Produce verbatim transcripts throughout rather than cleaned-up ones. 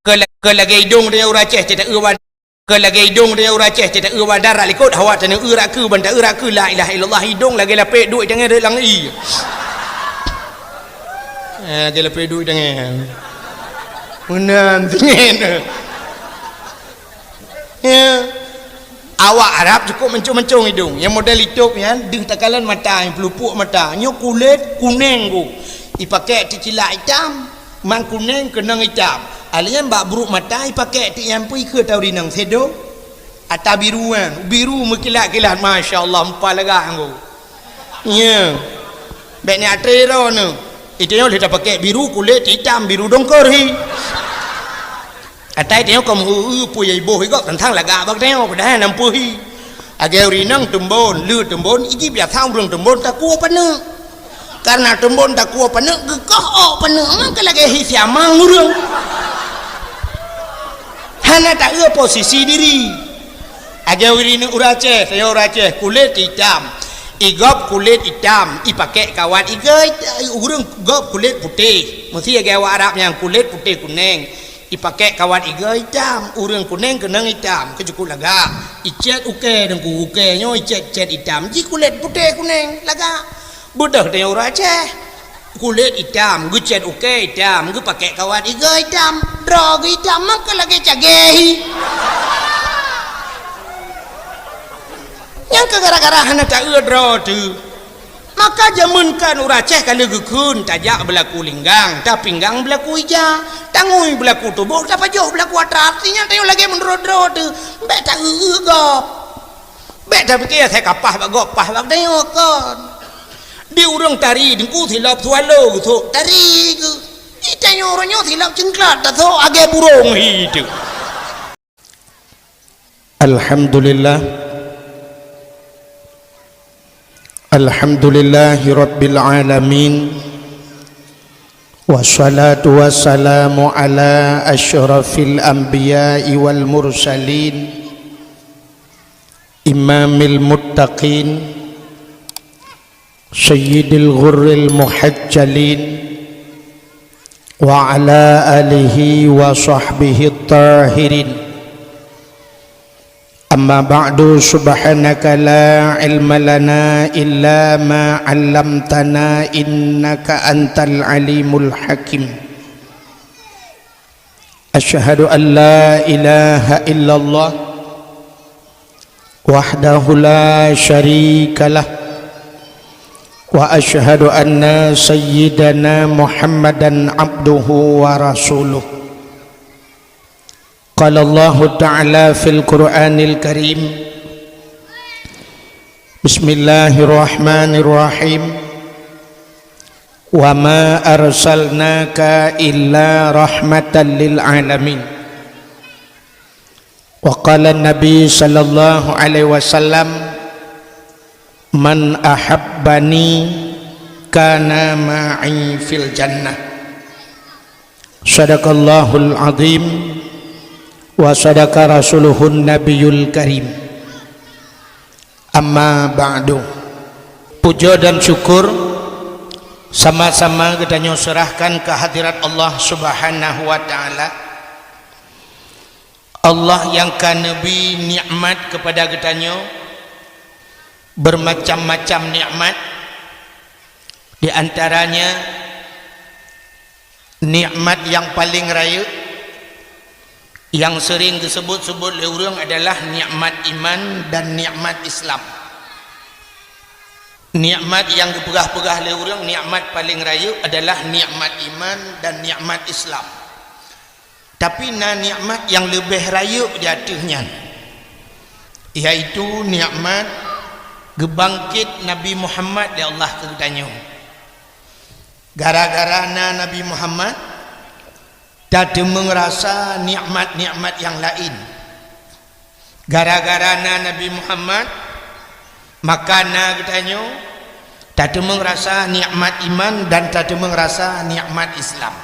Keu, keu lagèe idông tanyoe ureueng Aceh, cit taeu ba-, keu lagèe idông tanyoe ureueng Aceh, cit taeu bak darat likot, awak tanyoe eu rak keu, ban taeu rak keu, la ilaha illallah, idông lagèe lapèe duek tangai rot lam ie. Eh, lagèe lapèe duek tangai. Meunan, tinggi. Ya. Awak Arab cukup mancong-mancong idông. Nyang model itôb nyan, deuh takalon mata, nyang peulupuk mata. Nyoe kulét kunèng ku. Ipakèk teucilak itam, man kunèng keunong itam. Alèh nyan bak brôk mata ipakèk teuh nyan pih ikheun tau rinong sèdo. Ata biru nyan, biru meukilat-kilat, masya Allah, meupa lagak nyan ku. Nya. Bèk nyan atre droeneuh. Itanyoe lheueh tapakèk biru kulét itam, biru dongkor hi. Atai tanyoe ka meuheu-eu peue nyang iboh i gob teuntang lagak bak tanyoe, padahai na peue hi. Lagèe ureueng inong teumbon, le teumbon, iji biasa ureueng teumbon takue paneuk. Karena teumbon takue paneuk, geukoh ôk paneuk, maka lagèe hi siamang ureueng. Hana taeu posisi diri. Lagèe ureueng inong ureueng Aceh, tanyoe ureueng Aceh, kulét itam. I gob kulét itam, ipakèk kawat igoe, ureueng gob kulét putéh. Meusti lagèe awak Arab nyan kulét putéh kunèng. Ipakèk kawat igoe itam, ureueng kunèng keunong itam, keu cukup lagak. Icèt ukèe teungku, ukèe nyoe icèt-cèt itam, ji kulét putéh kunèng, lagak. Beudôh tanyoe ureueng Aceh. Kulét itam, geucèt ukèe itam, geupakèk kawat igoe itam, droe geuh itam, maka lagèe cagèe hi. Nyan keuh gara-gara hana taeu droe teuh. Maka jameun kan ureueng Aceh ka lheueh geukheun, tajak beulaku linggang, tapinggang beulaku ija, tangui beulaku tuboh, tapajoh beulaku atra, artinya tanyoe lagèe meunurot droe teuh, bèk taeu-eu gob. Bèk tapike asai ka paih bak gob, paih bak tanyoe kon. Di ureueng tari teungku silop swallow geusok tari geuh. Di tanyoe uroe nyoe silop ceungklat tasok lagèe burông hi teuh. Alhamdulillah. Alhamdulillahirabbil alamin. Wassalatu wassalamu ala asyrafil anbiya'i wal mursalin, imamil muttaqin, sayyidil ghurril muhajjalin, wa ala alihi wa sahbihi tahirin. Amma ba'du, subhanaka la ilma lana illa ma 'allamtana, innaka antal alimul hakim. Asyhadu an la ilaha illallah wahdahu la syarikalah, wa asyhadu anna sayyidana Muhammadan abduhu wa rasuluh. Qala Allahu ta'ala fil Qur'anil Karim, Bismillahirrahmanirrahim. Wa ma arsalnaka illa rahmatan lil alamin. Wa qala Nabi sallallahu alaihi wasallam, "Man ahabbani kana ma'i fil jannah." Sadaqallahul azim wa sadaqa rasuluhun nabiyul karim. Amma ba'du. Puja dan syukur sama-sama geutanyoe seurahkan keu hadirat Allah Subhanahu wa Ta'ala. Allah nyang ka neubri nikmat keupada geutanyoe, beumacam-macam nikmat, di antaranya nikmat nyang paleng rayeuk, nyang seuring geuseubut-seubut lé ureuëng adalah nikmat iman dan nikmat Islam. Nikmat nyang geupeugah-peugah lé ureuëng nikmat paleng rayeuk adalah nikmat iman dan nikmat Islam. Tapi na nikmat nyang leubeh rayeuk di ateueh nyan, yaitu nikmat geubangket Nabi Muhammad lé Allah keu geutanyoe. Gara-gara na Nabi Muhammad, tateumeung rasa nikmat-nikmat nyang laén. Gara-gara na Nabi Muhammad, maka na geutanyoe tateumeung rasa nikmat iman dan tateumeung rasa nikmat Islam.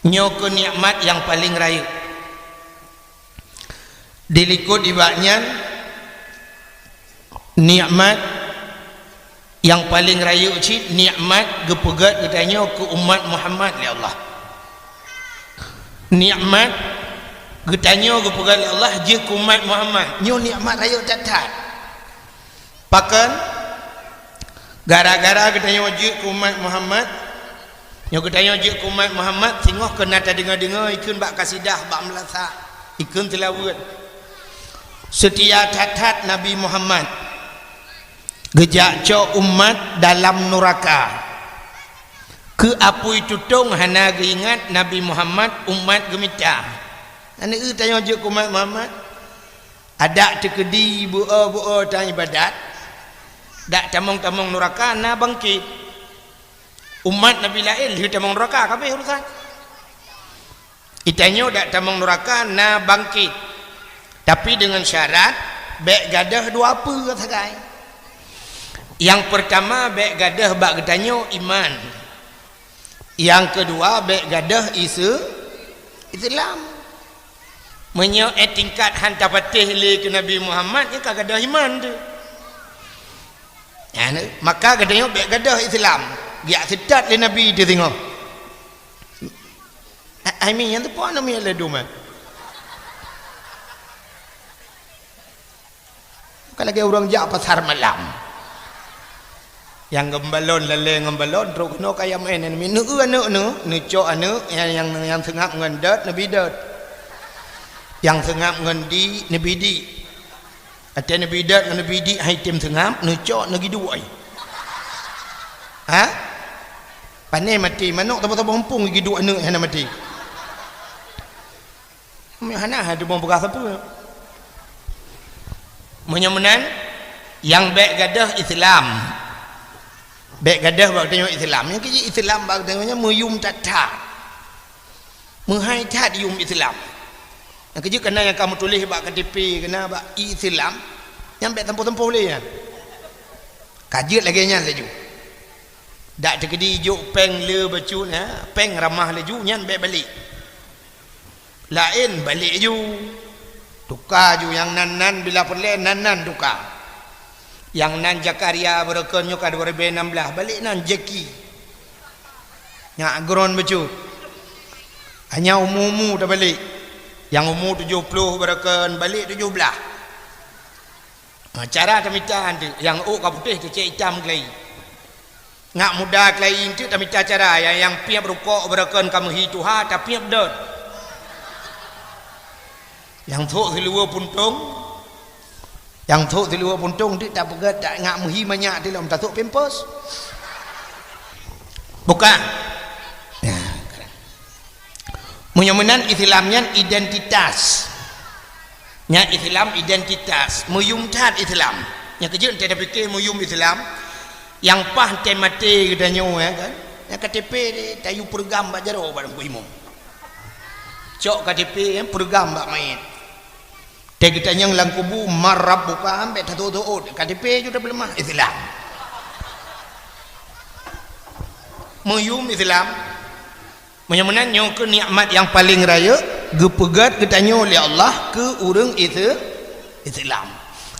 Nyoe keuh nikmat nyang paleng rayeuk. Dilikot nibak nyan, nikmat nyang paleng rayeuk cit nikmat geupeugét geutanyoe keu umat Muhammad lé Allah. Nikmat geutanyoe geupeugah lé Allah jeuet keu umat Muhammad. Nyoe nikmat rayeuk that-that. Pakon? Gara-gara geutanyoe jeuet keu umat Muhammad, nyoe geutanyoe jeuet keu umat Muhammad, singoh keu na tadeungoe-deungoe ikheun bak kasidah, bak meulasah, ikheun seulaweuet. Seutia that-that Nabi Muhammad geujak cok umat dalam nuraka. Keu apui tutong hana geuingat Nabi Muhammad, umat geumita. Aneuk eu tanyoe jeuet keu umat Muhammad. Adak teukeudi beu-o-beu-o tan ibadat, dak tamong-tamong nuraka na bangkét. Umat Nabi laén lheueh tamong nuraka, ka abéh urusan. Geutanyoe dak tamong nuraka na bangkét, tapi deungon syarat bék gadôh dua peue sagai. Nyang peurtama bék gadôh bak geutanyoe iman. Nyang keudua bék gadôh ise-, Islam. Meunyoe éh tingkat han tapatéh lé keu Nabi Muhammad, nyan ka gadôh iman teuh. Nyan, maka geutanyoe bék gadôh Islam. Geujak seutôt lé Nabi teuh singoh. A-, ai mi nyang teupeue nama lé dum, eh? Ka lagée ureuëng jak pasar malam. Nyang ngon balon, lalée ngon balon, trok keunoe kaya maén, neu-eu aneuk neu, neucok aneuk nyang, nyang, nyang seungab ngon dot, neubi dot. Nyang seungab ngon di, neubi di. Watée neubi dot ngon neubi di, hai tem seungab, neucok, neugi duek. Ha? Pané maté, manok tabo-tabo mumpung gi duek aneuk hana maté. Meuhana hai teuma peugah sapeue. Meunyoe meunan, nyang bék gadôh Islam. Bék gadôh bak tanyoe Islam. Nyang keuji Islam bak tanyoe nyan meuyum that-that. Meuhai that yum Islam. Nyang keuji kana nyang ka meutuléh bak K T P, kana bak Islam. Nyang bék tampoh-tampoh lé nyan. Ka jeuet lagée nyan laju. Dak teukeudi jok péng le bacut, ha? Péng ramah laju nyan bék balek. Laén balek ju. Tuka ju nyang nan-nan bila peureulée nan-nan tuka. Nyang nan Zakaria beureukeun nyoe ka dua ribu enam belas, balek nan Jeki. Nyak gron bacut. Hanya umu-umu tabalek. Nyang umu tujoh ploh beureukeun balek tujoh blaih. Ha, cara tamita antu, nyang ôk ka putéh teucék itam keulayi. Ngak muda keulayi antu tamita cara, nyang, nyang piep rukok beureukeun ka meuhi tuha, tapiep dot. Nyang thok siluweue puntông, nyang thok siluweue puntông antu tapeugét, ta-, ngak meuhi manyak tilom tathok pampers. Bukan. Nah, meunyoe meunan Islam nyan identitas. Nyan Islam identitas, meuyum that Islam. Nyang keujeuet teuh tapike meuyum Islam, nyang paih teuh maté geutanyoe, ya kan? Nyang K T P tayue peureugam bak jaroe bak Teungku Imum. Cok K T P, ya, peureugam bak manyét. Teuh geutanyong lam kubu, "Man rabbuka?" Ambek tatot-tot, K T P ju tapeuleumah Islam. Meuyum Islam. Meunyoe meunan, nyoe keuh nikmat nyang paleng rayeuk geupeugét geutanyoe lé Allah keu ureuëng Ise-, Islam.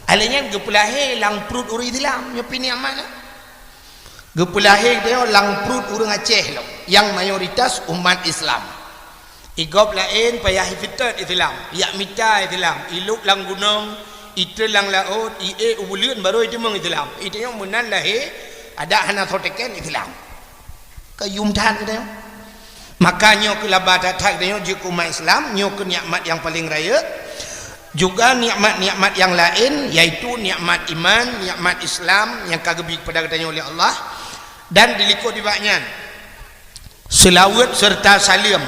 Alèh nyan geupeulahé lam pruet ureuëng Islam, nyoe pih nikmat nyan. Geupeulahé geutanyoe lam pruet ureuëng Aceh lom, nyang mayoritas umat Islam. Igob laén payah iseutôt Islam, yak mita Islam, ilôk lam gunong, itreun lam laôt, iék u buleuen barô iteumeung Islam. Geutanyoe meunan lahé, adak hana soe teken Islam. Ka yum that geutanyoe. Maka nyoe keuh laba that-that geutanyoe jeuet keu umat Islam, nyoe keuh nikmat nyang paleng rayeuk. Juga nikmat-nikmat nyang laén, yaitu nikmat iman, nikmat Islam nyang ka geubi keupada geutanyoe lé Allah dan dilikot nibak nyan seulaweuet seureuta saleuem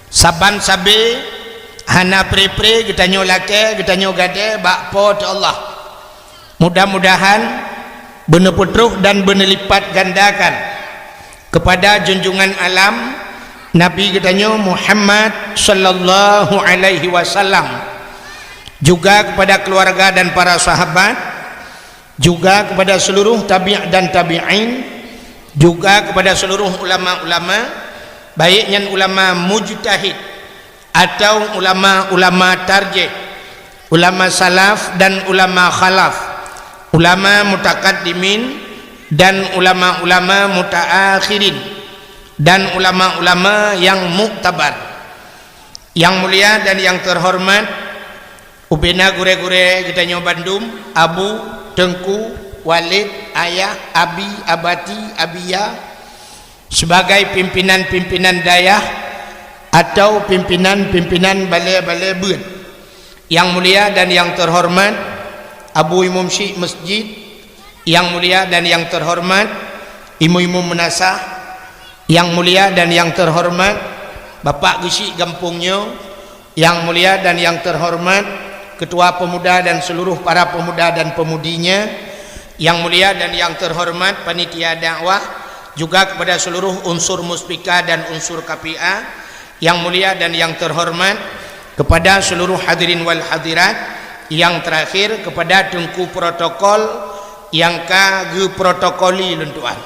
saban sabe hana pre-pre geutanyoe lakée, geutanyoe gadée bak Po teu Allah. Mudah-mudahan beuneupeutroh dan beuneulipatgandakan keupada junjungan alam Nabi geutanyoe Muhammad sallallahu alaihi wasallam, juga keupada keuluwarga dan para sahabat, juga keupada seuluruh tabi' dan tabi'in, juga keupada seuluruh ulama-ulama, baik nyan ulama mujtahid, atau ulama-ulama tarjih, ulama salaf dan ulama khalaf, ulama mutakaddimin dan ulama-ulama mutaakhirin, dan ulama-ulama nyang muktabar. Yang mulia dan yang terhormat, ubena gurée-gurée geutanyoe bandum, Abu, Teungku, Walid, Ayah, Abi, Abati, Abiya, sebagai pimpinan-pimpinan dayah atau pimpinan-pimpinan balée-balée beuet. Yang mulia dan yang terhormat, Abu Imum Syik Masjid, yang mulia dan yang terhormat, Imum-imum meunasah, yang mulia dan yang terhormat, Bapak Geuchik gampông nyoe, yang mulia dan yang terhormat, Ketua Pemuda dan seluruh para pemuda dan pemudinya, yang mulia dan yang terhormat, panitia dakwah, juga kepada seluruh unsur Muspika dan unsur K P A, yang mulia dan yang terhormat, kepada seluruh hadirin wal hadirat, yang terakhir kepada teungku protokol nyang ka geuprotokoli lôn tuan.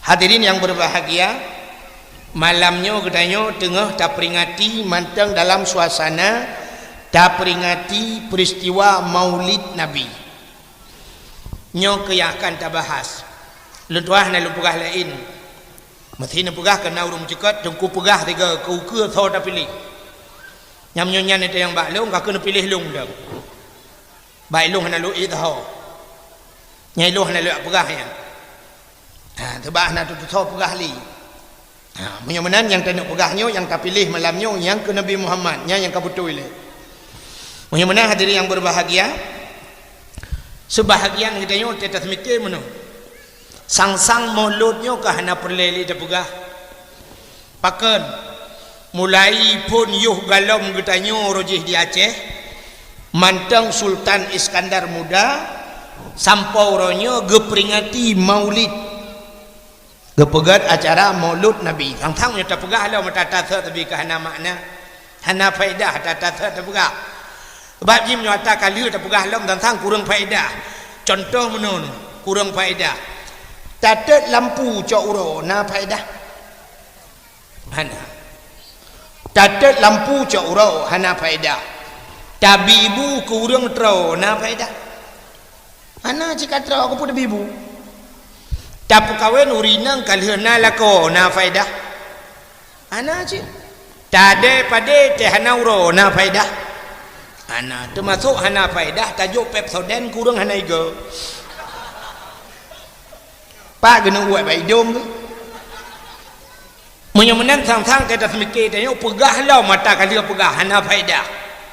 Hadirin yang berbahagia, malam nyoe geutanyoe teungoh taperingati mantong dalam suasana taperingati peristiwa Maulid Nabi. Nyoe keuh nyang akan tabahas. Lôn tuan hana lôn peugah laén. Meusti neupeugah keu na ureuëng meucukot, teungku peugah tiga keu ukeue soe tapiléh. Nyang meunyoe nyan nyang bak lôn, ka keuh neupiléh lôn dong. Bak ilôn hana lôn ék soe. Nyang ilôn hana lôn peugah nyan. Ha, teubak hana teutusoe peugah lé. Ha, meunyoe meunan nyang taneuk peugah nyoe, nyang tapiléh malam nyoe, nyang keu Nabi Muhammad, nyan nyang ka beutôi lé. Meunyoe meunan hadirin yang berbahagia, sebahagian geutanyoe teuh taseumiké meunoe. Sang-sang Maulud nyoe ka hana peureulée lé tapeugah. Pakon, mulai phon yoh galom geutanyoe rojih di Aceh, mantong Sultan Iskandar Muda, sampoe uroe nyoe geuperingati Maulid. Geupeugét acara Maulud Nabi. Sang-sang nyoe tapeugah lom mata tasot tapi ka hana makna. Hana faedah ata tasot tapeugah. Sebab jih meunyoe ata ka lheueh tapeugah lom sang-sang kureueng faedah. Cuntoh meunoe, kureueng faedah. Tatot lampu cok uroe na faedah? Hana. Tatot lampu cok uroe hana faedah. Tabi bu keu ureuëng troe na faedah? Hana cit ka troe, keupeue tabi bu? Tapeukawen ureuëng inong ka lheueh na lakoe na faedah? Hana cit. Tadée padé teuh hana uroe na faedah? Hana, teumasok hana faedah tajok Pepsodent keu ureuëng hana igo. Pak geuneuek uet bak idong geuh. Meunyoe meunan sang-sang teuh taseumiké tanyoe peugah lom mata ka lheueh peugah hana faedah.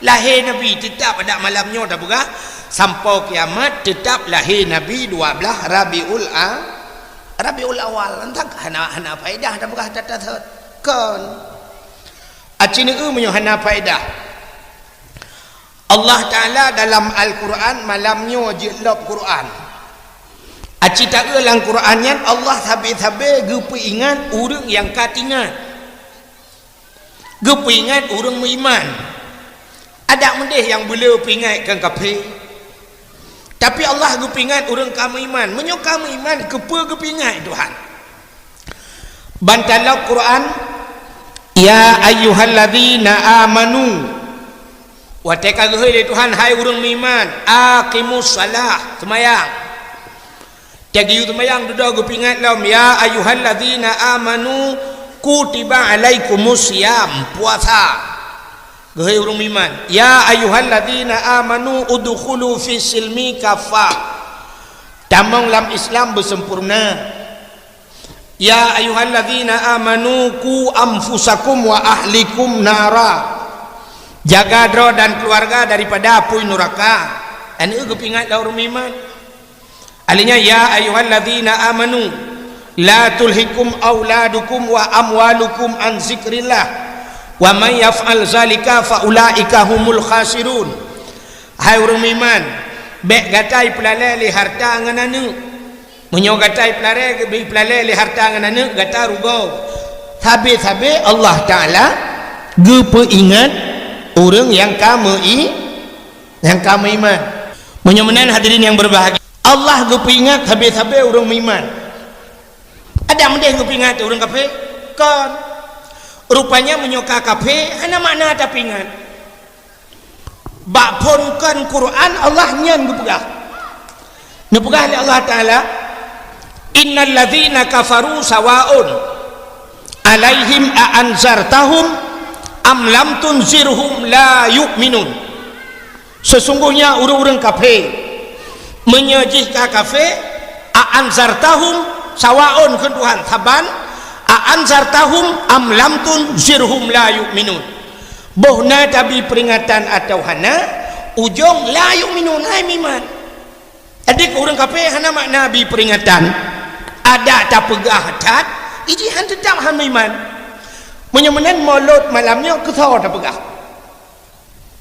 Lahé Nabi teutab adak malam nyoe tapeugah sampoe kiamat teutab lahé Nabi dua blaih Rabiul A-, Rabiul Awal. Entah hana, hana faedah tapeugah ata tasot. Kon. Aci neueu meunyoe hana faedah. Allah Taala dalam Al-Quran malam nyoe jeuet lop Quran. Aci taeu lam Quran nyan Allah sabe-sabe geupeuingat ureuëng nyang ka teuingat. Geupeuingat ureuëng meuiman. Adak meudeh nyang beuleu peuingat keu kafé. Tapi Allah geupeuingat ureuëng ka meuiman. Meunyoe ka meuiman, keupeue geupeuingat Tuhan? Ban talop Quran, "Ya ayyuhalladzina amanu." Watée ka geuhôi lé Tuhan, "Hai ureuëng meuiman, aqimus salah, seumayang." Teuh geuyue seumayang dudoe geupeuingat lom, "Ya ayyuhalladzina amanu, kutiba alaikumus siyam," puasa. Geuhôi ureuëng meuiman, "Ya ayyuhalladzina amanu, udkhulu fis silmi kaffah." Tamong lam Islam beusempurna. "Ya ayyuhalladzina amanu, qu anfusakum wa ahlikum nara." Jaga droe dan keluarga daripada apui nuraka. Aneuëk geupeuingat lé ureuëng meuiman. Alheuh nyan, "Ya ayyuhalladzina amanu, la tulhikum auladukum wa amwalukum an zikrillah, wa may yaf'al zalika fa ulaika humul khasirun." Hai ureuëng meuiman, bék gata ipeulalée lé harta ngon aneuëk. Meunyoe gata ipeulalée, ipeulalée lé harta ngon aneuëk, gata rugoe. Sabe-sabe Allah Taala geupeuingat ureuëng nyang ka meu-i-, nyang ka meuiman. Meunyoe meunan hadirin nyang berbahagia, Allah geupeuingat sabe-sabe ureuëng meuiman. Adak meudeh geupeuingat ureuëng kafé? Kon. Rupanya meunyoe ka kafé, hana makna tapeuingat. Bak phon kon Quran Allah nyan geupeugah. Neupeugah lé Allah Taala, "Innal ladzina kafaru sawaun alaihim a anzartahum Am lam tunzirhum la yu'minun. Sesungguhnya ureuëng-ureuëng kafé, meunyoe jih ka kafé, a anzartahum, sawaun kheun Tuhan saban, a anzartahum am lam tunzirhum la yu'minun. Boh na tabi peuringatan atawa hana, ujong la yu'minun, hai meuiman. Jadi keu ureuëng kafé hana makna bi peuringatan, adak tapeugah that, iji han teutap han meuiman. Meunyoe meunan molot malam nyoe keusoe tapeugah.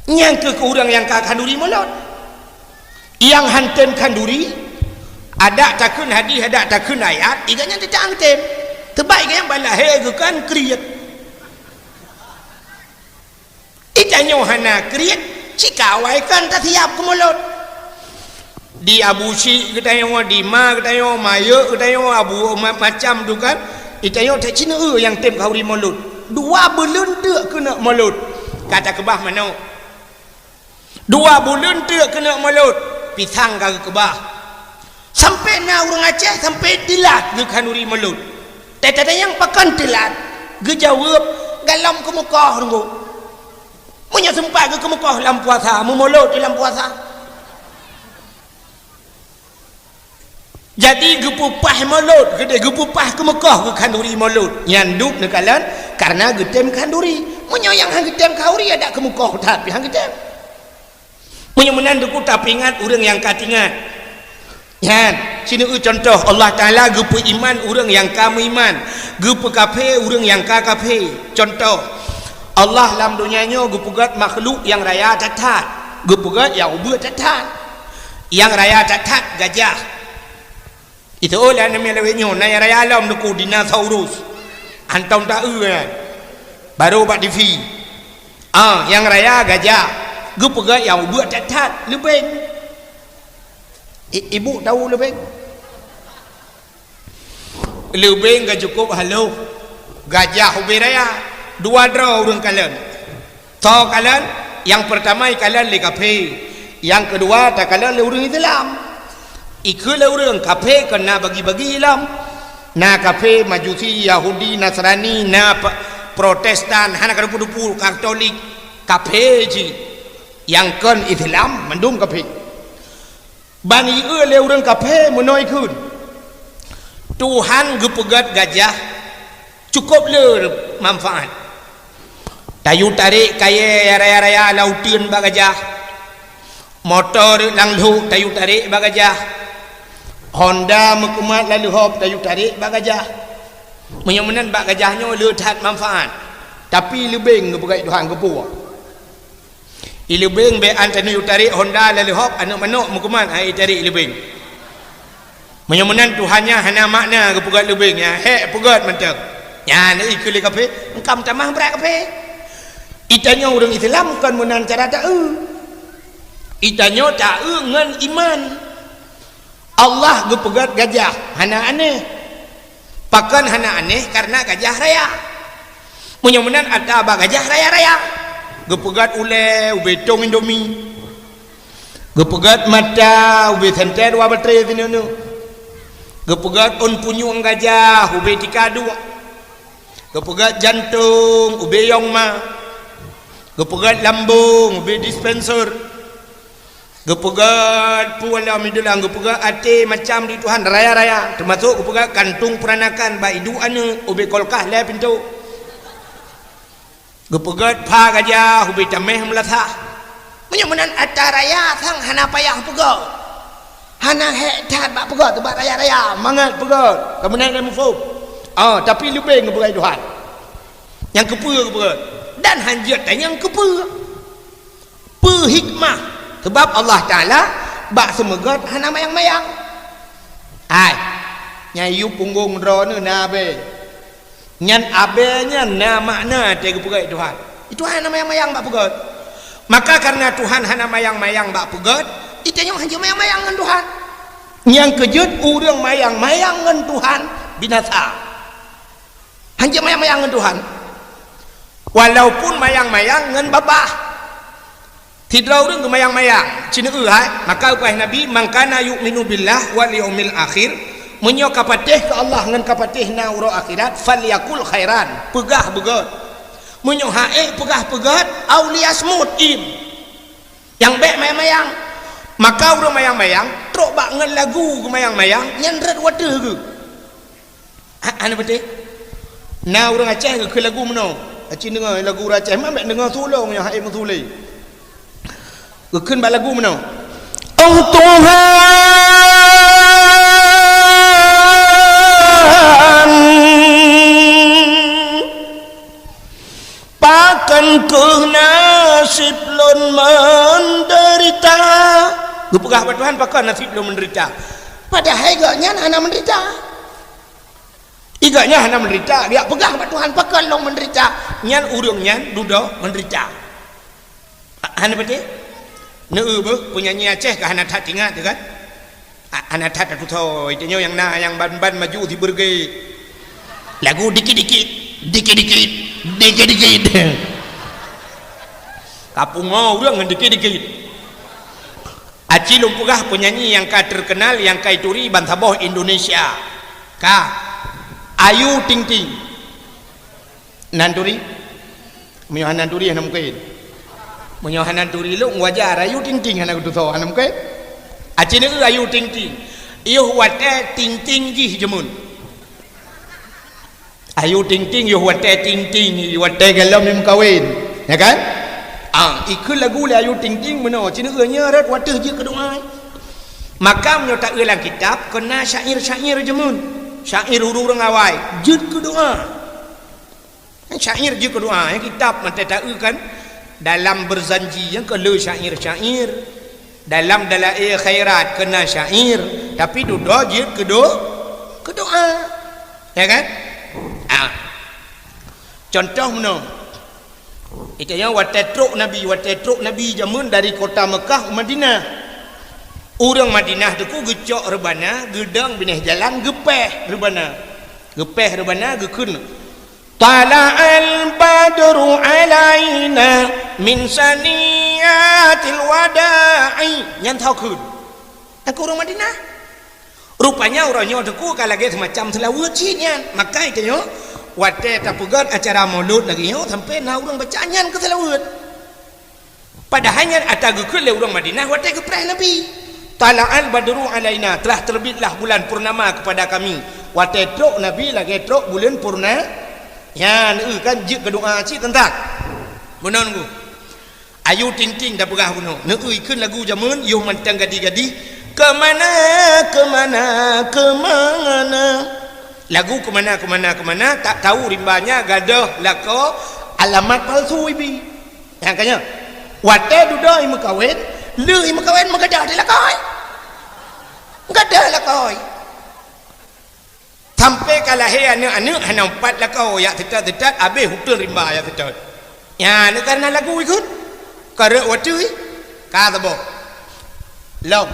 Nyang keu ureuëng nyang ka khanduri molot. Nyang han tem khanduri, adak takheun hadis, adak takheun ayat, iga nyan teutap han tem. Teubai iga nyan bak lahé geukan kriet. Itanyoe hana kriet, cikawai kan tasiap keu molot. Di Abu Syik geutanyoe, di ma geutanyoe, mayek geutanyoe, abu ma-, macam tu kan. Itanyoe tak cina nyang tem khanduri molot. Dua buleuen teuk keuneuk molot. Ka takeubah manok. Dua buleuen teuk keuneuk molot, pisang ka geukeubah. Sampai na ureuëng Aceh sampai teulat geukhanduri molot. Teulatang pakon teulat, geujaweueb galom keumeukoh runggu. Meunyoe seumpat geukeumeukoh lam puasa, meumolot di lam puasa. Jadi geupeupah molot, geudeh geupeupah keumeukoh geukhanduri molot. Nyan dub neukalon karena geutem khanduri. Meunyoe nyang han geutem khanduri adak keumeukoh that pih han geutem. Meunyoe meunan deuku tapeuingat ureuëng nyang ka teuingat. Nyan, sineuk contoh Allah Taala geupeuiman ureuëng nyang ka meuiman, geupeukafé ureuëng nyang ka kafé. Contoh, Allah lam donya nyoe geupeugét makhluk nyang raya that-that, geupeugét nyang ubeuet that-that. Nyang raya that-that gajah. Itu oh lah namanya lewat nyoe, na nyang raya lom deuku dinosaurus. Hantom ta-eu nyan. Baru bak T V. Ah, nyang raya gajah. Geupeugét nyang ubeuet that-that, leubeng. I-, ibu tahu leubeng? Leubeng ka cukup haloh. Gajah ubé raya. Dua droe ureuëng kalon. Soe kalon? Nyang peurtama ikalon lé kafé. Nyang keudua takalon lé ureuëng Islam. Ikheun lé ureuëng kafé kon na bagi-bagi lom. Na kafé, Majusi, Yahudi, Nasrani, na pe-, Protestan, hana kadupu-dupu, Katolik, kafé cit. Nyang kon Islam mandum kafé. Ban ieu lé ureuëng kafé meunoe ikheun, Tuhan geupeugét gajah cukup le manfaat. Tayue tarek kayée raya-raya lam uteuen bak gajah. Moto rot lam lhok tayue tarek bak gajah. Honda meukumat lam leuhop tayue tarek bak gajah. Meunyoe meunan bak gajah nyoe le that manfaat. Tapi leubeng geupeugét Tuhan geupeue. Ileubeng bék an tanyoe tarek Honda lam leuhop, aneuëk manok meukuman, ai tarek ileubeng. Meunyoe meunan Tuhan nyan hana makna geupeugét leubeng nyan, hék peugét mantong. Nyan ikheun lé kafé, engkam tamah brat kafé. Itanyoe ureuëng Islam kon meunan cara ta-eu. Itanyoe ta-eu ngon iman. Allah geupeugét gajah hana aneh. Pakon hana aneh? Karena gajah raya. Meunyoe meunan ata bak gajah raya-raya. Geupeugét ulée ubé tong Indomie. Geupeugét mata ubé senter dua batré sineuk-neuk. Geupeugét ôn punyueng gajah ubé tika duek. Geupeugét jantong ubé yong ma. Geupeugét lambong ubé dispenser. Geupeugét peue lom idulang, geupeugét até macam di Tuhan raya-raya, teumasok geupeugét kantong peuranakan bak iduek aneuëk ubé kulkas lhée pintoe. Geupeugét pha gajah ubé taméh meulasah. Meunyoe meunan ata raya sang hana payah peugét. Hana hék that bak peugét, teubat raya-raya mangat peugét. Kamoe na lé muphom. Oh, tapi leubeng geupeugét Tuhan. Nyang keupeue geupeugét? Dan hanjeuet tanyong keupeue. Peue hikmah? Sabab Allah Taala bak seumeugét hana mayang-mayang. Hai, nyang yue punggong droeneuh na abée. Nyan abée nyan na makna teuh geupeugét Tuhan. Tuhan hana mayang-mayang bak peugét. Maka kareuna Tuhan hana mayang-mayang bak peugét, itanyoe hanjeuet mayang-mayang ngon Tuhan. Nyang keujeuet ureuëng mayang-mayang ngon Tuhan binasa. Hanjeuet mayang-mayang ngon Tuhan. Walaupun mayang-mayang ngon babah. Sidroe ureuëng geumayang-mayang, sineuk hai, maka geupeugah Nabi, "Man kana yu'minu billah wal yaumil akhir," meunyoe ka patéh keu Allah ngon ka patéh na uroe akhirat, "falyakul khairan," peugah beugét. Meunyoe ha'ék peugah peugét, aulia smut im. Nyang bék mayang-mayang. Maka ureuëng mayang-mayang, trok bak ngon lagu geumayang-mayang, nyan rot watée geuh. Ha, hana beutôi? Na ureuëng Aceh geukheun lagu meunoe. Aci deungoe lagu ureuëng Aceh, man bék deungoe tulông nyang hai meusulé. Geukheun bak lagu meunoe. Oh Tuhan, pakon keuh nasib lôn menderita. Geupeugah bak Tuhan, pakon nasib lôn menderita. Padahai gobnyan hana menderita. Iga nyan hana menderita, geujak peugah bak Tuhan, pakon lôn menderita. Nyan ureuëng nyan dudoe menderita. Ha, hana beutôi? Neu beuh, peunyanyi Aceh ka hana that ingat, kan? Ha, hana that tatusoe, itu nyoe nyang na, nyang ban-ban maju sibeureuge. Lagu dikit-dikit, dikit-dikit, dikit-dikit. Ka pungo ureuëng ngon dikit-dikit. Aci lôn peugah peunyanyi nyang ka terkenal, nyang ka ituri bansaboh Indonesia. Ka. Ayu Ting Ting. Nan turi? Meunyoe hana turi, hana mungken. Meunyoe hana turi lôn, wajar. Ayu Ting Ting hana geutusoe, hana mungken. Aci neu Ayu Ting Ting. Yoh watée Ting Ting jih jameun. Ayu Ting Ting yoh watée Ting Ting, watée gohlom meukawen, ya kan? Ah, ikheun lagu lé Ayu Ting Ting meunoe, ci neu nyan rot watée jeuet keu doa. Maka meunyoe taeu lam kitab, keu na syair-syair jameun, syair ureuëng awai, jeuet keu doa. Syair jeuet keu doa, ya, kitab mantong taeu kan, dalam Berzanji nyang keu le syair-syair. Dalam Dalail Khairat keu na syair, tapi dudoe jeuet keu do-, keu doa. Ya kan? Ah. Contoh meunoe. Itu nyang watée trok Nabi, watée trok Nabi jameun dari kota Mekah u Madinah. Ureuëng Madinah teungku geucok reubana, geudong binéh jalan, geupéh reubana. Geupéh reubana, geukheun, "Tala'al badru alaina min saniyatil wada'i." Nyan tho kheun. Nyang keu ureuëng Madinah. Rupanya uroe nyoe teungku ka lagée seumacam seulaweuet cit nyan. Maka itu nyoe, watée tapeugét acara Maulud lagée nyoe, sampoe na ureuëng baca nyan keu seulaweuet. Padahai nyan ata geukheun lé ureuëng Madinah watée geupreh Nabi. "Tala'al badru alaina, telah terbitlah bulan purnama kepada kami." Watée trok Nabi lagée trok buleuen purna-, nyan, eu, kan jeuet keu doa cit teuntang. Meunan ku. Ayu Ting Ting tapeugah bunoe. Neu ikheun lagu jameun, yoh mantong gadih-gadih. Kemana, kemana, kemana? Lagu kemana, kemana, kemana, tak tahu rimbanya gadoh lakoe alamat palsu ibi. Nyang ka nyoe, watée dudoe imeukawen, lheueh imeukawen meugadoh di lakoe. Gadoh lakoe. Sampoe ka lahé aneuëk-aneuëk hana umpat lakoe, jak teutot-teutot, abéh uteuen rimba jak teutot. Nyan karena lagu ikheun. Karek watui. Ka saboh. Lom.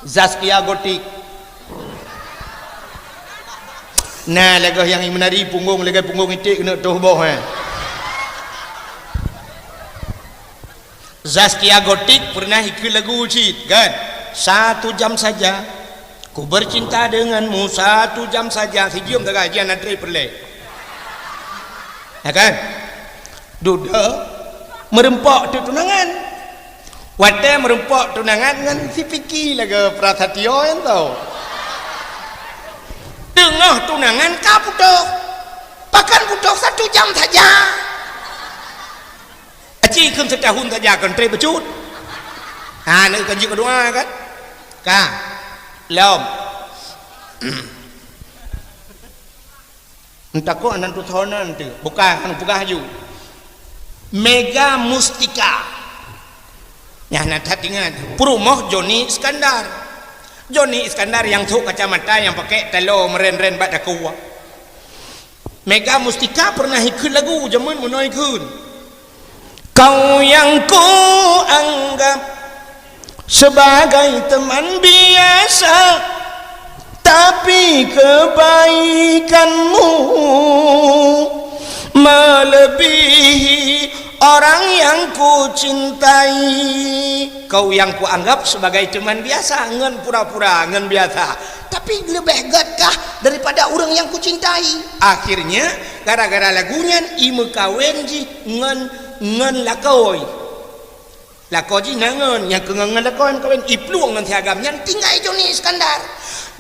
Zaskia Gotik. Nah, lagée nyang imeunari punggong, lagée punggong iték keuneuk toh boh, eh. Zaskia Gotik pernah ikheun lagu cit, kan? Satu jam saja ku bercinta denganmu, satu jam saja. Sijeuem sagai jian antre peureulée. Ya kan? Dudoe meureumpok teuk tunangan. Watée meureumpok tunangan ngon si Piki lagée Prasatyo nyan tau. Teungoh tunangan ka putôh. Pakon putôh satu jam saja. Aci kheun seutahun saja kon treb bacut. Ha, neu kan jeuet keu doa kan? Ka. Lom. Entah kok nan tu thon nan tu. Bukan, anu peugah aju. Mega Mustika. Nyang na that ingat. Peurumoh Joni Iskandar. Joni Iskandar nyang thok kacamata nyang pakai talo meren-ren bak dakua. Mega Mustika pernah ikheun lagu jameun meunoe ikheun. Kau yang ku anggap sebagai teman biasa, tapi kebaikanmu melebihi Orang yang kucintai, kau yang kuanggap sebagai teman biasa, ngon pura-pura, ngon biasa. Tapi leubeh gét kah daripada ureuëng nyang kucintai? Akhirnya, gara-gara lagu nyan, imeukawen jih ngon, ngon lakoe. Lakoe jih na ngon, nyang keu ngon, ngon lakoe meukawen, iplueng ngon si agam nyan, tinggai Joni Iskandar.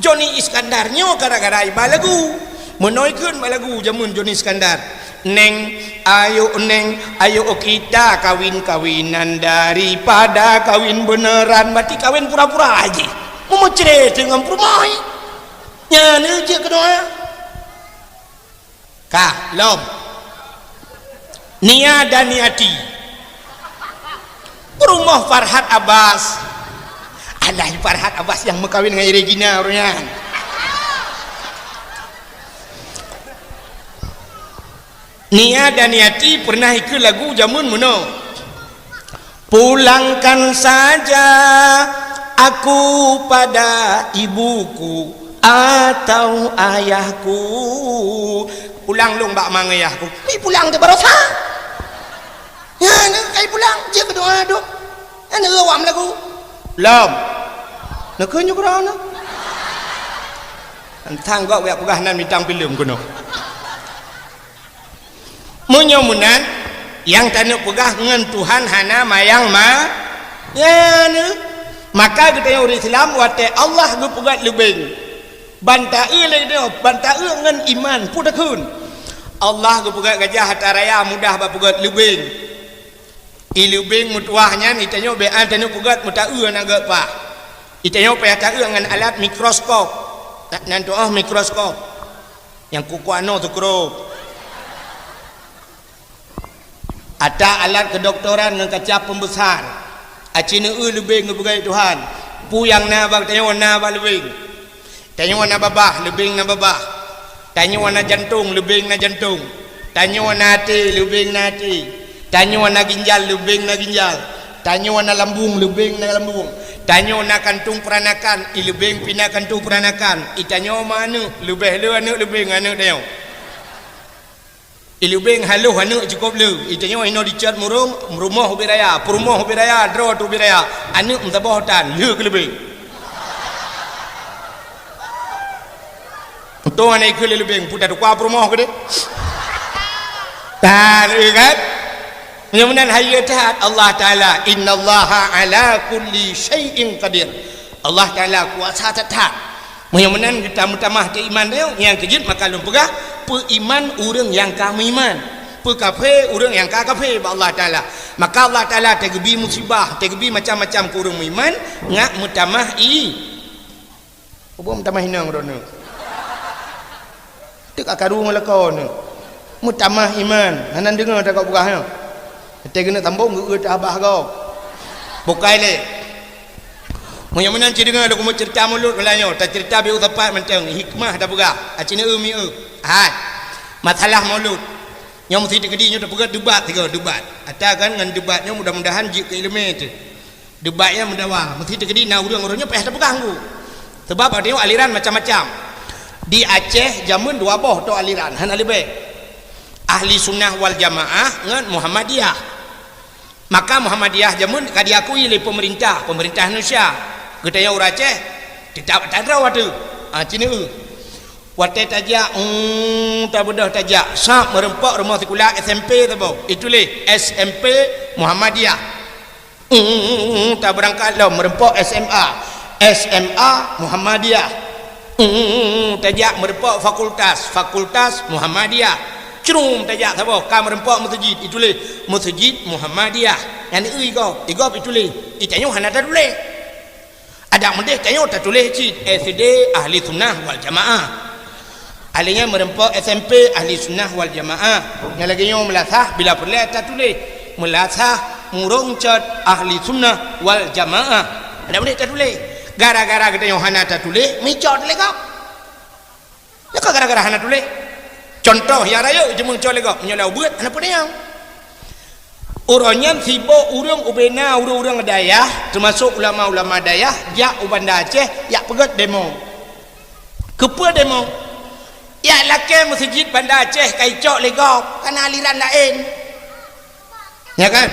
Joni Iskandar nyoe gara-gara iba lagu. Meunoe kheun ba lagu jameun Joni Iskandar. Neng, ayo Neng, ayo kita kawin-kawinan daripada kawin beneran, berarti kawin pura-pura jih. Meumeucre teungoh peurumoh. Nyan jeuet keu doa. Ka, lom. Nia dan Niati. Peurumoh Farhad Abbas. Alah, Farhad Abbas nyang meukawen ngon Regina ureuëng nyan. Nia dan Niati pernah ikeu lagu jameun meunoe. Pulangkan saja aku pada ibuku atau ayahku. Pulang lôn bak ma ngon ayahku. Mi pulang teuh barosa. Nyan, kai pulang, jeuet keu doa dum. Nyan awam lagu. Lom. Neukeu nyoe keudroe na. Tantang gok jak peugah nan bintang filem keunoe. Meunyoe meunan, nyang taneuk peugah ngon Tuhan hana mayang ma-, nyan. Maka geutanyoe ureuëng Islam watée Allah geupeugét leubeng, ban taeu lé nyoe, ban taeu ngon iman, peue takheun. Allah geupeugét gajah ata raya mudah bak peugét leubeng. I leubeng meutuwah nyan, i tanyoe bèk an taneuk peugét meutaeu aneuk geuh pah. I tanyoe payah taeu ngon alat mikroskop. Na-, nan tu'oh mikroskop. Nyang kukuek anoe teukrôp. Ata alat kedokteran ngon kaca pembesar. Aci neueu leubeng geupeugét Tuhan. Peue nyang na bak tanyoe na bak leubeng. Tanyoe na babah, leubeng na babah. Tanyoe na jantong, leubeng na jantong. Tanyoe na até, leubeng na até. Tanyoe na ginjal, leubeng na ginjal. Tanyoe na lambung, leubeng na lambung. Tanyoe na kantong peuranakan, i leubeng pih na kantong peuranakan. I tanyoe ma aneuk, leubeh le aneuk leubeng aneuk tanyoe. I leubeng haloh aneuk cukôp le. I tanyoe inoe dicot murông, rumoh ubit raya, peurumoh ubit raya, droe teuh ubit raya. Aneuk meusaboh tan, le keu leubeng. Untông aneuk ikheun lé leubeng, peue tatukua peurumoh keudeh. Tan, iya kan? Meunyoe meunan hayeue that Allah Taala, "Innallaha ala kulli syai'in qadir." Allah Taala kuasa that-that. Meunyoe meunan geutameutamah keu iman tanyoe, nyang keujeuet maka lôn peugah, peuiman ureuëng nyang ka meuiman, peukafé ureuëng nyang ka kafé bak Allah Taala. Maka Allah Taala teugeubri musibah, teugeubri macam-macam keu ureuëng meuiman, ngat meutamah i-, ubom tamah inong droeneuh. Teuk akaru ngon lakoe neuh. Meutamah iman, hana deungoe takot peugah nyoe. Watée keuneuk sambong geu-, geu-, tabah gob. Bukai lé. Meunyoe meunan ci deungoe lôn keumeung ceurita mulod meulanyoe, taceurita bieu sapat mantong, hikmah tapeugah, aci neueu mieu. Hai. Masalah mulod. Nyoe meusi teukeudi nyoe tapeugah debat sigoe, debat. Ata kan ngon debat nyoe mudah-mudahan jeuet keu ileumé teuh. Debat nyan meudawa, meusi teukeudi na ureuëng-ureuëng nyoe payah tapeugah nggu. Sabab tanyoe aliran macam-macam. Di Aceh jameun dua boh tô aliran, hana leubeh. Ahli Sunnah wal Jamaah ngon Muhammadiyah. Maka Muhammadiyah jameun ka diakui lé peumeurintah, peumeurintah Indonesia. Geutanyoe ureuëng Aceh, teutab atra droe teuh. Ah, ci neueu. Watée tajak, um, tabeudôh tajak, sab meureumpok rumoh sikula S M P saboh. Ituléh S M P Muhammadiyah. Hmm, tabeurangkat lom meureumpok S M A, S M A Muhammadiyah. Hmm, tajak meureumpok fakultas, fakultas Muhammadiyah. Crum tajak saboh ka meureumpok meuseujid, ituléh Meuseujid Muhammadiyah. Nyan i gob, i gob ituléh. I tanyoe hana tatuléh. Adak meudeh tanyoe tatuléh cit S D Ahli Sunnah wal Jamaah. Ahli nyan meureumpok S M P Ahli Sunnah wal Jamaah. Nyang lagée nyoe meulasah bila peureulée tatuléh. Meulasah murông cot Ahli Sunnah wal Jamaah. Adak meudeh tatuléh. Gara-gara geutanyoe hana tatuléh, micot lé gob. Nyoe ka gara-gara hana tuléh. Cuntoh nyang rayeuk jeuet meucok lé gob, meunyoe lam ubeuet hana peue nyang. Uroe nyan sibok ureuëng ubena ureuëng-ureuëng dayah, teumasok ulama-ulama dayah, jak u Banda Aceh, jak peugét demo. Keupeue demo? Jak lakée meuseujid Banda Aceh ka icok lé gob, kana aliran laén. Ya kan?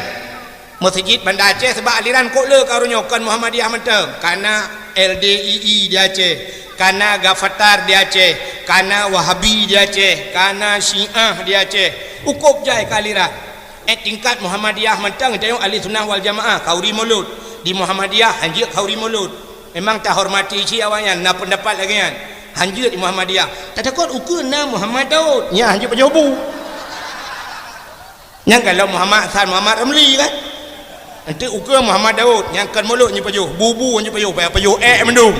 Meuseujid Banda Aceh sabab aliran kok le ka uroe nyoe kon Muhammadiyah mantong. Kana L D I I di Aceh, kana Gafatar di Aceh, kana Wahabi di Aceh, kana Syiah di Aceh. Ukop jai ka aliran. Eh, tingkat Muhammadiyah mantong, tanyoe Ahli Sunnah wal Jamaah, khauri Maulud. Di Muhammadiyah, hanjeuet khauri Maulud. Memang tahormati cit awaknyan, na peundapat lagèe nyan. Hanjeuet di Muhammadiyah. Tatakot ukeue na Muhammad Daud. Nyan hanjeuet pajoh bu. Nyang galak Muhammad Hasan, Muhammad Ramli kan? Nanti ukeue Muhammad Daud, nyang kon Maulud nyoe pajoh, bu-bu nyoe pajoh, payah pajoh ék mandum.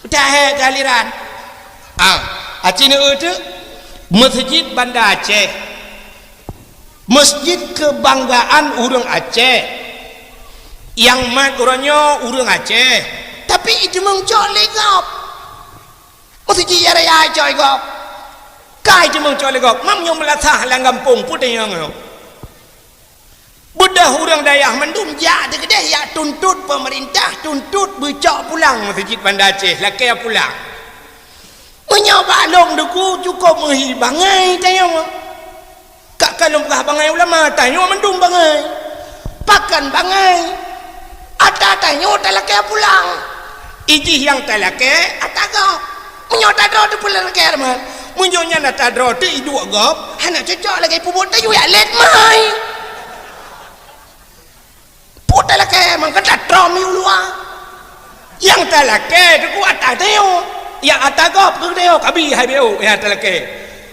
Dah hé aliran. Ah, aci neu tu Meuseujid Banda Aceh. Meuseujid keubanggaan ureuëng Aceh. Nyang mat uroe nyoe ureuëng Aceh. Tapi iteumeung cok lé gob. Meuseujid raya cok lé gob. Kai teumeung cok lé gob. Mam nyoe meulasah lam gampông puteh nyang nyoe. Beudôh ureuëng dayah mandum jak teukeudeh jak tuntot peumeurintah, tuntot beucok pulang Meuseujid Banda Aceh, lakée pulang. Meunyoe bak lôn Teungku cukôp meuhi bangai tanyoe. Ka, ka lôn peugah bangai ulama, tanyoe mandum bangai. Pakon bangai? Ata tanyoe talakée pulang. Ijih nyang talakée ata gob. Meunyoe tadroe teuh peue talakée teuma. Meunyoe nyan ata droe teuh iduek gob, hana cocok lagée peubuet tanyoe jak lét mai. Peue talakée mangkeuta trom yue luwa. Nyang talakée keu ata tanyoe, nyang ata gob keu tanyoe, kabi hai B O nyang talakée.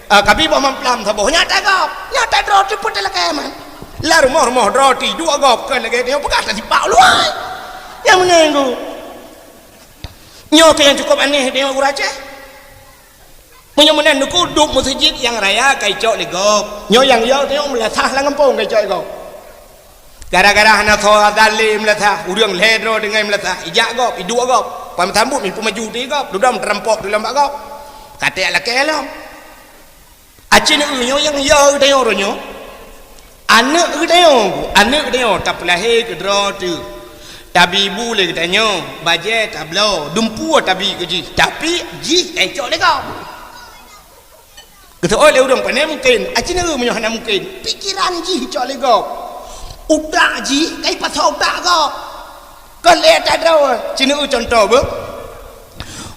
Ah, kabi boh mamplam saboh, nyang ata gob, nyang ata droe teuh peue talakée man. Lam rumoh-rumoh droe teuh iduek gob keu lagée tanyoe peugah tasipak luwa. Nyang meunan ku. Nyoe keuh nyang cukôp aneh tanyoe ureuëng Aceh. Meunyoe meunan Teungku, duek meuseujid nyang raya ka icok lé gob. Nyoe nyang yo tanyoe meulasah lam gampông ka icok lé gob. Gara-gara hana soe azan lé meulasah, ureuëng lhée droe deungon meulasah, ijak gob, iduek gob. Pan meusambot meupeumaju teuh gob, dudoe meutarampok teuh lam bak gob. Ka tajak lakée lom. Aci neu nyoe nyang yo tanyoe uroe nyoe. Aneuëk geutanyoe, aneuëk geutanyoe tapeulahé keudroe teuh. Tabi bu lé geutanyoe, bajée tabloe, dumpeue tabi keu jih, tapi jih ka icok lé gob. Geuseuôt lé ureuëng pane mungken, aci neu meunyoe hana mungken, pikeran jih icok lé gob. Utak jih ka ipasoe utak gob. Kon lé ata droe, ci neu cuntoh beuh.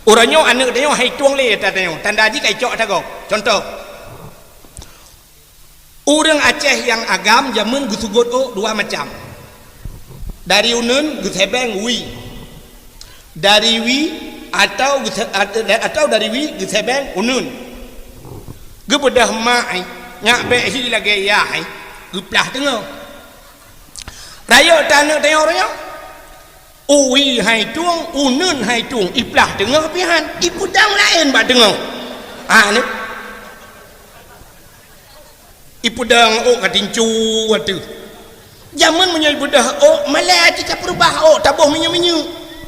Uroe nyoe aneuëk geutanyoe hai tueng lé ata tanyoe, tanda jih ka icok ata gob. Cuntoh. Ureuëng Aceh nyang agam jameun geusugot ôk dua macam. Dari uneuen geusebeng wie. Dari wie atau geuse-, atau dari wie geusebeng uneuen. Geubeudôh mak ai, nyak bék hi lagée yah ai, geuplah teungoh. Rayeuk tan aneuëk tanyoe uroe nyoe. Wie hai tueng, uneuen hai tueng, iplah teungoh pih han, ipeudong laén bak teungoh. Ha nyoe. Ipeudong ôk ka tincu ateueh. Jameun meunyoe ibeudôh ôk, malée cit tapeurubah ôk, taboh minyeuk-minyeuk.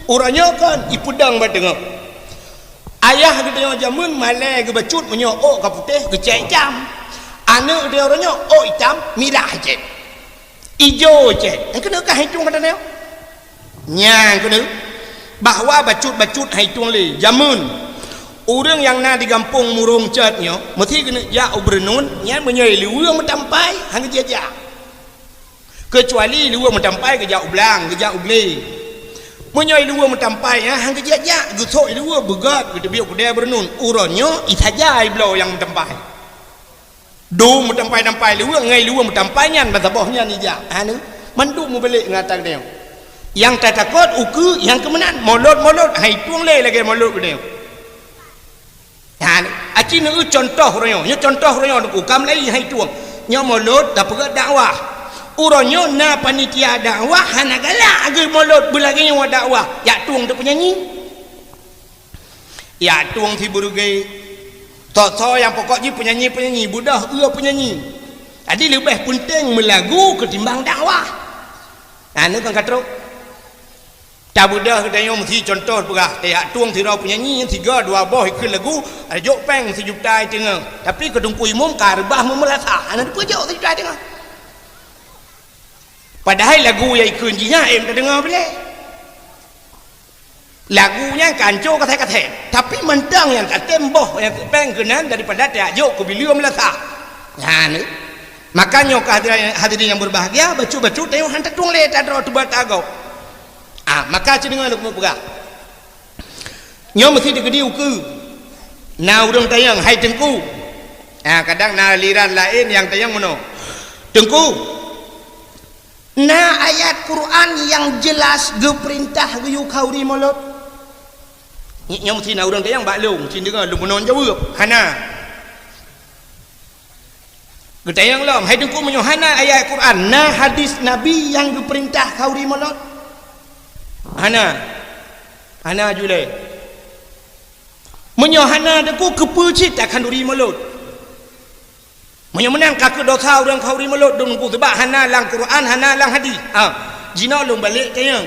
Uroe nyoe kon ipeudong bak teungoh. Ayah geutanyoe jameun malée geubacut meunyoe ôk ka putéh geucét itam. Aneuëk geutanyoe uroe nyoe ôk itam mirah cét. Ijo cét. Nyang keuneuk kah hai tueng kata nyoe? Nyang keuneuk bahwa bacut-bacut hai tueng lé jameun. Ureuëng nyang na di gampông Murong Cot nyoe meusti keuneuk jak u Beureunon, nyan meunyoe i luweue meutampai han geujak-jak. Keucuali i luweue meutampai geujak u Blang, geujak u Glé. Meunyoe i luweue meutampai nyan han geujak-jak, geusok i luweue beugét geuteubiet keudée Beureunon, uroe nyoe i saja i bloe nyang meutampai. Dum meutampai-tampai luweue ngai luweue meutampai nyan ban saboh nyan ijak. Ha nyoe, mandum mubalék ngon ata geutanyoe. Nyang tatakot ukeue nyang keu meunan, molot-molot hai tueng lé lagée molot geutanyoe. Ha nyoe, aci neu cuntoh uroe nyoe. Nyoe cuntoh uroe nyoe Teungku, ka mulai hai tueng. Nyoe molot tapeugét dakwah. Uroe nyoe na panitia dakwah hana galak geu molot beulagée nyoe dakwah, jak tueng teuh peunyanyi. Jak tueng si beureuge. Soe-soe nyang pokok jih peunyanyi-peunyanyi, beudôh eu peunyanyi. Jadi leubeh peunteng meulagu keutimbang dakwah. Na neu kan ka trok. Tabeudôh geutanyoe meusi cuntoh peugah, tajak tueng sidroe peunyanyi, sigoe dua boh ikheun lagu, jok péng sijuta i teungoh. Tapi keu teungku imum ka reubah meumeulasah, hana teupeujok sijuta i teungoh. Padahai lagu nyang ikheun jih nyan em tadeungoe bilé. Lagu nyan ka ancô kasét-kasét, tapi mantong nyang tatem boh nyang péng keunan daripada tajak jok keu bileue meulasah. Nyan, Maka nyoe ka hadirin, hadirin nyang berbahagia, bacut-bacut tanyoe han tatueng lé, tadroe teuba tagob. Ah, maka ci deungoe lôn peugah. Nyoe meusti teukeudi ukeue. Na ureuëng tanyong, "Hai Teungku." Ah, kadang na aliran laén nyang tanyong meunoe. "Teungku, na ayat Quran nyang jeulaih geupeurintah geuyue khauri mulod?" Nyoe meusti na ureuëng tanyong bak lôn, ci deungoe lôn meunan jaweueb. Hana. Geutanyong lom, "Hai Teungku, meunyoe hana ayat Quran, na hadis Nabi nyang geupeurintah khauri mulod?" Hana. Hana julée. Meunyoe hana, Teungku, keupeue cit takhanduri mulod? Meunyoe meunan ka keuh dosa ureuëng khauri mulod, Teungku, sabab hana lam Quran, hana lam hadis. Ha, jinoe lôn balek tanyong.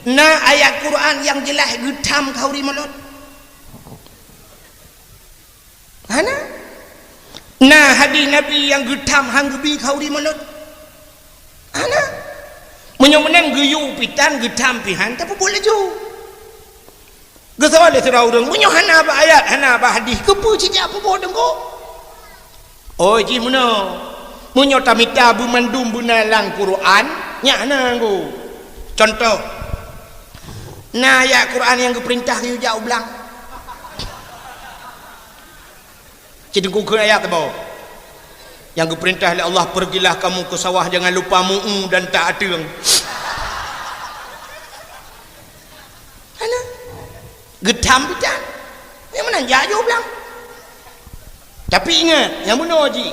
Na ayat Quran nyang jeulaih geutham khauri mulod? Hana. Na hadis Nabi nyang geutham han geubi khauri mulod? Hana. Meunyoe meunan geuyue pih tan, geutham pih han, tapeubuet laju. Geusoe lé sidroe ureuëng, "Meunyoe hana bak ayat, hana bak hadis, keupeue cit jak peubuet, Teungku?" Oh, jih meunoe. Meunyoe tamita beumandum beuna lam Quran, nyak hana, Teungku. Cuntoh, na ayat Quran nyang geupeurintah geuyue jak u blang? Ci Teungku kheun ayat teuboh. Nyang geupeurintah lé Allah, "Pergilah kamu ke sawah, jangan lupa mu'u dan tak ateueng." Hana. Geutham pih tan. Nyang meunan jak ju blang. Tapi ingat, nyang meunoe jih.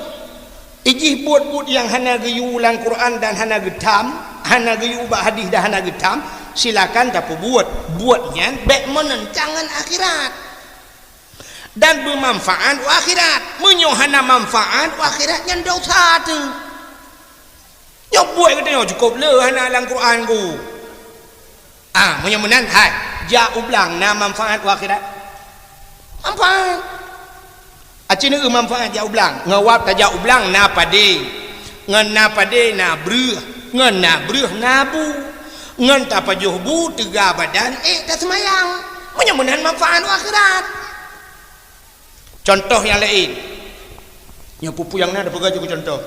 Ijih buet-buet nyang hana geuyue lam Quran dan hana geutham, hana geuyue bak hadis dan hana geutham, silakan tapeubuet. Buet nyan bék meunentang ngon akhirat. Dan beumanfaat u akhirat. Meunyoe hana manfaat u akhirat, nyan dosa teuh. Nyoe buet geutanyoe cukôp le hana lam Quran ku. Ah, meunyoe meunan, hai, jak u blang na manfaat u akhirat? Manfaat. Aci neu manfaat jak u blang. Ngon wab tajak u blang na padé. Ngon na padé na breueh. Ngon na breueh na bu. Ngon tapajoh bu teuga badan ék taseumayang. Meunyoe meunan manfaat u akhirat. Cuntoh nyang laén. Nyoe peue-peue nyang na tapeugah jeuet keu cuntoh.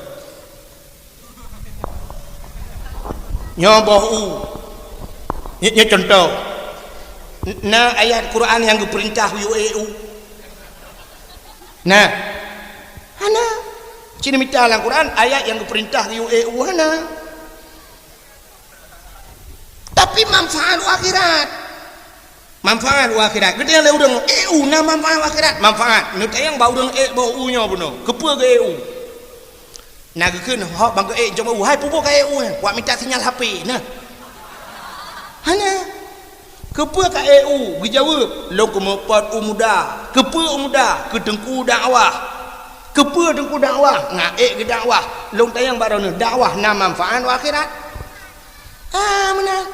Nyoe boh u. Nyoe, nyoe cuntoh. N-, na ayat Quran nyang geupeurintah yue ék u? Na. Hana. Ci neumita lam Quran ayat nyang geupeurintah yue ék u, hana. Tapi manfaat u akhirat. Manfaat u akhirat. Geutanyong lé ureuëng, "Ék u na manfaat u akhirat?" Manfaat. Neutanyong bak ureuëng ék boh u nyoe bunoe. Keupeue geu ék u? Na geukheun hok bang geu ék jom u, "Hai, peue buet ka ék u nyan?" "Wak mita sinyal H P na." Hana. "Keupeue ka ék u?" Geujaweueb, "Lôn keumeupot u muda." "Keupeue u muda?" "Keu teungku dakwah." "Keupeue teungku dakwah?" "Ngat ék geudakwah." Lôn tanyong bak droeneuh, dakwah na manfaat u akhirat? Ah, meunan.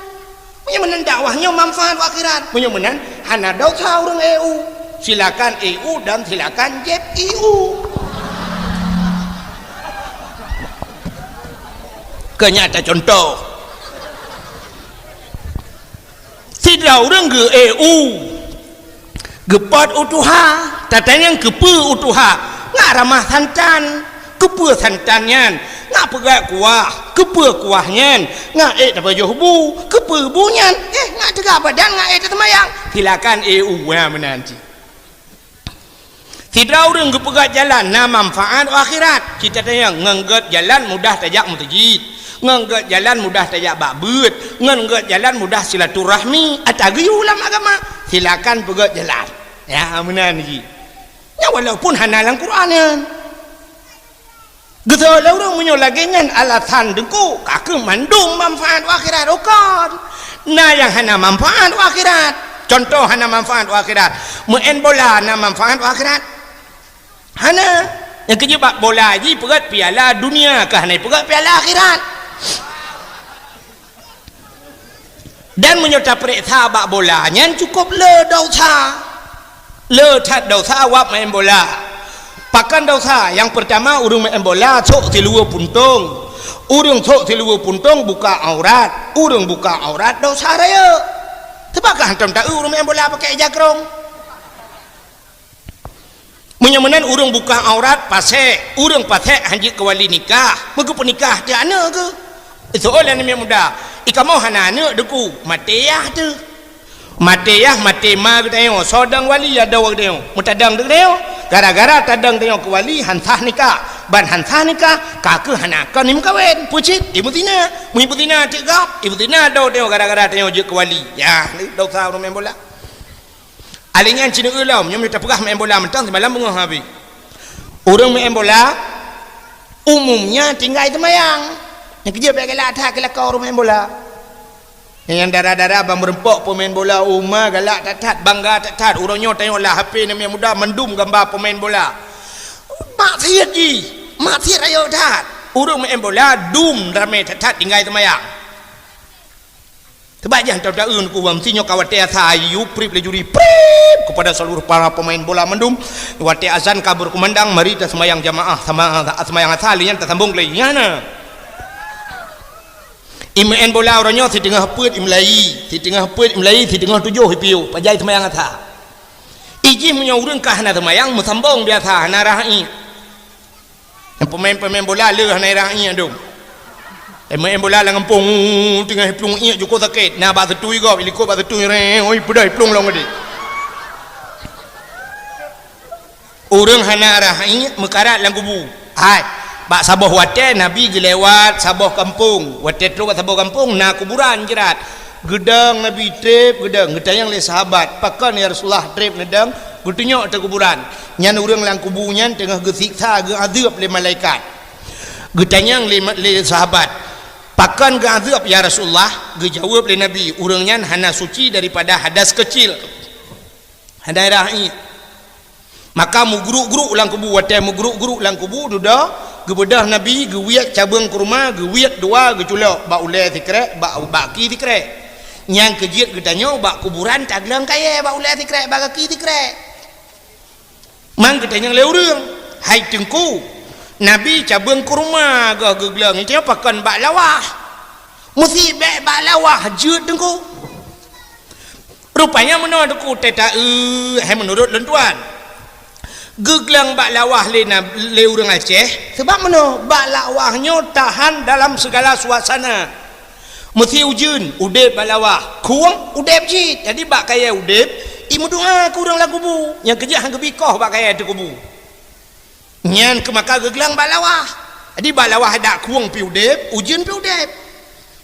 Meunyoe meunan dakwah nyoe manfaat u akhirat. Meunyoe meunan hana dosa ureuëng ék u. Silakan ék u dan silakan jieb ék u. Keu nyan tacuntoh. Sidroe ureuëng geu ék u. Geupot u tuha, tatanyong keupeue u tuha, ngat ramah santan, keupeue santan nyan, ngat peugöt kuah, keupeue kuah nyan, ngat ék tapajoh bu, keupeue bu nyan, éh, ngat teuga badan, ngat ék taseumayang. Silakan ék u, ha, meunan cit. Sidroe ureuëng geupeugöt jalan na manfaat u akhirat, ci tatanyong ngon göt jalan mudah tajak meuseujid. Ngon göt jalan mudah tajak bak beuet, ngon göt jalan mudah silaturahmi, ata geuyue lam agama, silakan peugöt jalan. Ya, meunan jih. Nyan walaupun hana lam Quran nyan. Geusoe lé ureuëng meunyoe lagée nyan alasan deungku, ka keuh mandum manfaat u akhirat, oh kon. Na nyang hana manfaat u akhirat. Cuntoh hana manfaat u akhirat. Meu'en bola na manfaat u akhirat? Hana. Nyang keujeuet bak bola jih peugöt piala dunia, ka hana peugöt piala akhirat. Dan meunyoe tapeuriksa bak bola nyan cukôp le dosa. Le that dosa wab maén bola. Pakon dosa? Nyang peurtama, ureuëng maén bola sôk siluweue puntông. Ureuëng sôk siluweue puntông buka aurat. Ureuëng buka aurat dosa rayeuk. Teuba ka hantom taeu ureuëng maén bola pakai ija krông. Nyoe meunan ureuëng buka aurat, pasek. Ureuëng pasek hanjeuet keu wali nikah. Meugeupeunikah teuh aneuk keuh. Iseuôt lé aneuk muda, "I kamoe hana aneuk, Teungku." Maté yah teuh. Maté yah, maté ma geutanyoe, soe dong wali adoe geutanyoe. Meutadong geutanyoe, gara-gara tadong tanyoe keu wali, han sah nikah. Ban han sah nikah, ka keuh hana kon imeukawen. Peue cit? Imeuzina. Meunyoe imeuzina cit gob, imeuzina adoe tanyoe gara-gara tanyoe jeuet keu wali. Yah, dosa ureuëng main bola. Aléh nyan cit neueu lom, nyoe meunyoe tapeugah main bola mantong simalam beungoh habéh. Ureuëng main bola, umumnya tinggai seumayang. Nyang keujeuet bék galak that keu lakoe ureuëng main bola. Nyang dara-dara ban meureumpok peumain bola u ma galak that-that, bangga that-that. Uroe nyoe tanyoe lam H P aneuk muda mandum gamba peumain bola. Maksiet jih, maksiet rayeuk that. Ureuëng main bola dum ramé that-that tinggai seumayang. Teubajah taun taeun ku bang, sinyoe ka watée asa, yue prip laju ri, prip kepada seluruh para pemain bola mandum. Watée azan ka berkumandang, mari taseumayang jamaah sama, seumayang asa, lheueh nyan tasambong lé. Nyan na. Imeu'en bola uroe nyoe siteungoh peuet imulai, siteungoh peuet imulai, siteungoh tujoh ipiôh, pajan seumayang asa. Ijih meunyoe ureuëng ka hana seumayang, meusambong biasa, hana rhah iék. Nyang peumain-peumain bola le hana rhah iék dum. Imeu'en bola lam gampông, teungoh iplueng iék jukôb sakét, na bak seutui gob, ilikot bak seutui, reng, oi, peudeh iplueng lom geude. Ureuëng hana rhah iék meukarat lam kubu. Hai, bak saboh watée Nabi geulewat saboh gampông. Watée trok bak saboh gampông na kuburan jeurat. Geudong Nabi treb, geudong. Geutanyong lé sahabat, "Pakon ya Rasulullah treb neudong?" Geutunyok ateueh kuburan. Nyan ureuëng lam kubu nyan teungoh geusiksa, geuazeub lé malaikat. Geutanyong lé, lé sahabat, "Pakon geuazeub ya Rasulullah?" Geujaweueb lé Nabi, "Ureuëng nyan hana suci daripada hadas keucil." Hana rhah iék. Maka meugruk-gruk lam kubu, watée meugruk-gruk lam kubu, dudoe, geubeudôh Nabi, geuwiet cabeueng kurma, geuwiet dua, geuculok bak ulée sikrek, bak, bak ki sikrek. Nyang keujeuet geutanyoe bak kuburan tagleueng kayée bak ulée sikrek, bak gaki sikrek. Mang geutanyong lé ureuëng, "Hai Teungku, Nabi cabeueng kurma goh geugleueng, geutanyoe pakon bak lawah? Meusi bék bak lawah jeuet Teungku." Rupanya meunoe Teungku, teuta, eh, hai meunurot lôn tuan. Geugleueng bak lawah lé na, lé ureuëng Aceh, sabab meunoe, bak lawah nyoe tahan dalam segala suasana. Meusi ujeuen, udeb bak lawah, khueng, udeb cit. Jadi bak kayée udeb, imeudoá keu ureuëng lam kubu, nyang keujeuet han geubi koh bak kayée ateueh kubu. Nyan keuh maka geugleueng bak lawah. Jadi bak lawah dak khueng pi udeb, ujeuen pi udeb.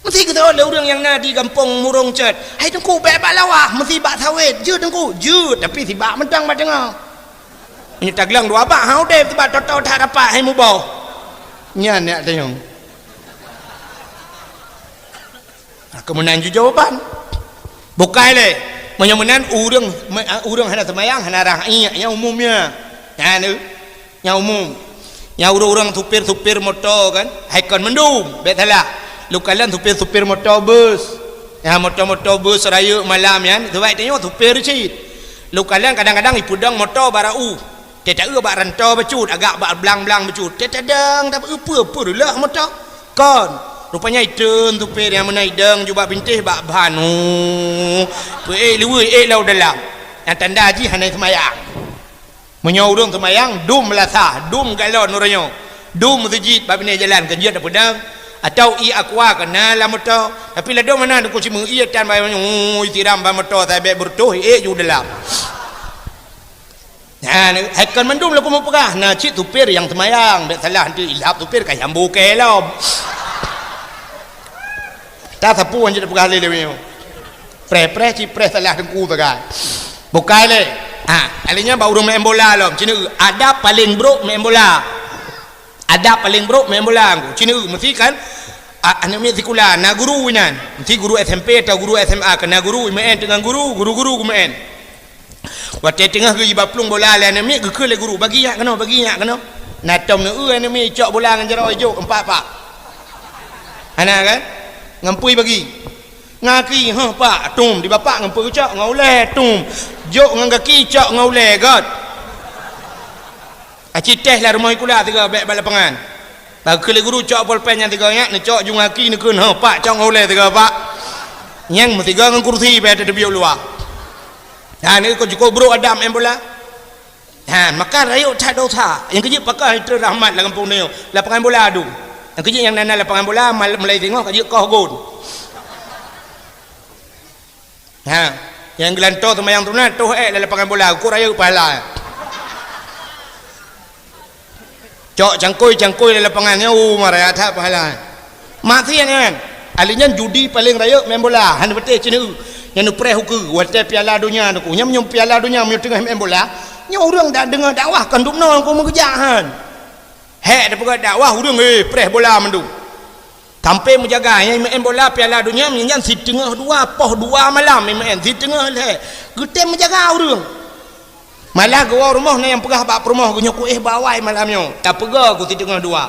Meusi geuteuôt lé ureuëng nyang na di gampông Murong Cot, "Hai Teungku, bék bak lawah, meusi bak sawét." "Jeuet Teungku." "Jeuet, tapi sibak mantong bak teungoh." Meunyoe tagleueng dua bak, ha udeb, sibak toe-toe that rapat, hai muboh. Nyan neuk tanyong. Nah, keu meunan ju jawaban. Bukai lé. Meunyoe meunan ureuëng, me-, ureuëng hana seumayang, hana rhah iék, nyang umum nyan. Nyan, nyang umum. Nyang ureuëng-ureuëng supir-supir moto kan, hai kon mandum, bék salah. Lôn kalon supir-supir moto bus. Nyang moto-moto bus rayeuk malam nyan, sabab tanyoe supir cit. Lôn kalon kadang-kadang ipeudong moto barô. Teuta-eu bak rantô bacut, agak bak blang-blang bacut. Teuta dong, tapi peue-peue reuloh moto. Kon. Rupanya itreun supir nyang meunan idong ju bak bintéh bak ban. Oh, peuék luweue ék lam dalam. Nyang tanda jih hana seumayang. Meunyoe ureuëng seumayang, dum meulasah, dum galon uroe nyoe. Dum meuseujid bak binéh jalan, kon jeuet tapeudong. Atau ié aqua keunan lam moto. Tapi ladôm meunan Teungku, cuma ié tan bak nyoe, oh, isiram bak moto, sabé beureutoh, ék ju dalam. Nyan, hai kon mandum lôn keumeung peugah, na cit supir nyang seumayang, bék salah nanti ilhab supir ka jambu keu lom. Tasapeue nyang peugah lé lewat nyoe. Preh-preh cit preh salah teungku sagai. Bukai lé. Ha, kali nyan bak ureuëng main bola lom. Cina adab paleng brok main bola. Adab paleng brok main bola ngku. Cina meusi kan, a-, aneuk miet sikula na guru inan. Meusi guru S M P atau guru S M A keu na guru, imeuen teungoh guru, guru-guru geumeuen. Watée teungoh geuiba plueng bola lé aneuk miet, geukheun lé guru, "Bagi nyak keunoe, bagi nyak keunoe." Na tom neu-eu aneuk miet icok bola ngon jaroe ijok empat pak. Hana kan? Ngon peue ibagi? Ngon aki, "Heuh, Pak, tum." Di bapak ngon peue geucok? Ngon ulée, tum. Jok ngon gaki, cok ngon ulée, göt. Aci teh lam rumoh sikula sigoe bék bak lapangan. Bak geukheun lé guru cok polpen nyan sigoe nyan, neucok ju ngon aki neukheun, "Heuh, Pak, cok ngon ulée sigoe, Pak." Nyang meusigoe ngon kursi bék teubiet luwa. Nah, ni kok jukuk brok adab main bola. Ha, maka rayeuk that dosa. Nyang keujeuet pakon itrön rahmat lam gampông nyoe, lapangan bola adu. Nyang keujeuet nyang na lapangan bola, mal-, mulai singoh ka jeuet koh gon. Ha, nyang geulantoe seumayang sunat, toh ék lam lapangan bola, keu rayeuk pahala. Cok cangkôi-cangkôi lam lapangan nyoe, uh, maraya that pahala. Maksiat nyan. Ahli nyan judi paleng rayeuk main bola, hana beutôi cit neu. Nyan neupreh ukeue, watèe Piala Donya nyoe. Nyan meunyoe Piala Donya meunyoe teungoh main bola, nyoe ureueng dak deungoe dakwah kon dum noe keu meugeujak han. Hék tapeugah dakwah ureueng, eh, preh bola mandum. Sampai meujaga nyang main bola Piala Donya nyan siteungoh dua, poh dua malam main, siteungoh lhèe. Geutem meujaga ureueng. Malah geuwoe rumoh na nyang peugah bak peurumoh geuh nyoe, "Kuéh bak awai malam nyoe, tapeugah keu siteungoh dua."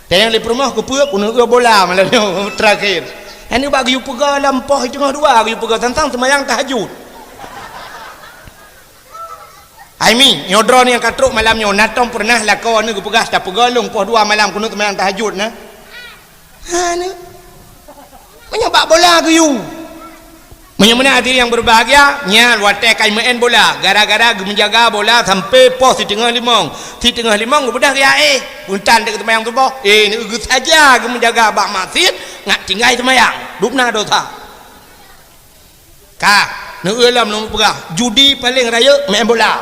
Dan nyang lé peurumoh keupeue, "Keuneuk eu bola malam nyoe terakhir." Nyan bak geuyue peugah lam poh siteungoh dua geuyue peugah teuntang seumayang tahajud. Ai mi, nyoe droeneuh nyang ka trok malam nyoe, na tom peureunah lakoe neuh geupeugah, "Tapeugah lôn poh dua malam keuneuk seumayang tahajud na." Hana. Meunyoe bak bola geuyue. Meunyoe meunan hadirin yang berbahagia, nyan watèe ka main bola, gara-gara geumeujaga bola sampai poh siteungoh limong. Siteungoh limong geubeudôh geujak éh, beuntan deuek seumayang suboh, eh, neu geusaja geumeujaga bak maksiat, ngat tinggai seumayang, dum na dosa. Ka, neu lom lôn peugah, judi paleng rayeuk main bola.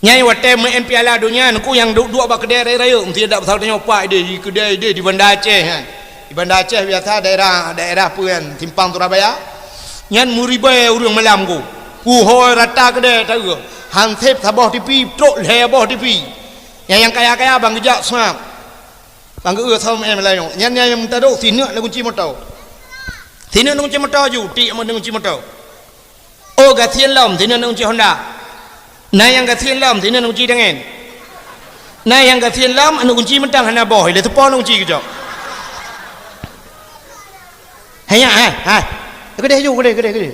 Nyang watèe main Piala Donya, nyoe nyang duek-duek bak keudè rayeuk-rayeuk, meusti dak pasal tanyoe pak idéh, di keudè idéh di Banda Aceh nyan. Di Banda Aceh biasa daerah, daerah peue nyan, Simpang Surabaya. Nyan meuribèe ureueng malam nyoe. Puhôi rata keudè taeu. Hansép saboh TV, trok lhèe boh TV. Nyang, nyang kaya-kaya ban geujak seungab. Ban geu-eu sawöm main malam nyoe. Nyan, nyan nyang meutarok sineuk na gunci moto. Sineuk na gunci moto ju, tiek na gunci moto. Oh, gasien lom, sineuk na gunci Honda. Na nyang gasien lom, sineuk na gunci dangen. Na nyang gasien lom, na gunci mantong hana boh, ilèe teupo na gunci geucok. Hai nyan, hai, hai. Keudéh ju, keudéh, keudéh, keudéh.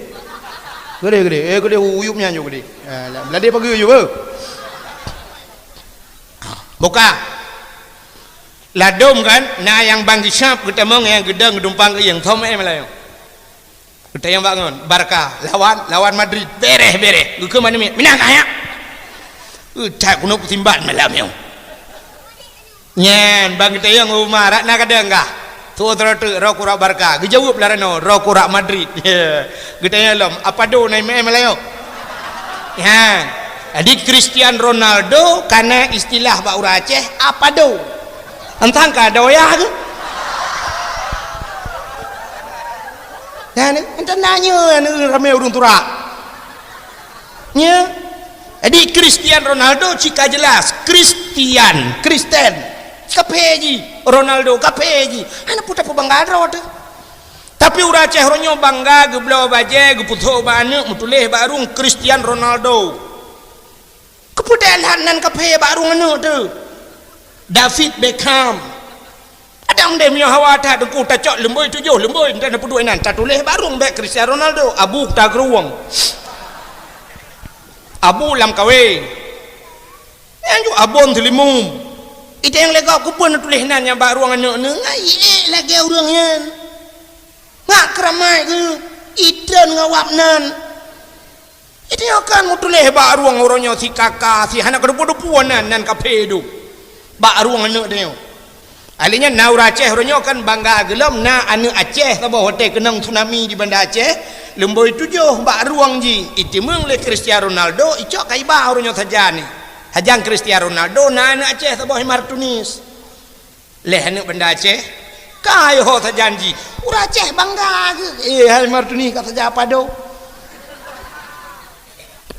Keudéh, keudéh. Eh, keudéh uyup nyan ju keudéh. Eh, la-, ladé pageue ju, beuh. Buka. Ladôm kan, na nyang ban geusab geutamong nyang geudong geudumpang keu ieng. Thom eh malam nyoe. Geutanyong bak ngon, Barca lawan, lawan Madrid. Bereh, bereh. Geukheun manumiet, "Minah kah nyak?" Eh, that keunoe peutimban malam nyoe. Nyan, ban geutanyong Umar, "Rak na kadang kah?" Tuwoe teureutek, "Roh kurak Barca." Geujaweueb lam ranoe, "Roh kurak Madrid." Geutanyong lom, "Apa do na imeum malam nyoe?" Nyan. Jadi Cristiano Ronaldo kana istilah bak ureueng Aceh, "Apa do?" Entang ka doyah ke? Nyan, entang nanya, ramé ureueng turak. Nya. Jadi Cristiano Ronaldo cit ka jelas, Kristian, Kristen. Kaphé jih, Ronaldo kaphé jih. Hana peue tapeubangga droe teuh. Tapi ureueng Aceh uroe nyoe bangga geubloe bajèe, geupeusok bak aneuk, meutuléh bak rueng Cristiano Ronaldo. Keupeue that nan kaphé bak rueng aneuk teuh? David Beckham. Kadang deh meunyoe hawa that teungku tacok leumbôi tujoh, leumbôi, entah na peuduek inan, tatuléh bak rueng bèk Cristiano Ronaldo, abu tagrueng. Abu lam kawé. Nyan ju abon teulimum. Ita nyang lé gob keupeue neutuléh nan nyang bak rueng aneuk neuh, ngai ék lagèe ureueng nyan. Ngat keuramat geuh, itreun ngon wab nan. Ita nyoe kan meutuléh bak rueng uroe nyoe si kaka, si hana keudeupu-deupu nan, nan kaphé dum. Bak rueng aneuk tanyoe. Ahli nyan na ureueng Aceh uroe nyoe kan bangga geulom na aneuk Aceh saboh watèe keunong tsunami di Banda Aceh, leumbôi tujoh bak rueng jih, iteumeung lé Cristiano Ronaldo, icok kaiba uroe nyoe sajan nyoe. Sajan Cristiano Ronaldo na aneuk Aceh saboh Martunis. Lé aneuk Banda Aceh, ka yoh sajan jih. Ureueng Aceh bangga geuh. Eh, hai Martunis ka sajan apa do?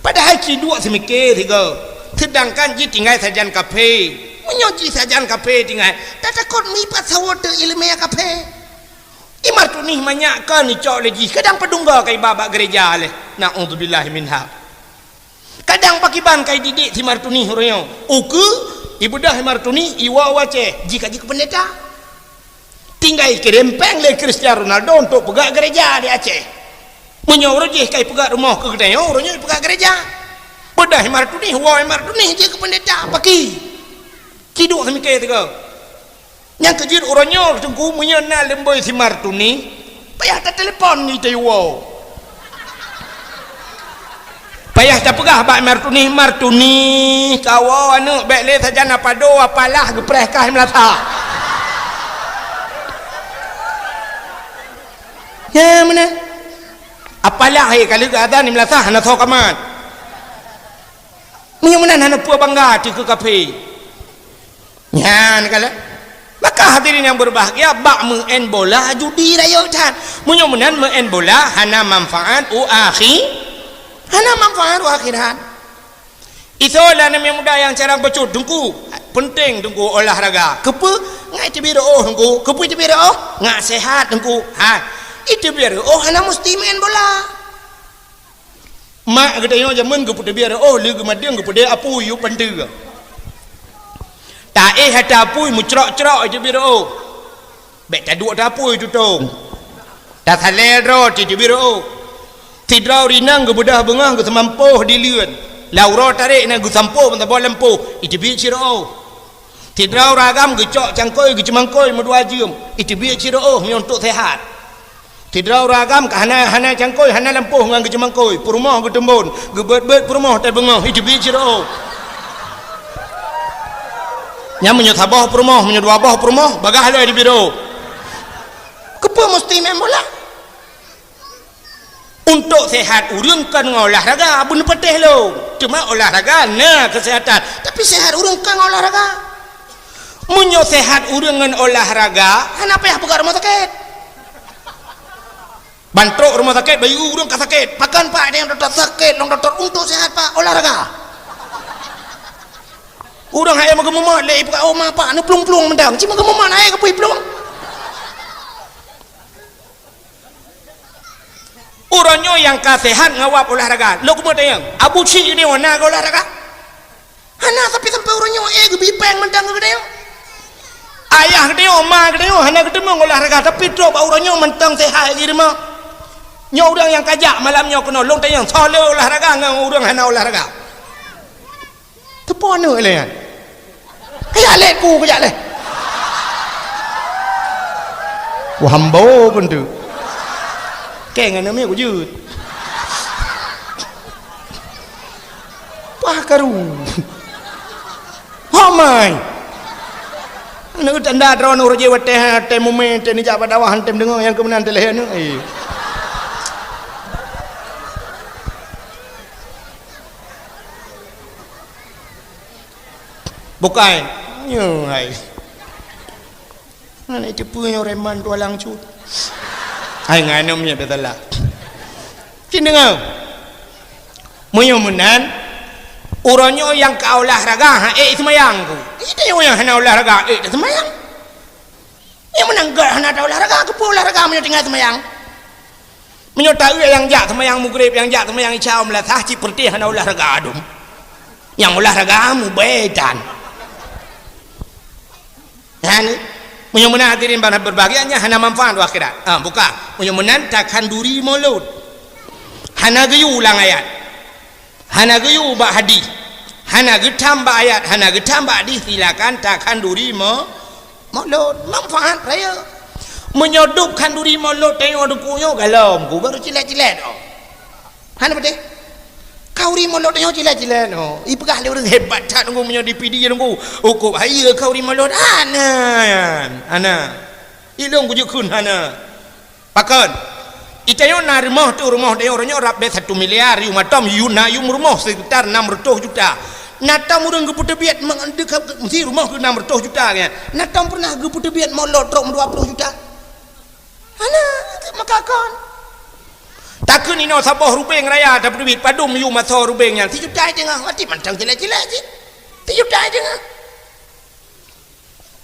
Padahai ci duek seumiké sigoe. Seudangkan jih tinggai sajan kaphé. Meunyoe jih sajan kaphé tinggai, tatakot meuipat sawoe teuh ileumèe kaphé. I Martunis manyak kon icok lé jih, kadang peudungga kaiba bak geureja lé. Naudzubillah minha. Kadang pakiban kai didik si Martunis uroe nyoe. Ukeue, ibeudôh Martunis, iwoe u Aceh, jih ka jeuet keu peundeta. Tinggai kirém péng lé Cristiano Ronaldo untuk peugöt geureja di Aceh. Meunyoe uroe jih ka ipeugöt rumoh keu geutanyoe, uroe nyoe ipeugöt geureja. Beudôh Martunis, woe Martunis jeuet keu peundeta, paki. Ci duek seumiké sigoe. Nyang keujeuet uroe nyoe Teungku, meunyoe na leumbôi si Martunis, payah tatelepon di teuwoe. Payah tapeugah bak Martuni, "Martuni, kawoe aneuk, bèk lé sajan apado, apalah geupreh kah meulasah." Nyan meunan. Apalah, he, ka lheueh azan meulasah hana soe kamat. Meunyoe meunan hana peue bangga teuh keu kafé. Nyan kalheuh. Maka hadirin yang berbahagia, bak meu'en bola judi rayeuk that. Meunyoe meunan meu'en bola hana manfaat u akhi-, hana manfaat u akhirat. Isoe lah aneuk muda nyang carang bacut, "Teungku, penting Teungku olahraga." Keupeue? Ngat iteubiet reu'oh Teungku. Keupeue iteubiet reu'oh? Ngat sehat Teungku. Ha, iteubiet reu'oh hana musti meu'en bola. Mak geutanyoe jameun geupeuteubiet reu'oh, lheueh geumadeueng geupeudeh apui u panteue. Taéh ata apui meucrok-crok iteubiet reu'oh. Bèk taduek ata apui tutong. Tasalèe droe iteubiet reu'oh. Sidroe ureueng inong geubeudoh beungoh geuseumampoh dileuen. Lam uroe tarek na geusampoh meusaboh lampôh, iteubiet cit reu'oh. Sidroe ureueng agam geucok cangkôi geuceumangkôi meudua jeuem, iteubiet cit reu'oh meunyoe untuk sehat. Sidroe ureueng agam ka hana, hana cangkôi, hana lampôh ngon geuceumangkôi, peurumoh geuteumbon, geubeuet-beuet peurumoh tai beungoh, iteubiet cit reu'oh. Nyan meunyoe saboh peurumoh, meunyoe dua boh peurumoh, bagaih lom iteubiet reu'oh. Keupeue musti meu'en bola? Untuk sehat ureueng kon ngon olahraga, beuneupatéh lom. Teuma olahraga na keusehatan, tapi sehat ureueng kon ngon olahraga. Meunyoe sehat ureueng ngon olahraga, hana payah peugah rumoh sakét. Ban trok rumoh sakét, bayeue ureueng ka sakét. Pakon, Pak, nyang dokto sakét, lôn dokto untuk sehat, Pak, olahraga. Ureueng hai meugeumumot lé ipeugah, "Oh, ma, Pak, neuplueng-plueng mantong." Cit meugeumumot hai keupeue iplueng. Uroe nyoe nyang ka sehat ngawab olahraga. Lôn keumeung tanyong, Abu Syik nyoe na geuolahraga? Hana, tapi sampai uroe nyoe, eh, geubi péng mantong keu geutanyoe. Ayah geutanyoe, ma geutanyoe hana geuteumeung olahraga, tapi trok bak uroe nyoe mantong sehat lagi rumoh. Nyoe ureueng nyang kajak malam nyoe keunoe, lôn tanyong, soe le olahraga ngon ureueng hana olahraga? Teupeue aneuk lé nyan? Kajak lé ku, kajak lé. Wah, hambo pun tu. Keng aneuk miet kujeuet. Pah karu. Homai. Aneuk tanda droe nurji watèe, watèe mumé, watèe neujak bak dakwah, watèe deungoe nyang keumeunang teuh lhèe aneuk. Eh. Bukai. Nyoe hai. Hana teupeue nyoe reman tualang cut. Hai ngan nyoe miet beutala. Cit deungoe. Meunyoe meunan, uroe nyoe nyang ka olahraga, ha, ék seumayang ku. Itu nyang hana olahraga, ék seumayang. Nyang meunan gèt hana taolahraga, keupeue olahraga meunyoe tinggai seumayang? Meunyoe taeu nyang jak seumayang Maghrib, nyang jak seumayang Isya, meulasah cit peureutih hana olahraga dum. Nyang olahraga mubèe tan. Nyan, meunyoe meunan hadirin bak berbahagia nyan hana manfaat u akhirat. Ha, buka. Meunyoe meunan takhanduri mulod. Hana geuyue ulang ayat. Hana geuyue bak hadih, hana geutam bak ayat, hana geutam bak hadih, silakan takhanduri mo-, mulod. Manfaat rayeuk. Meunyoe dub khanduri mulod tanyoe dikeue nyoe galom ku, baru cilét-cilét, oh. Hana beutôi? Khanduri mulod tanyoe cilét-cilét, oh. Ipeugah lé ureueng hebat that nunggu meunyoe di P D nunggu. Ukôb hayeue khanduri mulod. Hana, hana. Ilôn kujeuet kheun hana. Pakon? Itanyoe na rumoh tu, rumoh tanyoe, uroe nyoe rab bèe satu miliar, yum atom, yum na, yum rumoh sekitar enam ratus juta. Na tom ureueng geupeuteubiet meusi rumoh keu enam ratus juta nyan. Na tom pernah geupeuteubiet mulod trok dua puluh juta. Hana, maka kon. Takheun inoe saboh rubeng raya tapeuteubiet, padum yum asoe rubeng nyan, sijuta teungoh, mati mantong cilét-cilét cit. Sijuta teungoh.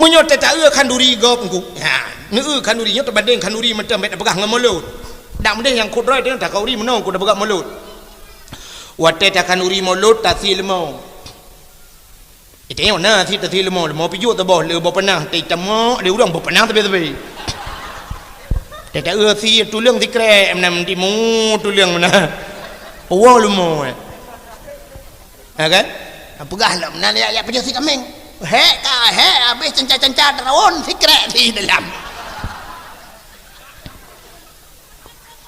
Meunyoe tataeu khanduri gob engku, ha, neueu khanduri nyoe teubandeng khanduri mantong bèk tapeugah ngon mulod. Dak meudeh nyang khudrah teuh takhanduri meunoe ku tapeugah mulod. Watèe takhanduri mulod tasie leumo. Itèe na sit tasie leumo, leumo pijuet saboh le boh panah, teutamok lé ureueng boh panah sabe-sabe. Tataeu sie tuleueng sikrek meunan timu tuleueng meunan. Woe leumo, eh. Ha kan? Peugah lom, na ya, ya peujeuet si kameng. Hék ka, hék habéh cenca-cenca teurawon sikrek di dalam.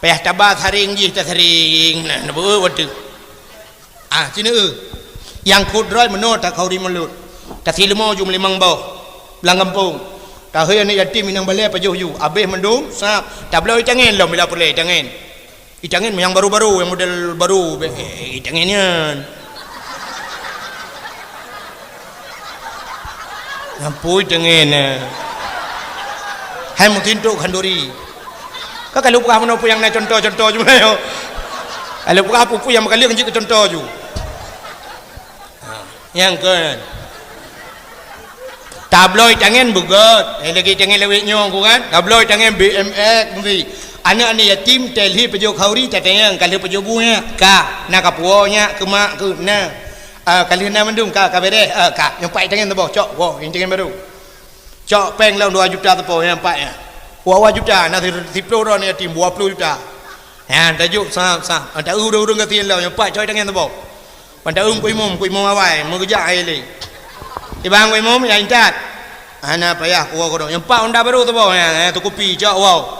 Payah taba saring jih tasaring, nah, neubeuet watèe. Ah, sinoe. Nyang khot droe meunoe takhauri mulod. Tasileumô ju meulimong boh. Lam gampông. Tahôi aneuk yatim inong balée pajoh ju. Abéh mandum, sab. Tabloe itangen lom bila peureulée itangen. Itangen nyang baru-baru, nyang model baru. Bèk, eh, itangen nyan. Nyampui teungen, eh. Hai meutintok khanduri. Ka kalau peugah meunoe peue nyang na contoh-contoh ju meunyoe. Kalau peugah peue-peue nyang meukaleueng jeuet keu contoh ju. Ha, nyang kön. Tabloe tangen beugöt. Eh, lagèe tangen lawét nyoe ku kan. Tabloe tangen B M X meusi. Aneuk-aneuk yatim, teuh lheuh pajoh khauri, tatanyong, ka lheuh pajoh bu nyak? Ka. Na kapuwoe nyak keu mak keuh? Na. Ah, ka lheuh na mandum, ka, ka beres. Ah, ka. Nyang pat tangen teuboh, cok. Woe, nyang tangen baru. Cok péng lom dua juta teupoh nyang pat nyan. Dua juta, na si-, siplôh droe aneuk yatim, dua ploh juta. Nyan, tajok sam, sam. Ata ureueng-ureueng gasien lom, nyang pat cok tangen teupoh. Ban ta-eung keu imum, keu imum awai, meugeujak hai lé. Ibang keu imum, ya intat. Hana payah kuwoe keudroe. Nyang pat honda baru teupoh, nyan, eh, teukupi, cok woe.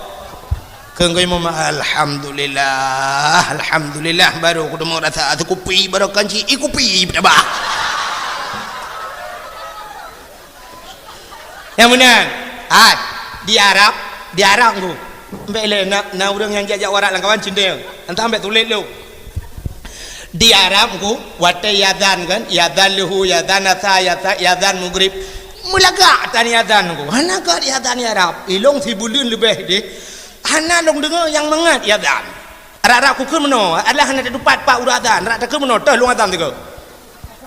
Kheun keu imum, alhamdulillah, alhamdulillah, baru kudeungoe rasa teukupi, baru kan ci, ikupi, tabah. Nyang meunan, hai, di Arab, di Arab tu. Ambek lé, na, na ureueng nyang jak-jak warak lam kawan cindel. Entah ambek tuléh lom. Di Arab tu, watèe yadzan kan, yadzan luhu, yadzan asa, yadzan, yadzan mugrib. Meulagak tan yadzan tu. Hana ka yadzan di Arab. Ilong sibuleuen leubeh deh. Hana lôn deungoe nyang mangat yadzan. Rab-rab kukheun meunoe, alah hana tatupat pat ureueng adzan, rab takheun meunoe, teuh lôn adzan sigoe.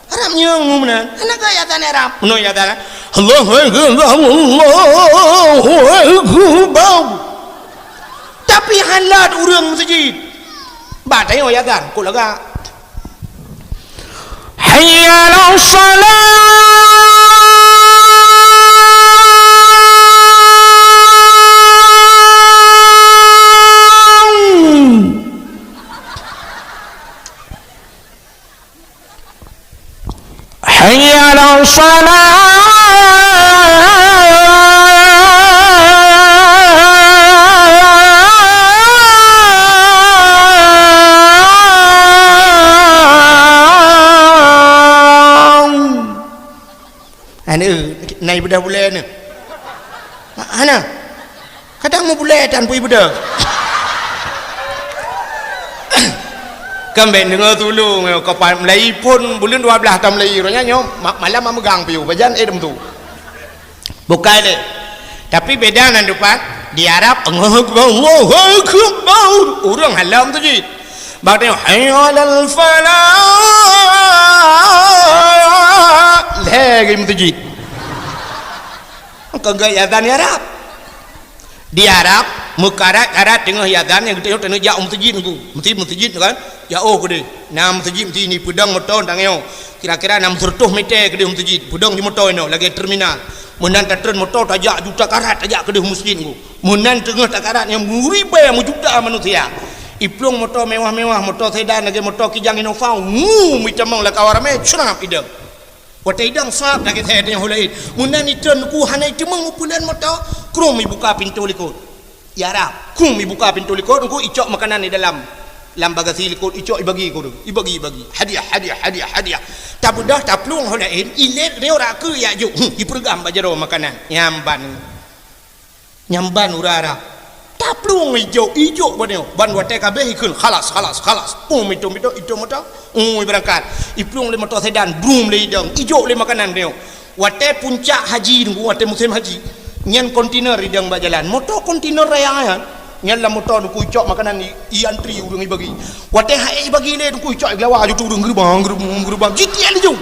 Arab nyang meunan, hana ka yadzan Arab. Meunoe yadzan, Allahu Akbar, Allahu Akbar. Tapi hana ureueng meuseujid. Ba tanyoe yadzan, kok lagak. Hayya 'alas shalah. Hayya 'alas shalah. Aneuk, na ibeudôh bulèe nyoe? Hana. Kadang meubulèe tan peue ibeudôh. Kan bèk deungoe tulông, ka pat meulayi phôn buleuen dua blaih tamlayi, roh nyan nyoe ma-, malam meumeugang piôh, pajan eh dum tu. Bukai lé. Tapi beda nan dupat, di Arab, Allahu Akbar, Allahu Akbar. Ureueng halom tu jih. Bak tengok, "Hayya 'alal falah." Lhèe geuh meuteujid. Engkau gaya azan di Arab. Di Arab, meukarat-karat teungoh azan nyang geutanyoe taneuk jak u meuteujid nunggu. Meuteujid, meuteujid kan? Jak oh keudeh. Na meuteujid, meuteujid ni peudong moto tanyoe. Kira-kira enam ratus meter keudeh meuteujid. Peudong di moto inoe lagèe terminal. Meunan tatreun moto tajak juta karat tajak keudeh meuseujid nunggu. Meunan teungoh takarat nyang meuribèe meujuta manusia. Iplueng moto mewah-mewah, moto sedan lagèe moto Kijang Innova, ngu, mitamong lakau ramè, crap idong. Watèe idong sab lagèe that nyang hulain. Meunan itreun ku hana iteumong meupulan moto, krum ibuka pintoe likot. Ya Rab, krum ibuka pintoe likot, engku icok makanan di dalam, lam bagasi likot, icok ibagi ku tu. Ibagi, ibagi. Hadiah, hadiah, hadiah, hadiah. Tabeudôh, taplueng hulain, ilét, riôh rakeu yak juk. Hmm, ipeureugang bak jaroe makanan. Nyamban. Nyamban urara. Taplueng ijok, ijok banyoe. Ban watèe ka abéh ikheun, "Khalas, khalas, khalas." Pum, itong-itong, itong mata. Ui, beurangkat. Iplueng lé moto sedan, brum lé idong. Ijok lé makanan nyoe. Watèe puncak haji nunggu, watèe musém haji. Nyan kontainer idong bak jalan. Moto kontainer raya nyan. Nyan lam moto nunggu icok makanan i, i antri ureueng ibagi. Watèe hai ibagi lé nunggu icok i geulawa aju tu ureueng geurubang, geurubang, geurubang. Jitiek laju.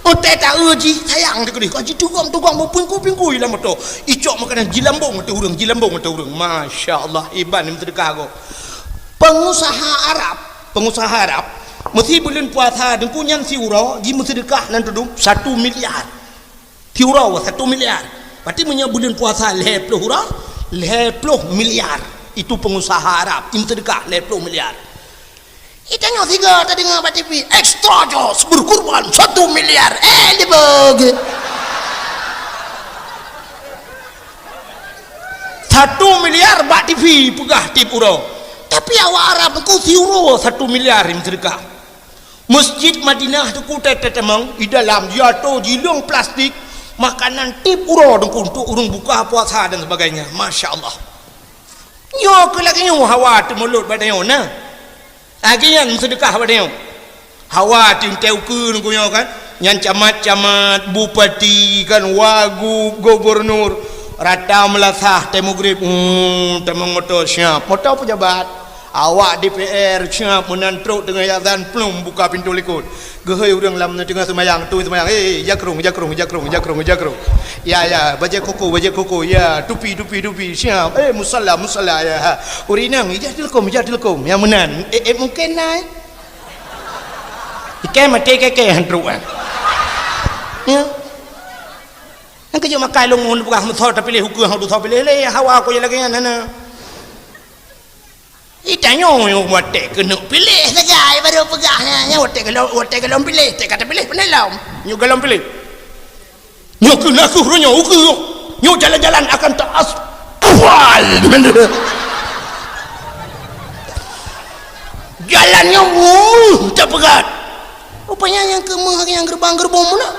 Otai taeu jih sayang teukeudeh, ka jitugom-tugom beupingkui-pingkui lam moto. Icok makanan jilambong ateueh ureueng, jilambong ateueh ureueng. Masya Allah, iban ni meuseudeukah gob. Pengusaha Arab, pengusaha Arab, meusi buleuen puasa teungku nyan siuroe jimeuseudeukah nan tudum satu miliar. Siuroe satu miliar. Berarti meunyoe buleuen puasa lhèe ploh uroe, lhèe ploh miliar. Itu pengusaha Arab, jimeuseudeukah lhèe ploh miliar. Itanyoe sigoe tadeungoe bak T V, "Extra Joss berkurban satu miliar." Eh, libeu geuh. Satu miliar bak T V peugah tiep uroe. Tapi awak Arab nungku siuroe satu miliar jimeuseudeukah. Masjid Madinah tu ku teutamong, di dalam jiatoe jilong plastik, makanan tiep uroe teungku untuk ureuëng buka puasa dan sebagainya. Masya Allah. Nyoe keuh lagée nyoe hawa teumulot bak tanyoe na. Lagée nyan meuseudekah bak tanyoe. Hawa teuntée ukeue nyoe kan. Nyan camat-camat, bupati kan, wagub, gubernur. Rata meulasah tée mugrib, hmm, teumong moto siap. Moto pejabat. Awak D P R siap meunan trok teungoh azan plum buka pintoe likot. Geuhôi ureuëng lam teungoh seumayang, tu seumayang, "Eh, jakrong, jakrong, jakrong, jakrong, jakrong. Ya, ya, bajée koko, bajée koko, ya, tupi, tupi, tupi, siap. Eh, musala, musala, ya, ha. Ureuëng inong, ijak tilkom, ijak tilkom." Nyang meunan, eh, eh, mungken na, eh. Ikai maté keke han trok, eh. Ya. Nyang keujeuet makai lôn ngon peugah meusoe tapiléh ukeue, hana tusoe piléh lé, hawa ku lagée nyan hana. Itanyoe watée keuneuk piléh sagai baru peugah nyan, nyan watée golom, watée golom piléh, teuka tapiléh pandai lom. Nyoe golom piléh. Nyoe keuh nakeuh roh nyoe ukeue. Nyoe jalan-jalan akan taas-, asfal. Jalan nyoe wuh, tapeugah. Rupanya nyang keumeuh nyang gerbang-gerbong meunan.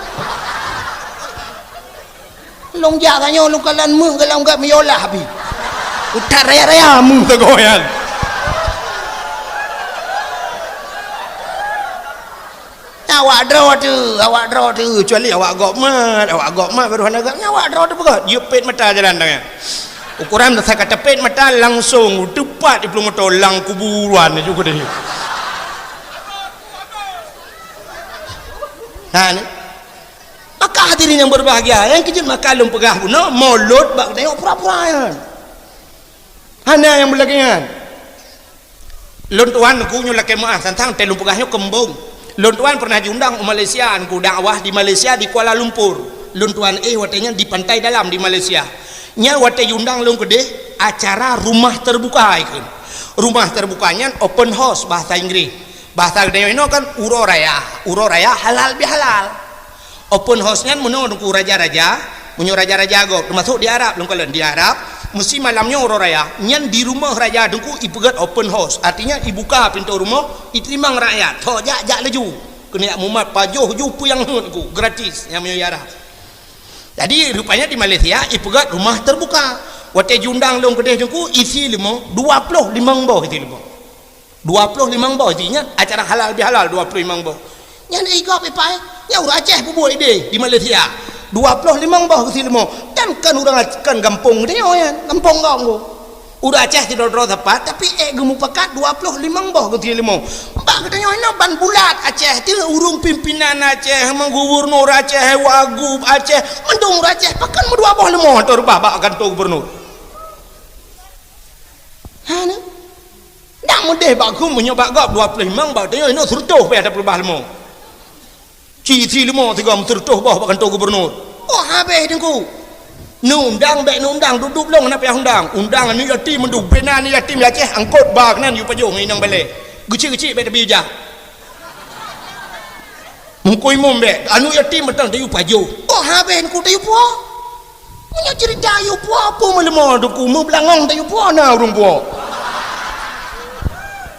Lôn jak ka nyoe lôn kalon meuh golom gét meuyôlah pih. Utak raya-raya meuh sagoe nyan. Awak droe teuh, awak droe teuh, kecuali awak gob mat, awak gob mat baru hana gét, awak droe teuh peugah, jeuet pet mata jalan tangai. Ukuran dasai ka tapet mata langsong teupat di plueng moto lam kuburan juga deh. Nah, ni. Maka hadirin yang berbahagia, nyang keujeuet maka lôn peugah bunoe, mulot bak tanyoe pura-pura nyan. Hana nyang beulagée nyan. Lôn tuan ku nyoe lakée meuáh tantang tée lôn peugah nyoe keumbong. Lôn tuan pernah jiundang u Malaysia, ku dakwah di Malaysia di Kuala Lumpur. Lôn tuan éh watée nyan di Pantai Dalam di Malaysia. Nyan watée jiundang lôn keudeh acara rumah terbuka ikheun. Rumah terbuka nyan open house bahasa Inggris. Bahasa geutanyoe inoe kan uroe raya, uroe raya halal bihalal. Open house nyan meunoe teungku raja-raja, meunyoe raja-raja gob, teumasok di Arab lôn kalon di Arab, meusi malam nyoe uroe raya, nyan di rumoh raja teungku ipeugét open house, artinya ibuka pintoe rumoh, iteurimong rakyat, ho jak, jak laju. Keuneuk mumat pajoh ju peue nyang heuet teungku, gratis nyang meunyoe di Arab. Jadi rupanya di Malaysia ipeugét rumah terbuka. Watée jiundang lôn keudeh teungku isi leumo, dua ploh limong boh isi leumo. Dua ploh limong boh jih nyan acara halal bihalal dua ploh limong boh. Nyan i gob ipai, nyan ureuëng Aceh peubuet ideh di Malaysia. Dua ploh limong boh geusi leumo. Dan kan ureuëng Ac-, kan gampông geutanyoe nyan, gampông gong. Ureuëng Aceh sidroe-droe sapat, tapi ék geumupakat dua ploh limong boh geusi leumo. Bak geutanyoe inoe ban bulat Aceh, teuh ureuëng pimpinan Aceh, gubernur Aceh, wagub Aceh, mandum ureuëng Aceh, pakon meudua boh leumo atau reubah bak kantô gubernur. Ha, na? Dak meudeh bak gum meunyoe bak gob dua ploh limong, bak tanyoe inoe seureutôh pih ata peuleumbah leumo. Ci si leumo sigoe seureutôh boh bak kantô gubernur. Oh, habéh teungku. Neuundang bék neuundang, dudoe lôn hana payah undang. Undang aneuk yatim mandum, bubena aneuk yatim di Aceh angkot ba keunan yue pajoh ngon inong balée. Geucik-geucik bék tabi jak. Meukeumong bék, aneuk yatim mantong tayue pajoh. Oh, habéh teungku tayue puwoe. Meunyoe ceurita yue puwoe, peue meuleumo teungku, meubeulangong tayue puwoe na ureuëng puwoe.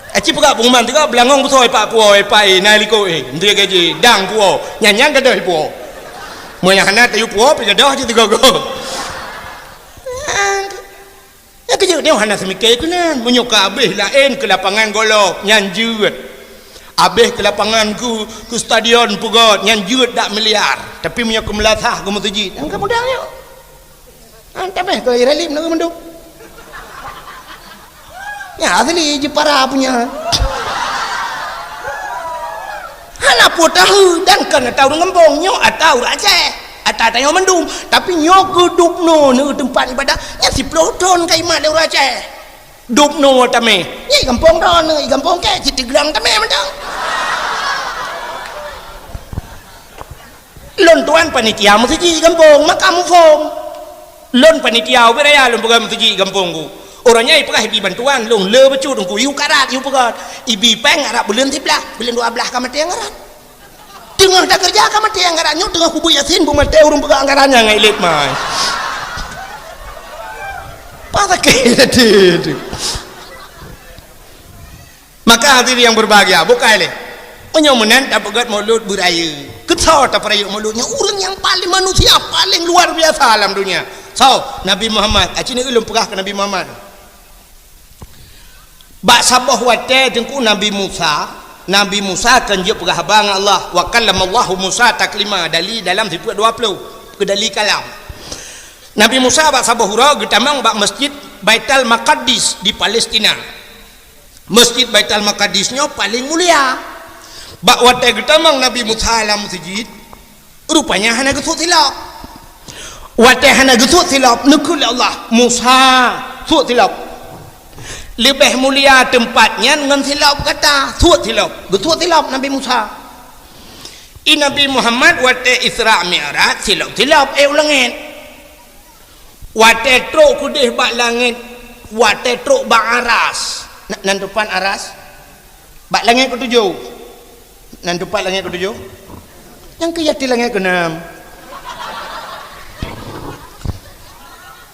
Aci peugah pengumuman teuka beulangong beusoe ipak puwoe, ipak, eh, na likot, eh, menteri gaji, dang puwoe, nyan-nyan gadôh ipuwoe. Meunyoe hana tayue puwoe, pih gadôh cit teugogo. Nyang keujeuet nyoe hana seumike keunan. Meunyoe ka abéh laén keu lapangan golop, nyan jeuet. Abéh keu lapangan keu, keu stadion peugöt, nyan jeuet dak miliar. Tapi meunyoe keu meulasah keu meuseujid, nyang ka mudah nyoe. Nyan tabéh keu Israel meunurot mandum. Nyan asli Jepara punya. Hana peue tahu dan kon ata ureuëng gampông, nyoe ata ureuëng Aceh. Ata tanyoe mandum, tapi nyoe keu Dubno neu teumpat ibadah, nyan siploh thon ka imat lé ureuëng Aceh. Dubno tamé, nyan i gampông droeneuh, i gampông kèe, Siti Glang tamé mantong. Lôn tuan panitia meuseujid i gampông, maka muphom. Lôn panitia ubé raya lôn peugah meuseujid i gampông ku. Uroe nyan ipeugah ibi bantuan, lôn le bacut teungku, iu karat, iu peugöt. Ibi péng arab buleuen siblaih, buleuen dua blaih ka maté anggaran. Teungoh takeureuja ka maté anggaran nyoe, teungoh kubu Yasin beumaté ureuëng peugah anggaran nyang ngai lét mai. Pasakét hati tu. Maka hadirin yang berbahagia, bukai lé. Meunyoe meunan tapeugét Maulud beuraya. Keu soe tapeurayeuk Maulud nyoe? Ureuëng nyang paléng, manusia paléng luar biasa lam dunia. Soe? Nabi Muhammad. Aci nyoe ulôn peugah keu Nabi Muhammad. Bak saboh watée Teungku Nabi Musa, Nabi Musa kan jeuet peugah haba ngon Allah, "Wa kallamallahu Musa taklima", dali dalam sifeuet dua puluh, keu dali kalam. Nabi Musa bak saboh uroe geutamong bak Masjid Baitul Maqdis di Palestina. Masjid Baitul Maqdis nyoe paléng mulia. Bak watée geutamong Nabi Musa lam meuseujid, rupanya hana geusut silop. Watée hana geusut silop, neukheun lé Allah, "Musa, sut silop." Leubeh mulia teumpat nyan ngon silop gata, sut silop. Geusut silop Nabi Musa. I Nabi Muhammad watée Isra Mi'raj, silop-silop ék u langét. Watée trok keudeh bak langét, watée trok bak aras. Na-, nan teumpat aras? Bak langét keutujoh. Nan teumpat langét keutujoh? Nyang keu yatim langét keunam.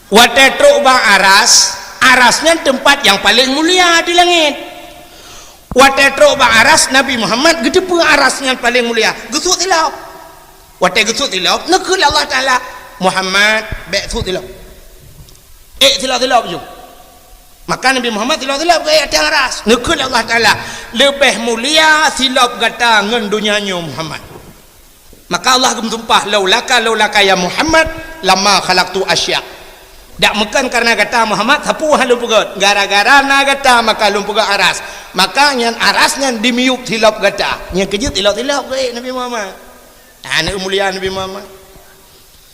Watée trok bak aras, aras nyan teumpat nyang paléng mulia di langét. Watée trok bak aras, Nabi Muhammad geuteupeue aras nyan paléng mulia, geusut silop. Watée geusut silop, neukheun lé Allah Taala, "Muhammad, bék sut silop. Ék silop-silop ju." Maka Nabi Muhammad silop-silop geuék ateueh aras. Neukheun lé Allah Taala, "Leubeh mulia silop gata ngon donya nyoe, Muhammad." Maka Allah geumeusumpah, "Laulaka, laulaka ya Muhammad, lama khalaqtu asya." Dak meukon kareuna gata Muhammad, sapeue hana lôn peugét. Gara-gara na gata maka lôn peugét aras. Maka nyan aras nyan dimiyueb silop gata. Nyang keujeuet silop-silop geuék Nabi Muhammad. Hana mulia Nabi Muhammad.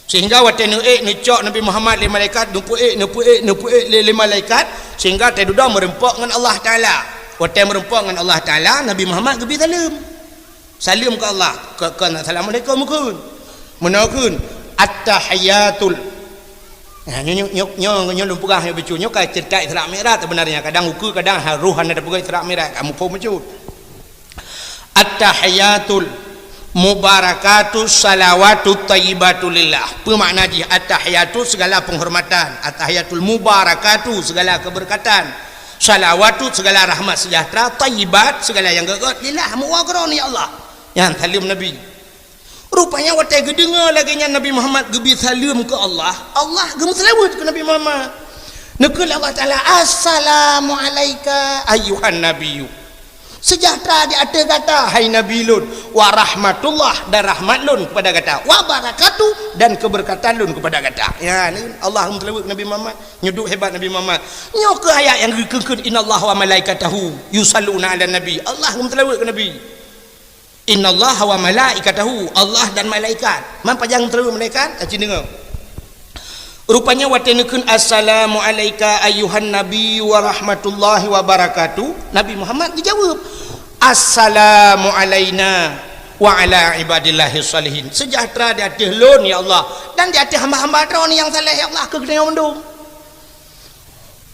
Sehingga watée neuék neucok Nabi Muhammad lé malaikat, neupeuék, neupeuék, neupeuék lé, lé malaikat, sehingga watée dudoe meurumpok ngon Allah Taala. Watée meurumpok ngon Allah Taala, Nabi Muhammad geubri saleuem. Saleuem keu Allah, keu, keu assalamualaikum kheun. Meunoe kheun, "At-tahiyyatul." Nah, nyoe, nyoe, nyoe, nyoe, nyoe lôn peugah nyoe bacut, nyoe ka ceurita Isra Mi'raj sebenarnya. Kadang ukeue, kadang ha-, roh hana tapeugah Isra Mi'raj, kamu phom bacut. "At-tahiyyatul mubarakatus salawatut thayyibatu lillah." Peue makna jih? At-tahiyatu segala penghormatan, at-tahiyyatul mubarakatu segala keberkatan, salawatu segala rahmat sejahtera, thayyibat segala nyang gét-gét, lillah, meuwoe keu Droeneuh ya Allah. Nyan saleuem Nabi. Rupanya watée geudeungoe lagée nyan Nabi Muhammad geubri saleuem keu Allah, Allah geumeuseulaweuet keu Nabi Muhammad. Neukheun lé Allah Taala, "Assalamu alaika ayyuhan nabiyyu." Sejahtera di ateueh gata, hai Nabi lôn, wa rahmatullah, dan rahmat lôn kepada gata, wa barakatuh, dan keberkatan lôn kepada gata. Ya, ni Allah geumeuseulaweuet keu Nabi Muhammad. Nyoe duek hebat Nabi Muhammad. Nyoe keuh ayat nyang geukheun, "Innallaha wa malaikatahu yusalluna 'alan nabi." Allah geumeuseulaweuet keu Nabi. "Innallaha wa malaikatahu", Allah dan malaikat. Man pajan geumeuseulaweuet malaikat? Aci deungoe. Rupanya watée neukheun, "Assalamu alaika ayyuhan nabi wa rahmatullahi wa barakatuh", Nabi Muhammad geujaweueb, "Assalamu alaina wa ala ibadillahis shalihin." Sejahtera di ateueh lôn, ya Allah, dan di ateueh hamba-hamba Droeneuh nyang saleh, ya Allah, keu geutanyoe mandum.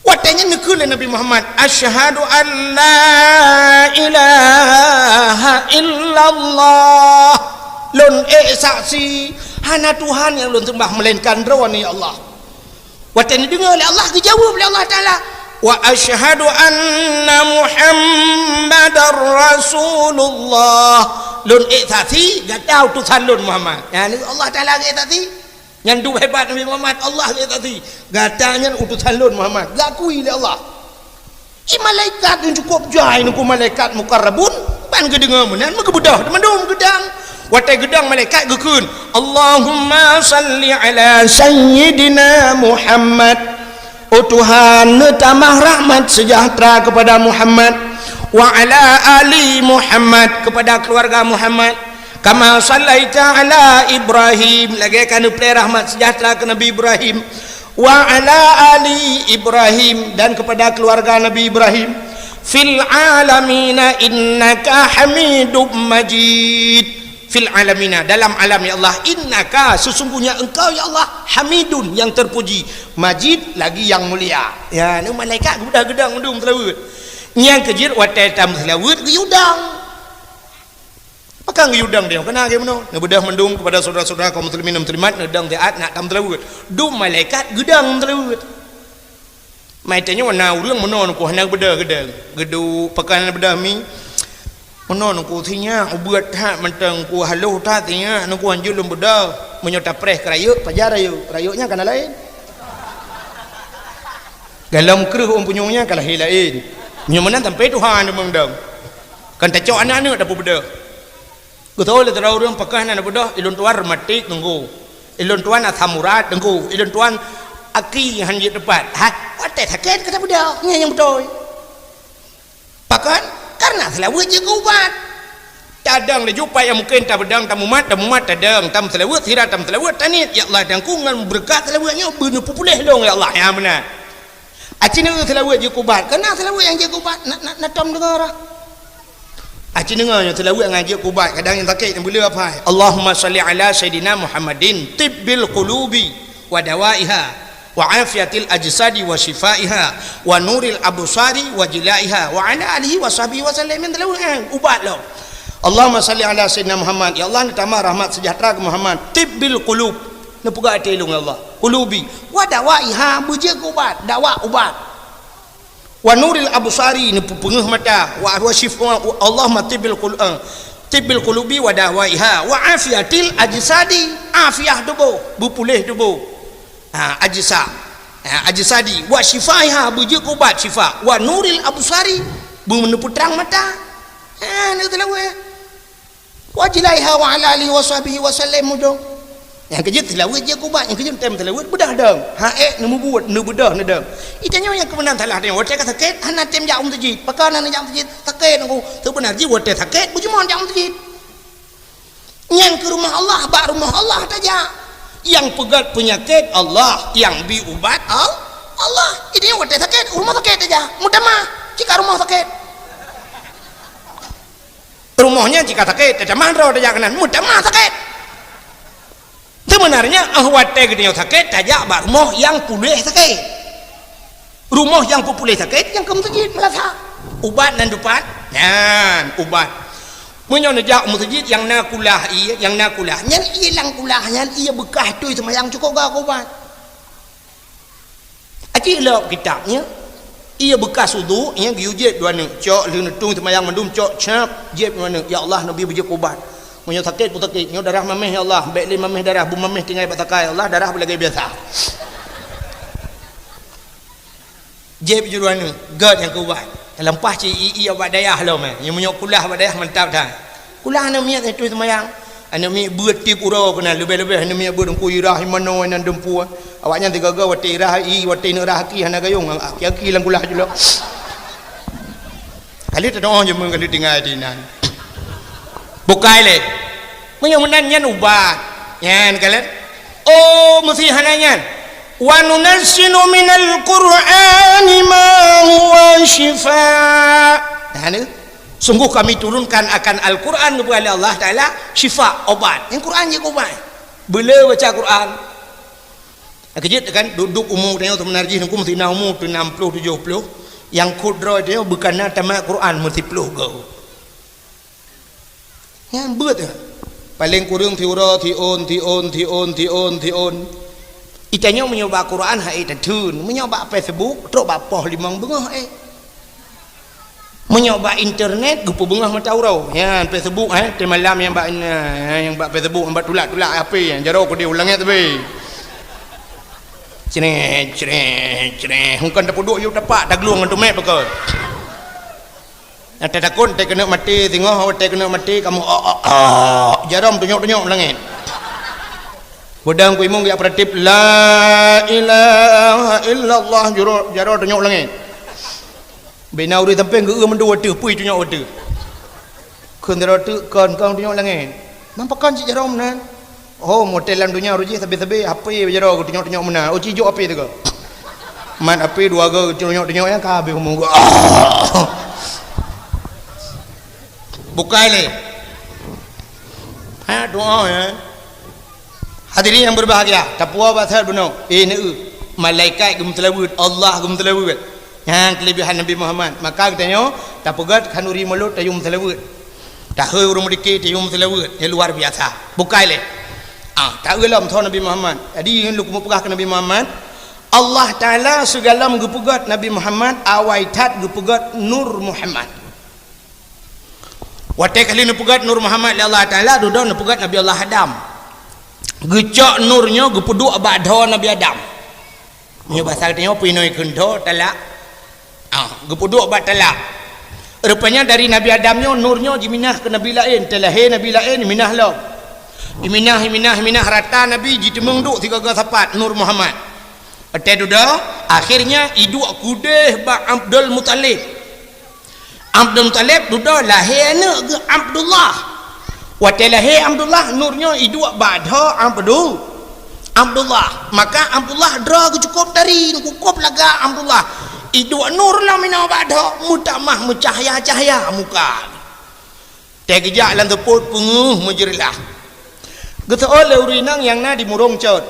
Watée nyan neukheun lé Nabi Muhammad, "Asyhadu an la ilaha illallah." Lôn ék saksi, hana Tuhan nyang lôn seumbah meulainkan Droeneuh, ya Allah. Watée neudeungoe lé Allah, geujaweueb lé Allah Taala, "Wa asyhadu anna Muhammadar Rasulullah." Lôn ék saksi, gata utosan lôn Muhammad. Nyan Allah Taala geuék saksi. Nyan duek hebat Nabi Muhammad, Allah geuék saksi. Gata nyan utosan lôn Muhammad, geukui lé Allah. I malaikat nyang cukôp jai, nungku malaikat mukarrabun, ban geudeungoe meunan, meugeubeudoh mandum geudang. Watée geudang malaikat geukheun, "Allahumma salli ala sayyidina Muhammad." Oh Tuhan, neutamah rahmat sejahtera kepada Muhammad, wa ala ali Muhammad, kepada keluarga Muhammad, kama sallaita ala Ibrahim, lagée ka neuplée rahmat sejahtera keu Nabi Ibrahim, wa ala ali Ibrahim, dan kepada keluarga Nabi Ibrahim, fil alamina innaka Hamidum Majid. Fil alamina, dalam alam, ya Allah, innaka, sesungguhnya Engkau, ya Allah, Hamidun, yang terpuji, Majid, lagi yang mulia. Ya, ni malaikat geudah geudang mandum seulaweuet. Nyang keujeuet watée tameuseulaweuet geuyue dang. Pakon geuyue dang dia? Keunan lagée meunoe. Neubeudôh mandum kepada saudara-saudara kaum muslimin dan muslimat, neudang siat nak tameuseulaweuet. Dum malaikat geudang seulaweuet. Mai tanyoe na ureuëng meunoe nungku hana beudôh geudang. Geuduek pakon hana beudôh mi. Meunan ku sinyak ubeuet that mantong ku haloh that sinyak nungku hanjeuet lôn beudôh. Meunyoe tapreh keu rayeuk, pajan rayeuk? Rayeuk nyan kana laén. Galom kreueh ôn punyueng nyan ka lahé laén. Meunyoe meunan sampai tuha nyoe meudong. Kan tacok aneuk-aneuk tapeubeudôh. Geutôi lé sidroe ureuëng pakoh hana beudôh, ilôn tuan rematik nungku. Ilôn tuan asam urat nungku. Ilôn tuan aki han jeuet teupat. Ha, watée sakét ka tabeudôh. Nyan nyang beutôi. Pakon? Kareuna seulaweuet jeuet keu ubat. Tadong laju pat nyang mungken tabeudong, tamumat, tamumat, tadong, tameuseulaweuet, sira tameuseulaweuet, taniet, "Ya Allah, dangku ngon beureukat seulaweuet nyoe beuneupeupuléh lôn, ya Allah." Nyang meunan. Aci nyoe seulaweuet jeuet keu ubat. Kareuna seulaweuet nyang jeuet keu ubat, na, na, na tom deungoe rah. Aci deungoe nyoe seulaweuet nyang jeuet keu ubat, kadang nyang sakét nyang beuleueh apai. Allahumma shalli ala sayyidina Muhammadin tibbil qulubi wa dawaiha, wa afiatil ajsadi wa syifaiha, wa nuril absari wa jilaiha, wa ala alihi wa sahbihi wa sallam. Yang telu, eh, ubat lom. Allahumma shalli ala sayyidina Muhammad. Ya Allah, neutamah rahmat sejahtera keu Muhammad. Tibbil qulub. Neupeugah até lôn, ya Allah. Qulubi. Wa dawaiha, beujeuet keu ubat. Dawa, ubat. Wa nuril absari, neupeupeungeuh mata. Wa, wa syif-, wa, Allahumma tibbil qul-, eh, tibbil qulubi wa dawaiha. Wa afiatil ajsadi, afiah tuboh, beupuléh tuboh. Ha, ajsa. Ha, ajsadi. Wa syifaiha, beujeuet keu ubat syifa. Wa nuril absari, beuneupeutrang mata. Ha, nyoe seulaweuet. Wa jilaiha wa ala alihi wa sahbihi wa sallam mudong. Nyang keujeuet seulaweuet jeuet keu ubat, nyang keujeuet tem seulaweuet beudôh dong. Ha, ék neumubuet, neubeudôh neudong. Ita nyoe nyang keumeunang salah tanyoe. Watée ka sakét, hana tem jak u meuseujid. Pakon hana jak u meuseujid? Sakét nungku. Seubeuna jih watée sakét, beujumong jak u meuseujid. Nyan keu rumoh Allah, bak rumoh Allah tajak. Nyang peugét peunyakét Allah, nyang bi ubat Al-, Allah. Ita nyoe watée sakét, rumoh sakét tajak. Meutamah, cit ka rumoh sakét. Rumoh nyan cit ka sakét, tatamah droe tajak keunan, meutamah sakét. Seubeunarnya, óh watée geutanyoe sakét, tajak bak rumoh nyang puléh sakét. Rumoh nyang peupuléh sakét, nyang keu meuseujid meulasa. Ubat nan dupat, nyan ubat. Meunyoe neujak u meuseujid nyang na kulah ié, nyang na kulah, nyan ié lam kulah, nyan ié beukah tui seumayang cukôp gak ubat. Aci lom kitab nyan. Ié beukas uduk, nyan geuyue jieb dua neuk. Cok lheueh neutueng seumayang mandum, cok cap, jieb dua neuk. Ya Allah, neubi beujeuet keu ubat. Meunyoe sakét pun sakét, nyoe darah mameh ya Allah, bék lé mameh darah, beumaméh tinggai bak sakai ya Allah, darah beulagée biasa. Jieb jih dua neuk, gét nyang keu ubat. Teuleumah cit ié-ié bak dayah lom, eh. Nyoe meunyoe kulah bak dayah mantap that. Kulah aneuk miet, eh, tueng seumayang. Aneuk miet beuet tieb uroe keunan, leubeh-leubeh aneuk miet beuet teungku irah imanoe nan dumpeue. Awaknyan sigoe-goe watée irah ié, watée neuk rah aki hana gayong, aki-aki lam kulah jih lom. Kali teudoh jeumeung kali tinggai di nan. Bukai lé. Meunyoe meunan nyan ubat. Nyan kalon. Oh, meusi hana nyan. Wa nunazzilu minal Qur'ani ma huwa syifa. Nah, ni. Sungguh Kami turunkan akan Al-Quran, geupeugah lé Allah Taala, syifa, obat. Nyang Quran jeuet keu ubat. Beulé baca Quran. Keujeuet kan, duek-duek umu tanyoe seubeuna jih nungku meusi na umu teuh nam ploh tujoh ploh. Nyang khot droe tanyoe beukana tamat Quran meusiploh goe. Nyan beuet. Paléng kureueng siuroe, siôn, siôn, siôn, siôn, siôn. Itanyoe meunyoe bak Quran hai tatheun, meunyoe bak Facebook trok bak poh limong beungoh, eh. Meunyoe bak internet geupeubeungoh mata uroe. Nyan Facebook, eh, teumalam nyang bak, eh, nyang bak Facebook, nyang bak tulak-tulak H P, nyang jaroe keudeh u langét teubi. Cret, cret, cret. Hongkon tapeuduek yue tapak taglueng ngon tumet beukon. Nyang tatakot teuh keuneuk maté, singoh watée keuneuk maté kamoe, "Oh, oh, oh." Jaroe tunyok-tunyok langét. Beudang kuimong geujak peuratéb, "La ilaha illallah," jaroe, jaroe tunyok langét. Bina ureuëng sampéng geu-eu mandum watée, pui tunyok watée. Kheun sidroe teuk kon, kon tunyok langét. Nang pakon cit jaroe meunan? Oh, motel lam donya roh jih sabe-sabe H P jaroe geutunyok-tunyok meunan. Oh, cijok H P teuka. Mat H P dua go geutunyok-tunyok nyang ka habéh umur geuh. Bukai lé. Ha, doa, ya. Hadirin yang berbahagia, tapuwoe bak that bunoe, eh, neu, malaikat geumeuseulaweuet, Allah geumeuseulaweuet. Nyan keulebihan Nabi Muhammad. Maka geutanyoe tapeugét khanuri mulod tayue meuseulaweuet. Tahôi ureuëng meudike tayue meuseulaweuet, nyang luar biasa. Bukai lé. Ah, taeu lom soe Nabi Muhammad. Jadi, lôn keuneuk peugah keu Nabi Muhammad, Allah Taala sigohlom geupeugét Nabi Muhammad, awai that geupeugét Nur Muhammad. Watée ka lheueh neupeugét Nur Muhammad lé Allah Taala, dudoe neupeugét Nabi Allah Adam. Geucok nur nyoe geupeuduek bak dhoe Nabi Adam. Meunyoe basa geutanyoe peuinoi kheun dhoe talak. Ah, geupeuduek bak talak. Rupanya dari Nabi Adam nyoe nur nyoe jiminah keu nabi laén, teulahé nabi laén minah lom. Iminah, iminah, iminah rata nabi jiteumeung duek sigoe-goe sapat Nur Muhammad. Watée dudoe, akhirnya iduek keudeh bak Abdul Muthalib. Abdul Muthalib dudoe lahé aneuëk geuh Abdullah. Watée lahé Abdullah, nur nyoe iduek bak dhoe Abdu-, Abdullah. Maka Abdullah droe geuh cukôp tari, cukôp lagak Abdullah. Iduek nur lom inoe bak dhoe, meutamah meucahya-cahya muka. Teugeujak lam seupôt peungeuh meujeureulah. Geuseuôt lé ureuëng inong nyang na di Murong Cot.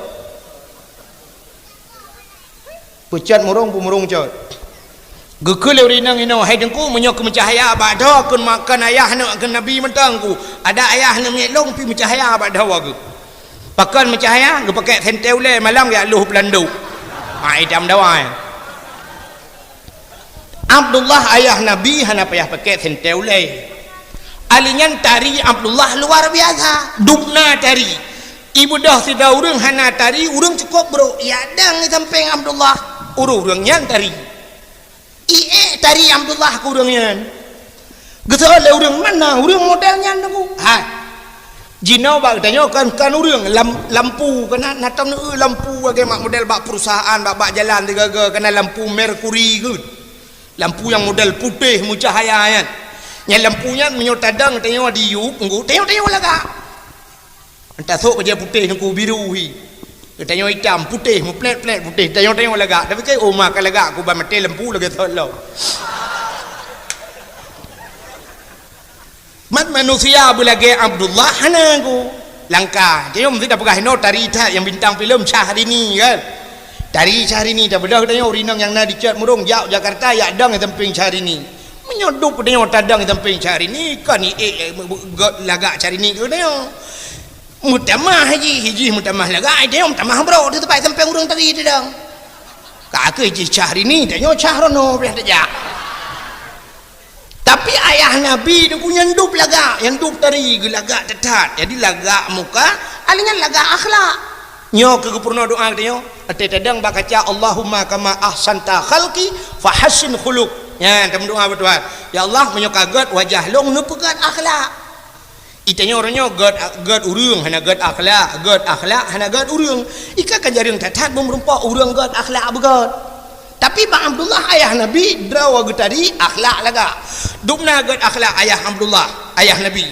Peucot murong, peumurong cot. Geukheun lé ureuëng inong inoe, "Hai Teungku, meunyoe keu meucahya bak dhoe kheun ma-, kheun ayah aneuëk kheun nabi mantong ku. Adak ayah aneuëk miet lôn pih meucahya bak dhoe geuh." Pakon meucahya? Geupakèk sentée ulée malam geujak lôh peulandok. Ha, itam dawai. Abdullah ayah Nabi hana payah pakèk sentée ulée. Ali nyan tari Abdullah luar biasa. Dubna tari. Ibeudôh sidroe ureuëng hana tari, ureuëng cukôp brôk, ijak dong di sampéng Abdullah, ureuëng-ureuëng nyan tari. Iék tari Abdullah keu ureuëng nyan. Geuseuôt lé ureuëng, "Mana ureuëng model nyan, Teungku?" Hai. Jinoe bak geutanyoe kon, kon ureuëng, lam-, lampu, kana na tom neu lampu lagée mak model bak perusahaan, bak, bak jalan sigoe-goe, kana lampu merkuri geuh. Lampu nyang model putéh meucahya nyan. Nyan lampu nyan meunyoe tadong tanyoe di yup, Teungku, tanyoe, tanyoe lagak. Tasok bajée putéh Teungku, biru hi. Geutanyoe itam, putéh, meuplét-plét putéh. Tanyoe-tanyoe lagak. Tapi keu uma ka lagak, ku ban maté lampu lagée sot lom. Mat manusia beulagée Abdullah hana ku. Langkah. Tanyoe meusti tapeugah inoe tari that nyang bintang filem Syahrini kan. Tari Syahrini tabeudôh tanyoe ureuëng inong nyang na di Cot Murong jak Jakarta yak dong di sampéng Syahrini. Meunyoe duek tanyoe tadong di sampéng Syahrini, kon iék, eh, gét lagak Syahrini keu tanyoe. Meutamah jih, jih meutamah lagak, tanyoe meutamah brôk, di teumpat sampéng ureuëng tari tadong. Ka keuh jih Syahrini, tanyoe Syahrono pih tajak. Tapi ayah Nabi Teungku nyan dup lagak, nyan dup tari geulagak that-that. Jadi lagak muka, ali nyan lagak akhlak. Nyoe keuh geupeurunoe doa geutanyoe, watée tadong bak kaca, "Allahumma kama ahsanta khalqi fahassin khuluq." Nyan tameudoa bak Tuhan, "Ya Allah, meunyoe ka gét wajah lôn, neupeugét akhlak." Itanyoe uroe nyoe gét, gét ureuëng hana gét akhlak, gét akhlak hana gét ureuëng. Ika ka jareueng that-that beumeurumpok ureuëng gét akhlak beugét. Tapi bak Abdullah ayah Nabi, droe geutari akhlak lagak. Dubna gét akhlak ayah Abdullah, ayah Nabi.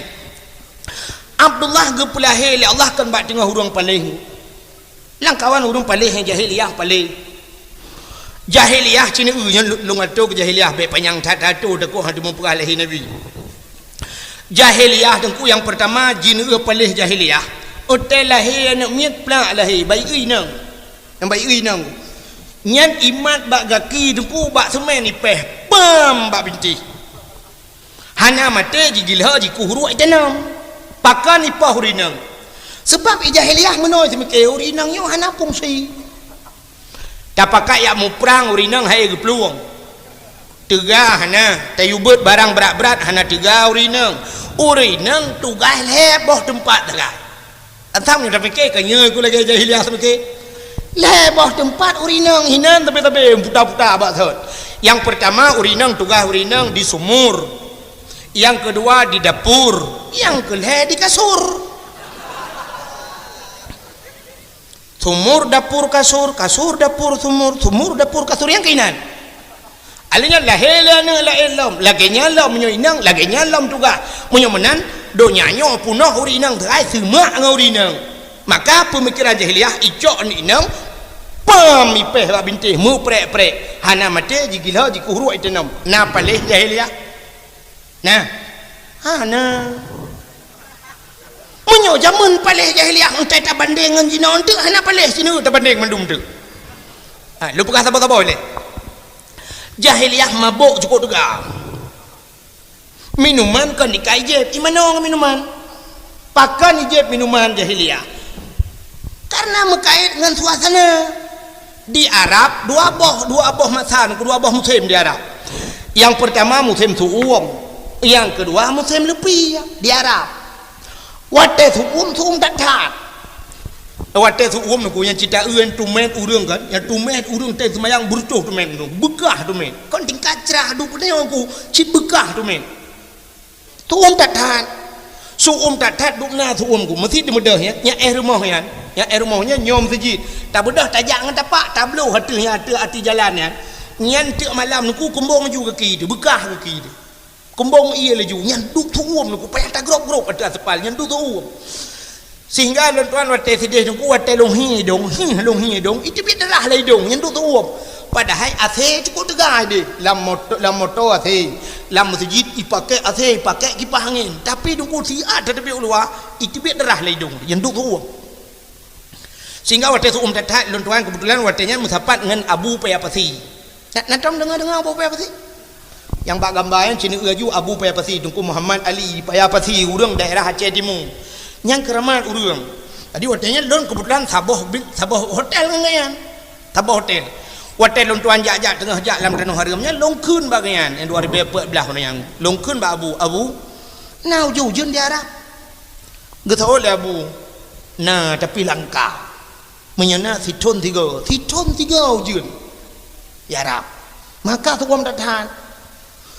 Abdullah geupeulahé lé Allah kon bak teungoh ureuëng paléh. Lamkawan ureuëng paléh nyang jahiliyah paléh. Jahiliyah cit neu nyan lu-, lôn atô keu jahiliyah bék panyang that-that atô takot hana teumeupeugah lahé Nabi. Jahiliyah Teungku nyang peurtama jineuk paléh jahiliyah. Watée lahé aneuëk miet plak lahé, bayeue inong. Nyang bayeue inong. Nyan imat bak gaki Teungku bak seumén ipéh, pam bak bintéh. Hana maté jigiloe jikuh ruek itanom. Pakon ipoh ureuëng inong? Sabab i jahiliyah meunoe seumiké ureuëng inong nyoe hana fungsi. Tapakat yak muprang ureuëng inong hai geuplueng. Teuga hana, tayue beuet barang brat-brat hana teuga ureuëng inong. Ureuëng inong tugaih lhée boh teumpat sagai. Asam nyoe tapiké ka nyoe ku lagée jahiliyah seumiké. Lhée boh teumpat ureuëng inong hinan tabe-tabe puta-puta bak sot. Nyang peurtama ureuëng inong tugaih ureuëng inong di sumur. Nyang keudua di dapur, nyang keulhée di kasur. Sumur, dapur, kasur, kasur, dapur, sumur, sumur, dapur, kasur, nyang keuinan. Alheuh nyan lahé lé aneuëk laén lom, lagée nyan lom meunyoe inong, lagée nyan lom tugaih. Meunyoe meunan, donya nyoe peunoh ureuëng inong teuai seumak ngon ureuëng inong. Maka peumikeran jahiliyah icok aneuëk inong, pam ipéh bak bintéh meuprek-prek, hana maté jigiloe jikuh ruek itanom. Na paléh jahiliyah? Nah, hana. Meunyoe jameun paléh jahiliyah, entai tabandeng ngon jinoe, enteuk hana paléh sineuk tabandeng mandum teuk. Ha, lôn peugah saboh-saboh lé. Jahiliyah mabök cukôp teuga. Minuman kon ikai jieb, imanoe ngon minuman. Pakon ijieb minuman jahiliyah? Karena meukait ngon suasana. Di Arab, dua boh, dua boh masa, dua boh musém di Arab. Nyang peurtama musém suueng. Nyang keudua, musém leupie di Arab. Watée seuuem, seuuem that-that. Watée seuuem, Teungku, nyang cit taeu nyan tumét ureuëng kan, nyang tumét ureuëng teuh seumayang beureutoh tumét, beukah tumét. Kon tingkat crah duek nyoe, Teungku, cit beukah tumét. Seuuem that-that. Seuuem that-that duek na seuuem, Teungku. Meusti teumeudeh nyan, nyang éh rumoh nyan. Nyang éh rumoh nyan nyoe meuseujid. Tabeudôh tajak ngon tapak, tabloh ateueh nyan, ateueh ateueh jalan nyan. Nyan tiep malam, Teungku, keumbong ju gaki teuh, beukah gaki teuh. Keumbong ie laju, nyan duek seuuem, Teungku, payah tagrôb-grôb ateueh aspal, nyan duek seuuem. Sehingga lôn tuan watée sideh, Teungku, watée lôn hi idong, hi lôn hi idong, iteubiet darah lam idong, nyan duek seuuem. Padahai AC cukôp teuga deh, lam moto, lam moto AC, lam meuseujid ipakék AC, ipakék kipah angén. Tapi, Teungku, siat tateubiet u luwa, iteubiet darah lam idong, nyan duek seuuem. Sehingga watée seuuem that-that, lôn tuan keubeutulan watée nyan meusapat ngon Abu Paya Pasi. Na, na tom deungoe-deungoe Abu Paya Pasi? Nyang bak gamba nyan, ci neueu laju Abu Paya Pasi, Teungku Muhammad Ali Paya Pasi, ureuëng daerah Aceh Timu. Nyang keuramat ureuëng. Jadi watée nyan lôn keubeutulan saboh bi-, saboh hotel ngon gobnyan. Saboh hotel. Watée lôn tuan jak-jak teungoh jak lam tanoh hareuem nyan, lôn kheun bak gobnyan, nyang dua ribu empat belas nyan. Lôn kheun bak Abu, "Abu, na ujeuen-ujeuen di Arab?" Geuseuôt lé Abu, "Na, tapi langka. Meunyoe na sithon sigoe, sithon sigoe ujeuen." Ya Rab, maka seuuem that-that.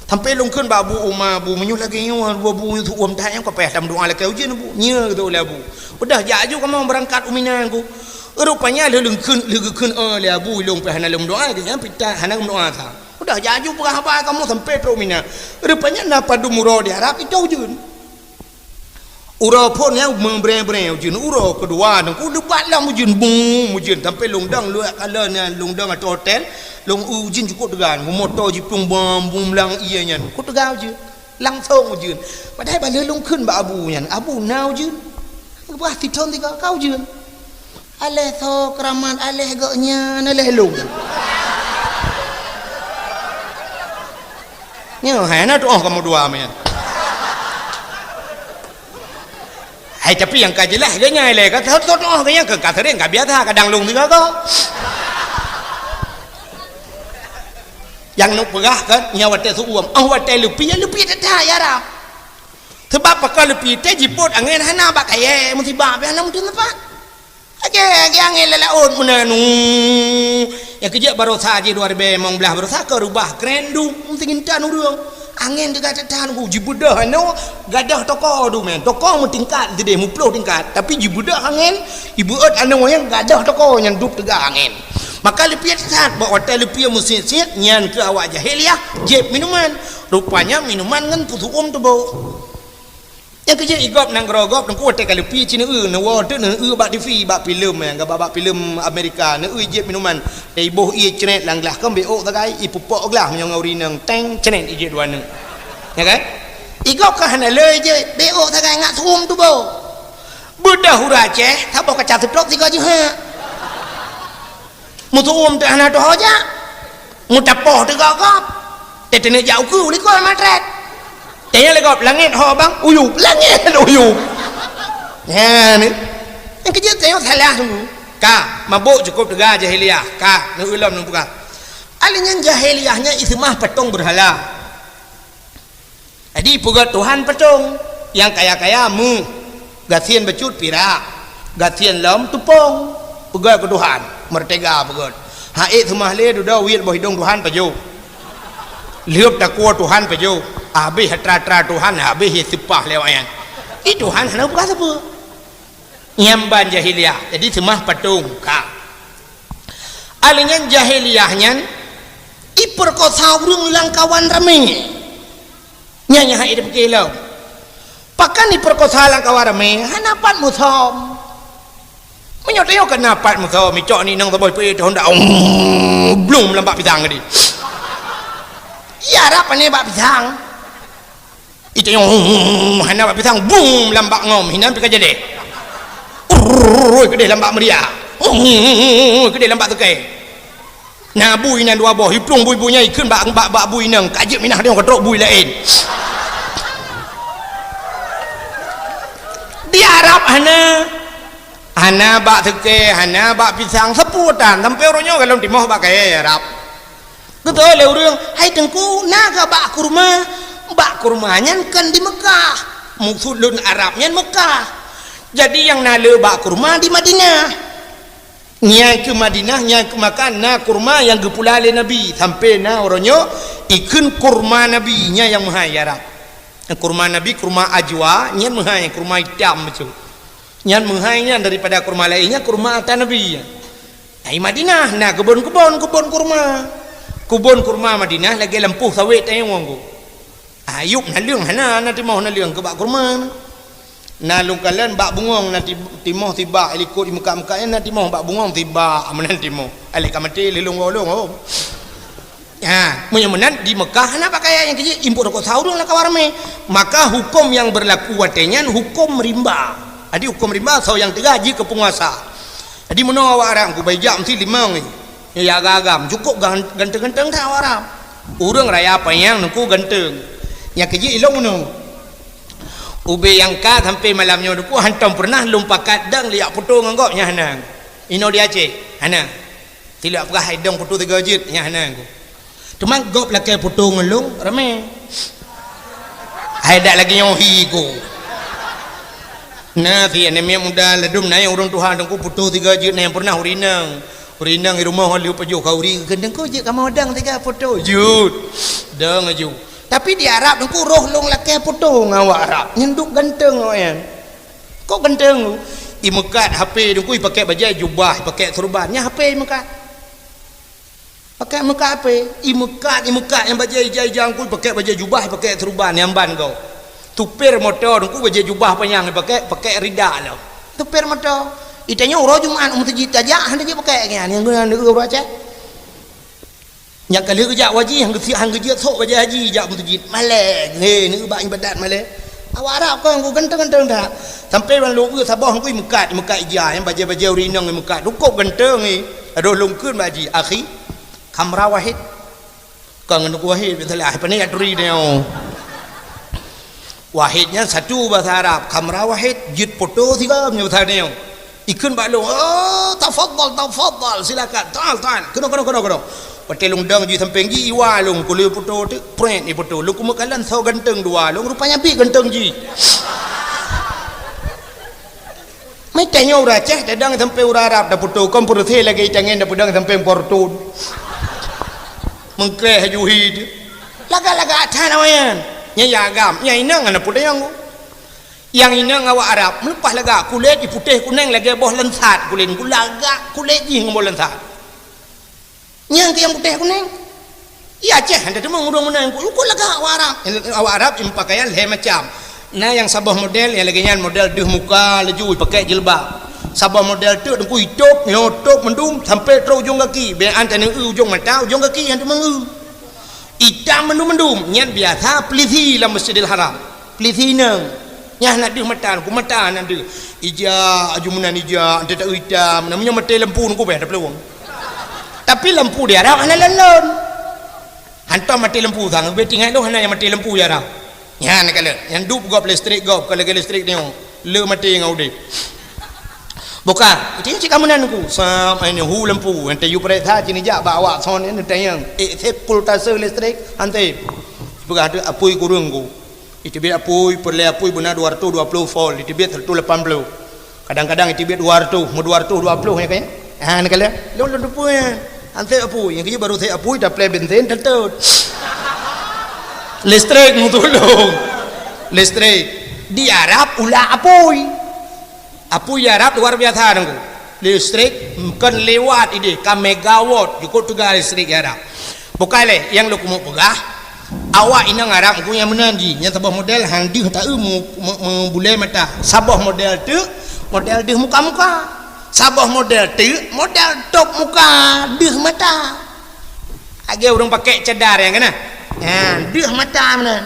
Sampoe lôn kheun bak Abu Uma, "Abu, meunyoe lagée nyoe, Abu, seuuem that nyan ka payah tameudoá lakée ujeuen, Abu." "Nyo," geuseuôt lé Abu. "Udah jak aju kamoe beurangkat u Mina, Teungku." Rupanya lheueh lôn kheun, lheueh geukheun, "Oh," lé Abu, "lôn payah hana lôn meudoá lagée nyan, pih hana meudoá sa." Udah jak aju peugah haba kamoe sampoe trok u Mina. Rupanya na padum uroe di Arab, itôh ujeuen. Uroe phon nyang meubrée-brée ujeuen, uroe keudua Teungku leubeh lom ujeuen, bum, ujeuen. Sampoe lôn dong luwah kala nyan, lôn dong ateueh hotel, lôn eu ujeuen cukôp teuga, moto jiplueng bom, bum lam ié nyan. Cukôp teuga ujeuen. Langsong ujeuen. Padahai bak lheueh lôn kheun bak Abu nyan, "Abu, na ujeuen?" Geubah sithon sigoe, "Ka ujeuen." Aléh soe keuramat, aléh gobnyan, aléh lôn. Nyoe hai na tuoh kamoe dua meunan. Hai, tapi nyang ka jeulaih geuh nyan lé, ka tuoh-tuoh geuh nyan ka sering, ka biasa, kadang lôn sigoe-goe. Nyang neuk peugah kan, nyan watée seuuem, oh watée leupie, leupie that-that ya Rab. Sabab pakon leupie teuh jipôt angén hana bak kayée, musibah pih hana meuteumpat. Aja, aja angén lam laôt meunan, nu. Nyang keu jeuet baroesa jih dua ribée limong blaih baroesa ka reubah kren duek, meusti intan ureuëng. Angén teuga that-that, Teungku, jibeudôh anoe gadôh toko tu meunan. Toko meutingkat sideh, meuploh tingkat, tapi jibeudôh angén, jibeuôt anoe nyang gadôh toko nyan duek teuga angén. Maka leupie that-that, bak watée leupie meusiet-siet, nyan keuh awak jahiliah jieb minuman. Rupanya minuman ngon peuseuuem teuboh. Nyang keu jeuet i gob nanggroe gob, Teungku, watée ka leupie ci neueu, neuwoe teuk neueu bak TV, bak filem, nyang gaba bak filem Amerika, neueu jieb minuman. Iboh ié cret lam glah, kon bék ôk sagai, ipeupok glah meunyoe ngon ureuëng inong, teng, cret ijieb dua neuk. Ya kan? I gob ka hana le jieb, bék ôk sagai ngat seuuem teuboh. Beudôh ureuëng Aceh, saboh kaca seutrop sigoe jeuhet. Meuseuuem teuh hana tuho jak. Meutapoh teuh gob-gob. Teuteuneuh jak ukeue likot matrét. Tanya lé gob, "Langét ho bang?" "Uyueb." "Langét uyueb." Nyan. Nyang keu jeuet tanyoe salah tu. Ka, mabök cukôp teuga jahiliah. Ka, neueu lom neupeugah. Ahli nyan jahiliah nyan iseumah patong beurhala. Jadi, peugét Tuhan patong, nyang kaya-kaya méuh, gasien bacut pirak, gasien lom teupông, peugét keu Tuhan, meurtega peugét. Ha'ék seumah lé dudoe wiet boh idong Tuhan pajoh. Lheueb takue Tuhan pajoh, habéh atra-atra Tuhan, habéh ie seupah lé awaknyan. Di Tuhan hana peugah sapeue. Nyan ban jahiliah, jadi seumah patong ka. Ahli nyan jahiliah nyan ipeurkosa ureuëng lam kawan ramé. Nyan nyang hana ipike lom. Pakon ipeurkosa lam kawan ramé, hana pat musöm. Meunyoe tanyoe ka na pat musöm, icok ni nang saboh ipeuék honda, blum lam bak pisang tadi. Ya rab pane bak pisang. Itanyoe hana bak pisang, bum lam bak ngom, hinan pih ka jadeh. Urrrr, keudeh lam bak meuria. Urrrr, keudeh lam bak teukai. Na bui nan dua boh, iplueng bui-bui nyan ikheun bak, bak, bak bui nang, ka jeuet minah deungon ka trok bui laén. Di Arab hana, hana bak teukai, hana bak pisang, sapeue tan, sampai uroe nyoe golom timoh bak kayée Arab. Geutanyong lé ureuëng, "Hai Teungku, na kah bak kurma?" Bak kurma nyan kan di Mekah. Maksud lôn Arab nyan Mekah. Jadi nyang na le bak kurma di Madinah. Nyan keuh Madinah, nyan keuh Makkah na kurma nyang geupula lé Nabi. Sampai na uroe nyoe ikheun kurma Nabi nyan nyang meuhai Arab. Kurma Nabi, kurma ajwa, nyan meuhai, kurma itam bacut. Nyan meuhai nyan daripada kurma laén nyan kurma ata Nabi. Ai Madinah na keubon-keubon, keubon kurma. Keubon kurma Madinah lagèe lampôh sawét tanyoe ngon ku. Ayub naleueng hana, na timoh naleueng keu bak kurma. Na lôn kalon bak bungöng na ti-, timoh sibak, likot i meukat-meukat nyan na timoh bak bungöng sibak, meunan timoh. Alèh ka maté lé lôn gohlom, oh. Ha, meunyoe meunan di Mekah hana pakaian nyang keu jih, impôt rukok sa ureueng lam kawan ramé. Maka huköm nyang beurlaku watèe nyan huköm rimba. Jadi huköm rimba soe nyang teuga jih keu peunguasa. Jadi meunoe awak Arab ku bai jak meusti limong nyoe. Nyoe ya agam-agam, cukôp gan-, ganteng-ganteng that awak Arab. Ureueng raya panyang nungku ganteng. Nyang keu jih ilong meunoe. Ubé nyang ka sampai malam nyoe nungku hantom peureunah lôn pakat dang liak putô ngon gob nyan hana. Inoe di Aceh, hana. Tilak peugah hai dong putô tiga jeuet nyan hana ku. Teuma gob lakèe putô ngon lôn ramé. Hai dak lagèe nyoe hi ku. Na si aneuk miet muda ladum na nyang ureueng tuha dong ku putô tiga jeuet na nyang peureunah ureueng inong. Ureueng inong di rumoh lheueh pajoh khauri geukeudeueng ku jeuet kamoe dang tiga putô jeuet. Dong aju. Tapi di Arab dong ku roh lôn lakèe putô ngon awak Arab. Nyan duek ganteng awak nyan. Kok ganteng? I meukat H P dong ku, i pakèk bajèe jubah, i pakèk seureuban. Nyan H P i meukat. Pakèk meukat H P, i meukat, i meukat nyang bajèe ija-ija dong ku, i pakèk bajèe jubah, i pakèk seureuban, nyang ban gob. Supir moto dong ku bajèe jubah panyang, i pakèk, pakèk rida lom. Supir moto. I tanyoe uroe Jumat u meuseujid tajak, hana jipakèk nyan, nyang guna uroe Aceh. Nyan ka lheueh geujak u haji, han geusiek, han geujeuet sôk bajèe haji jak meuseujid. Malèe, he, neuba iébadat malèe. Awak Arab kon ganteng-ganteng that. Sampai ban lôn eu saboh ngui meukat, meukat ija, nyang bajèe-bajèe ureueng inong meukat. Cukôp ganteng, he. Adoh lôn kheun bak jih, "Akhi, kamera wahid." Kon ngon Teungku Wahid, biasalah, pane aturi nyoe. Wahid nyan satu bahasa Arab, kamera wahid, jeuet foto sigoe nyoe bahasa nyoe. Ikheun bak lôn, "Oh, tafadhal, tafadhal, silakan. Ta'al, ta'al. Keunoe, keunoe, keunoe, keunoe." Watèe lôn dong jih sampéng jih, iwa lôn, kulé foto teuk, print i foto. Lôn keumeuk kalon soe ganteng dua, lôn rupanya pih ganteng jih. Meutanyoe ureueng Aceh tadong sampoe ureueng Arab taputo, kon peureusé lagèe itangen tapeudong sampoe portun. Meukreh haju hi teuh. Lagak-lagak that awaknyan. Nyan ya agam, nyang inong hana peudong. Nyang inong awak Arab meuleupah lagak kulét jiputéh kunéng lagèe boh lansat kulét, lagak kulét jih ngon boh lansat. Nyang keu nyang putéh kunéng. Iya Aceh, hana teumong ureueng meunan. Ku, ku lagak awak Arab. Awak Arab ipakaian lhèe macam. Na nyang saboh model, nyang lagèe nyan model deuh muka laju ipakèk jilbab. Saboh model teuk dengku itôb, nyoe tôb mandum sampai trôk ujong gaki. Bèk an taneuk eu ujong mata, ujong gaki nyang teumong eu. Itam mandum-mandum, nyan biasa pelisi lam Masjidil Haram. Pelisi inong. Nyan hana deuh mata, ku mata hana deuh. Ija, aju meunan ija, ante tak itam, namanya mati lampu nungku beh ada peluang. Tapi lampu di Arab hana lon-lon. Hantom mati lampu sang, beh tinggai lôn hana nyang mati lampu di Arab. Nyan ka lôn, nyang dup gob listrik gob, kalau lagi listrik ni, le mati ngon udép. Buka, itu cik kamu nan ku, sam ini hu lampu, ante yu pereksa sini jak bak awak son ini tayang. Eh, sepultase listrik, ante. Peugah tu apui kurung ku. Iteubiet apui, peureulèe apui beuna dua ratus dua puluh volt, iteubiet seratus lapan puluh. Kadang-kadang iteubiet dua ratus, meu dua ratus dua puluh nyan kan? Ha, nyan kan? Lôn, lôn teupeu nyan. Anseb apui, nyang keujeuet baru seb apui, taplè bensin, teutôt. Listrik meutulông. Listrik. Di Arab ulah apui. Apui Arab luar biasa, Teungku. Listrik kon liwat idéh, ka megawatt, jukôt teuga listrik Arab. Bukai lé, nyang lôn keumeuk peugah, awak inong Arab ku nyang meunan jih, nyang saboh model han deuh taeu meu-, meu-, meubulée mata. Saboh model teuk, model deuh muka-muka. Saboh model teuk, model tôb muka, deuh mata. Lagèe ureueng pakai cadar nyang keunan. Ha, deuh mata meunan.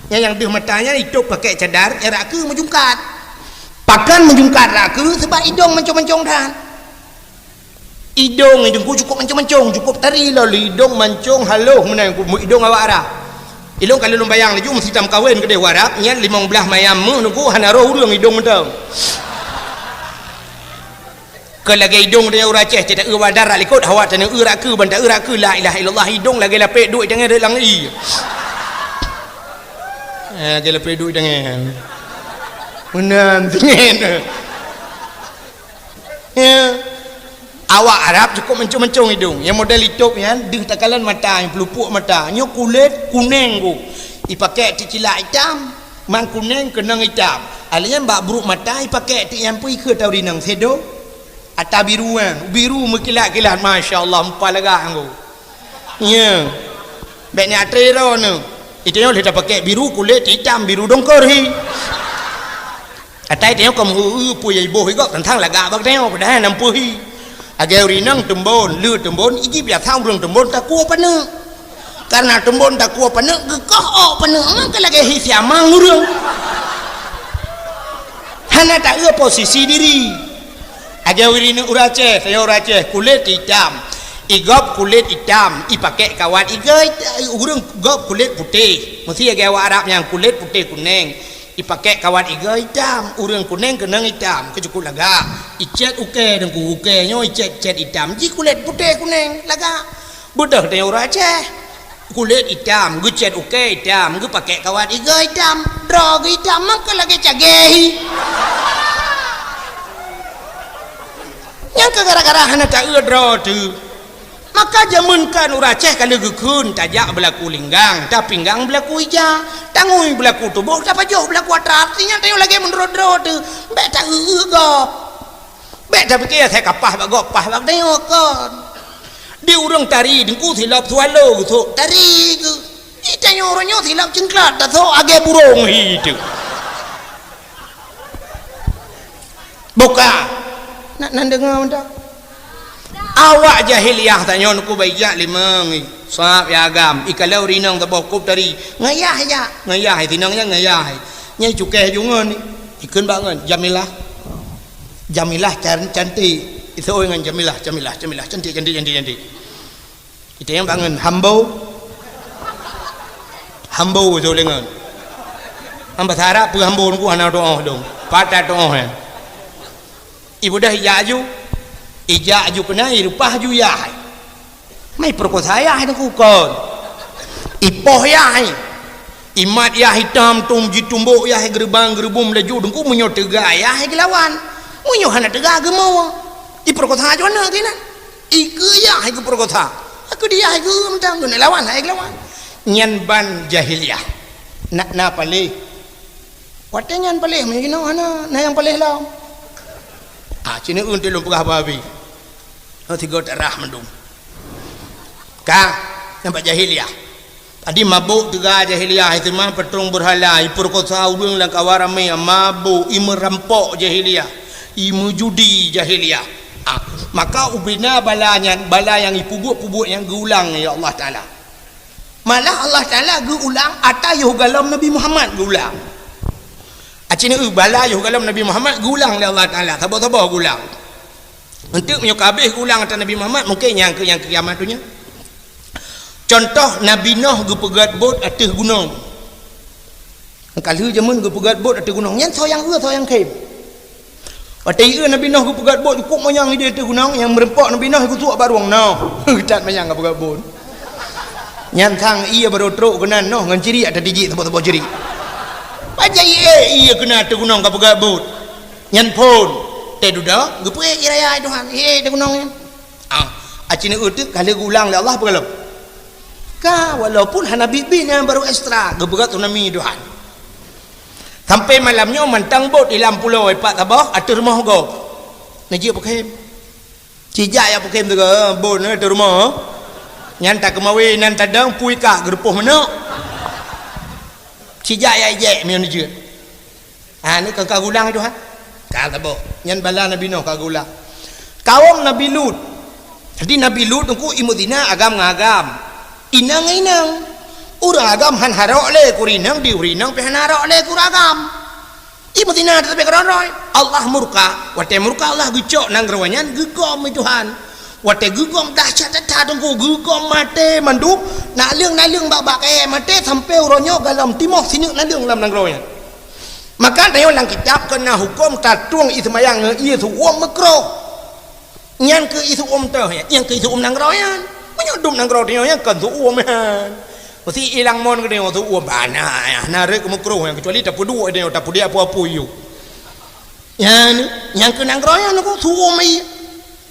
Nyang, nyang deuh mata nyan itôb pakai cadar, nyang rakeue meujungkat. Pakon meujungkat rakeue? Sebab idong mancong-mancong that. Idong, idong ku cukôp mancong-mancong, cukôp tari lom, idong mancong haloh meunan, idong awak Arab. Ilôn ka lôn bayang laju meusitam kawen keudeh u Arab, nyan limong blaih mayam méuh nungku hana roh ureueng idong mantong. Keu lagèe idong di ureueng Aceh, cit taeu bak darat likot, awak taneuk eu rakeue, ban taeu rakeue, la ilaha illallah, idong lagèe lapek duek tangai rot lam ie. Eh, lagèe leupie duek tangan. Meunan tangan. Ya. Awak Arab cukup mancung-mancung idong. Nyang model itôb nyan, deuh takalon mata, nyang peulupuk mata. Nyoe kulét kuneng ku. Ipakèk teuk cilak itam, mang kuneng keunong itam. Alèh nyan bak brôk mata ipakèk teuk nyang peue ikheun teuh rinong sedo. Ata biru nyan, biru meukilat-kilat, masya Allah, meupa lagak nyan ku. Nya. Bèk nyan atre droeneuh. Itanyoe lheueh tapakèk biru kulét itam biru dongkor hi. Atai tanyoe ka meuheu-eu peue nyang iboh i gob teuntang lagak bak tanyoe, padahai na peue hi. Lagèe ureueng inong teumbon, le teumbon, iji biasa ureueng teumbon takue paneuk. Karena teumbon takue paneuk, geukoh ôk paneuk, meunan ka lagèe hi siamang ureueng. Hana taeu posisi diri. Lagèe ureueng inong ureueng Aceh, tanyoe ureueng Aceh, kulét itam. I gob kulét itam, ipakèk kawat igoe, ureueng gob kulét putéh. Meusti lagèe awak Arab nyan kulét putéh kuneng. Ipakèk kawat igoe itam, ureueng kuneng keunong itam, keu cukup lagak. Icèt ukèe deungku, ukèe nyoe icèt-cèt itam, ji kulét putéh kuneng, lagak. Beudôh tanyoe ureueng Aceh. Kulét itam, geucèt ukèe itam, geupakèk kawat igoe itam, droe geuh itam, meunan ka lagèe cagèe hi. Nyan ka gara-gara hana taeu droe teuh. Maka jameun kan ureueng Aceh ka lheueh geukheun, tajak beulaku linggang, tapinggang beulaku ija, tangui beulaku tuboh, tapajoh beulaku atra. Artinya tanyoe lagèe meunurot droe teuh, bèk taeu-eu gob. Bèk tapike asai ka paih bak gob, paih bak tanyoe kon. Di ureueng tari deungku silop swallow geusok tari geuh. Di tanyoe uroe nyoe silop cingklat tasok lagèe burông hi teuh. Buka. Nak nan deungoe mantong. Awak jahiliyah tanyoe neukubah ijak limong, sab ya agam, ikalon ureueng inong saboh kub tari. Ngayah ijak, ngayah, sinong nyan ngayah. Nyang cukéh ju ngon, ikheun bak ngon, Jamilah. Jamilah can-, cantik. Iseuôt ngon Jamilah, Jamilah, Jamilah, cantik, cantik, cantik, cantik. Kita nyang bangun hambo. Hambo tu lengan. Hamba sarap pun hambo nunggu hana doa dong. Patah doa eh. Ibu dah ijak aju. Ijak aju kena irupah aju yah. Mai perkosa yah nunggu kon. Ipoh yah. Imat yah itam tum jitumbok yah geuribang geuribum laju dengku meunyoe teuga yah geulawan. Meunyoe hana teuga geumo. Iperkosa aju aneuk keunan. Ikeue yah hai geupeureukosa. Aku dia hai geu mantang geuneuk lawan hai geulawan. Nyan ban jahiliyah. Nak na paléh. Watèe nyan paléh meunyoe jinoe hana na nyang paléh lom. Ah, cina eun lôn peugah babi. Oh, tiga tak rah mandum. Ka, nampak jahiliyah. Adi mabôk teuga jahiliyah, iseumah patrong beurhala, ipeureukosa ureueng lam kawan ramé, mabôk, imeurampok jahiliyah, imeujudi jahiliyah. Ah, maka ubena bala nyan, bala nyang ipeubuet-pubuet nyang geuulang lé Allah Taala. Malah Allah Taala geuulang ata yoh galom Nabi Muhammad geuulang. Acina eu bala yoh galom Nabi Muhammad geuulang lé Allah Taala, saboh-saboh geuulang. Eunteuk meunyoe ka habéh geuulang ata Nabi Muhammad, mungken nyang keu, nyang keu kiamat donya. Cuntoh, Nabi Noh geupeugöt bot ateueh gunong. Ka lheueh jameun geupeugöt bot ateueh gunong, nyan soe nyang eu, soe nyang khem. Watèe ieu Nabi Noh geupeugöt bot, cukôp manyang idéh ateueh gunong, nyang meureumpok Nabi Noh geusuak bak rueng noh. That manyang geupeugöt bot. Nyan sang ié barô trok keunan noh ngon cirik ata dijik saboh-saboh cirik. Pajan ié, ié keunan ateueh gunong geupeugöt bot. Nyan phon. Teududoe, geupeuék ié raya Tuhan. Ié ateueh gunong nyan. Ah, acina eu teuk ka lheueh geuulang lé Allah peue galom. Ka, walaupun hana biet-biet nyan barô ekstra, geupeugah tsunami Tuhan. Sampai malam nyoe mantong bot di lam pulo ipat saboh ateueh rumoh gob. Neujeuet peukhém. Cijak jak peukhém teuga, bot nyoe ateueh rumoh. Nyan takeumawe nan tadong pui kah geurupoh manok. Cijak jak ijek meunyoe neujeuet. Ha, ni ka, ka geulang Tuhan. Ka saboh. Nyan bala Nabi Nuh ka geulang. Kawom Nabi Lut. Jadi Nabi Lut teungku imeuzina agam ngon agam. Inong ngon inong. Ureueng agam han harok lé keu ureueng inong, di ureueng inong pih han harok lé keu ureueng agam. Imeuzina teutap keudroe-droe. Allah murka. Watée murka Allah geucok nanggroe nyan geugom lé Tuhan. Watée geugom dahsyat that-that teungku, geugom maté mandum, naleueng-naleueng bak-bak kayée maté sampoe uroe nyoe galom timoh sineuk naleueng lam nanggroe nyan. Maka tanyoe lam kitab keu na huköm tatueng ie seumayang ngon ie seuuem meukroh. Nyan keuh ie seuuem teuh nyan, nyan keuh ie seuuem nanggroe nyan. Meunyoe dum nanggroe tanyoe nyan kon seuuem nyan. Pasti ilang mon geutanyoe, tu'uem bana, ya, na rhot keu meukroh, nyang keucuali tapeuduek geutanyoe, tapeudiek apu-apu yue. Nyan, nyang keu nanggroe nyan, ku tu'uem ié.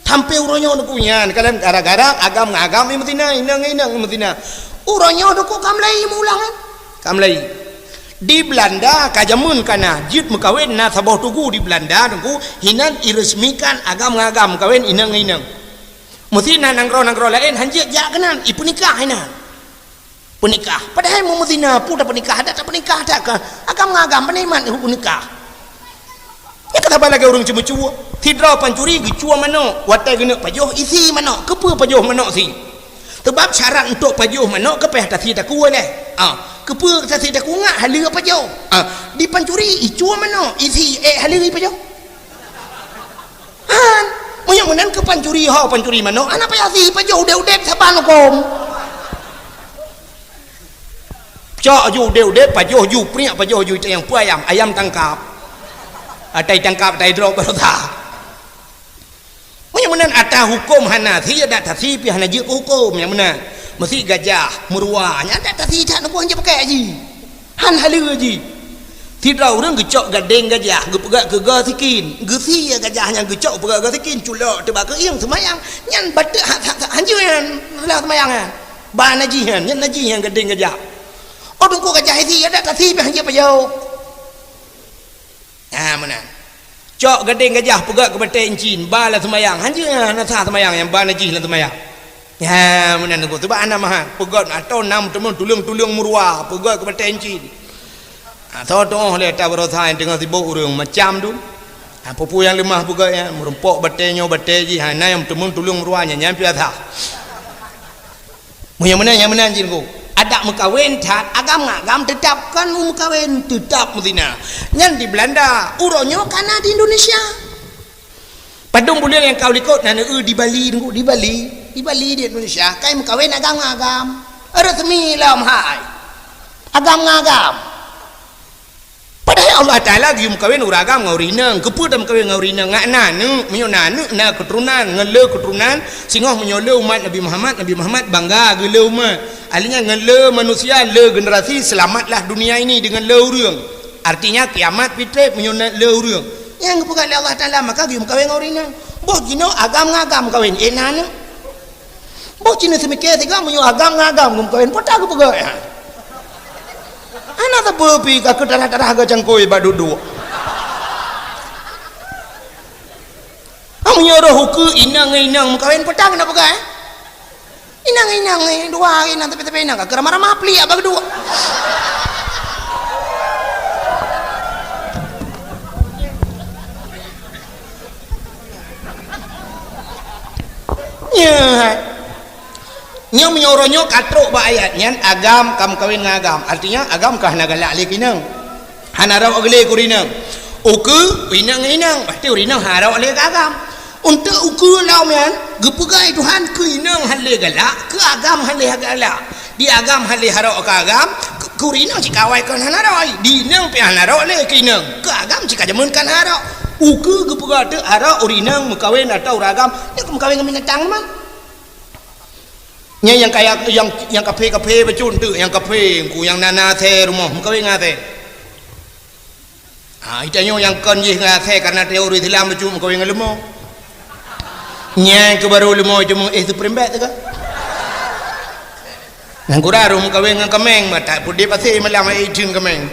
Sampoe uroe nyoe ku nyan, kalon gara-gara agam ngon agam imeuzina, inong ngon inong imeuzina. Uroe nyoe ku ka mulai meuulang, kan? Ka mulai. Di Belanda, ka jameun ka na, jeuet meukawen na saboh tugu di Belanda, ku hinan iresmikan agam ngon agam, meukawen inong ngon inong. Meusti na nanggroe-nanggroe laén, hanjeuet jak keunan, ipeunikah hinan. Peunikah. Padahai meumeutina, peue tapeunikah, adak tapeunikah, adak ka agam ngon agam, peue nikmat peunikah. Nyan ka saban lagèe ureueng ceumeucue. Sidroe pancuri geucue manok, watèe geuneuk pajoh, isi manok. Keupeue pajoh manok si? Seubab syarat untuk pajoh manok keu payah tasi takue lé. Ah, keupeue tasi takue ngat haleue pajoh? Ah, di pancuri icue manok, isi ék haleue ipajoh. Han, meunyoe meunan keu pancuri ho, pancuri manok, hana payah si pajoh udép-udép saban hukôm. Cok ju udép-udép, pajoh ju priek, pajoh ju itayong peue ayam, ayam tangkap. Atai tangkap, atai droe baroesa. Meunyoe meunan ata hukôm hana si, adak tasi pih hana jeuet keu hukôm nyang meunan. Meusi gajah, meuruwa, nyan adak tasi that neuboh hanjeuet pakai ji. Han haleue ji. Sidroe ureueng geucok gadeng gajah, geupeugöt keu goe sikin. Geusie gajah nyan geucok peugöt goe sikin, culok teuba keuieng seumayang. Nyan bateuk ha-, ha-, ha-, hanjeuet nyan, salah seumayang nyan. Ba najih nyan, nyan najih nyan gadeng gajah. Oh, teungku gajah isi, adak tasi pih hanjeuet pajoh. Ha, meunan. Cok gadeng gajah peugöt keu batèe incin, ba lam seumayang. Hanjeuet nyan, hana sah seumayang nyang ba najih lam seumayang. Ha, meunan teungku. Sabab hana mahai. Peugöt atau na meuteumé tuleueng-tuleueng meuruwa, peugöt keu batèe incin. Ha, soe tu'oh lé ata baroesa nyang teungoh sibok ureueng macam tu. Ha, peue-peue nyang leumah peugöt nyan, meurumpok batèe nyoe, batèe jih, ha, na nyang meuteumé tuleueng meuruwa nyan, nyan pih sah. Meunyoe meunan, nyang meunan jih, Teungku. Adak meukawen that, agam ngon agam teutab kon meukawen, teutab meuzina. Nyan di Belanda, uroe nyoe ka na di Indonesia. Padum buleuen nyang ka u likot na neueu di Bali, Teungku, di Bali. Di Bali, di Indonesia, ka meukawen agam ngon agam. Resmi lom hai. Agam ngon agam. Padahai Allah Taala geuyue meukawen ureueng agam ngon ureueng inong. Keupeue tameukawen ngon ureueng inong? Ngat na aneuk, meunyoe na aneuk, na keuturonan, ngon le keuturonan, singoh meunyoe le umat Nabi Muhammad, Nabi Muhammad bangga geule umat. Ahli nyan ngon le manusia, le generasi, selamatlah dunia ini deungon le ureueng. Artinya, kiamat pih trép meunyoe na le ureueng. Nyang geupeugah lé Allah Taala, maka geuyue meukawen ngon ureueng inong. Boh jinoe agam ngon agam meukawen, eh, na aneuk. Boh cit neuseumiké sigoe meunyoe agam ngon agam geumeukawen, peue ta geupeugah nyan? Hana sapeue pih ka keutarah-tarah geucangkôi bak duek-duek. Ah, meunyoe roh ukeue inong ngon inong meukawen, peue ta geupeugah, eh? Inong ngon inong, eh, dua inong tapi-tapi inong ka keuramah-ramah pliek bak duek. Nyan. Nyoe meunyoe uroe nyoe ka trok bak ayat nyan, agam ka meukawen ngon agam. Artinya, agam ka hana galak lé keu inong. Hana rhot lé keu ureueng inong. Ukeue, inong ngon inong. Pasti ureueng inong hana rhot lé keu agam. Untuk ukeue lom nyan, geupeugah Tuhan keu inong hana lé galak, keu agam hana lé galak. Di agam hana lé harok keu agam, keu, keu ureueng inong cit ka awai kon hana rhot. Di inong pih hana rhot lé keu inong. Keu agam cit ka jameun kon hana rhot. Ukeue geupeugah teuk harok ureueng inong meukawen atau ureueng agam, nyoe ka meukawen ngon binatang mah. Nyan nyang kaya, nyang, nyang kaphé-kaphé bacut teuk, nyang kaphé, ku nyang na, na asèe rumoh, meukawen ngon asèe. Ha, geutanyoe nyang kon jih ngon asèe, karena tanyoe ureueng Islam bacut meukawen ngon leumo. Nyan keuh barô leumo cuma éh supreme bet teuka. Nyang kurang roh meukawen ngon kaméng, bah that peuet di pasé malam ai jeueng kaméng.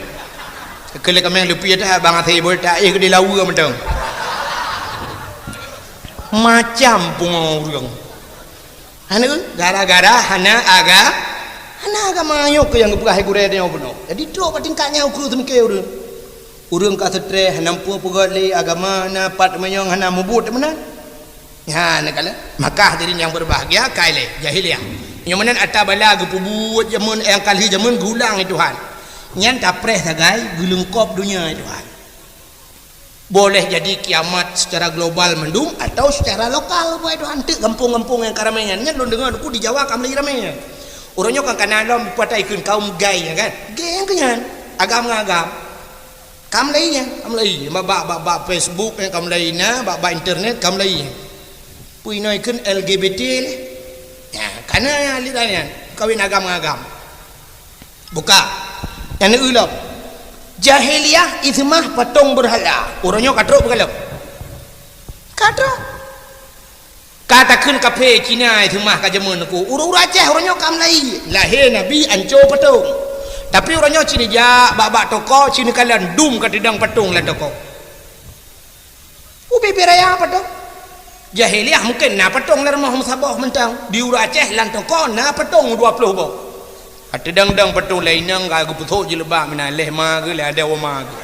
Keu lé kaméng leupie that bang asèe boh that éh keudéh laweue mantong. Macam pungo ureueng. Hana, gara-gara hana aga-, hana agama nyoe keuh nyang geupeugah hai gurèe tanyoe bunoe. Jadi trok bak tingkat nyan ukeue seumiké ureueng. Ureueng ka seutrés, hana muphom peugöt lé agama, na pat meunyoe hana mubuet meunan. Nyan kala. Maka hadirin yang berbahagia, ka ilèe jahiliyah. Nyoe meunan ata bala geupeubuet jameun, nyang ka lheueh jameun geulang lé Tuhan. Nyan tapreh sagai geuleungkop donya lé Tuhan. Boleh jadi kiamat secara global mandum atau secara lokal, buet Tuhan, teuk gampông-gampông nyang ka ramé nyan. Nyan lôn deungoe, Teungku, di Jawa ka mulai ramé nyan. Uroe nyoe kan kana lom dipatai kheun kaum gay nyan kan. Gay nyan keuh nyan. Agam ngon agam. Ka mulai nyan, ka mulai. Bak, bak, bak, bak Facebook nyan ka mulai na, bak, bak internet ka mulai nyan. Peue inoe kheun L G B T lé. Nyan, kana aliran nyan. Kawen agam ngon agam. Buka. Nyang neueu lom. Jahiliyah iseumah patong beurhala. Uroe nyoe ka trok beugalom. Ka trok. Ka takheun kaphé Cina iseumah ka jameun ku. Ureueng-ureueng Aceh uroe nyoe ka meulai. Lahé Nabi anco patong. Tapi uroe nyoe ci neujak bak-bak toko, ci neukalon dum ka teudong patong lam toko. Ubé-bé raya patong. Jahiliyah mungken na patong lam rumoh meusaboh mantong. Di ureueng Aceh lam toko na patong dua ploh boh. Ka teudong-dong patong lé inong ka geupeusok jilbab meunan lé ma geuh lé ada wama geuh.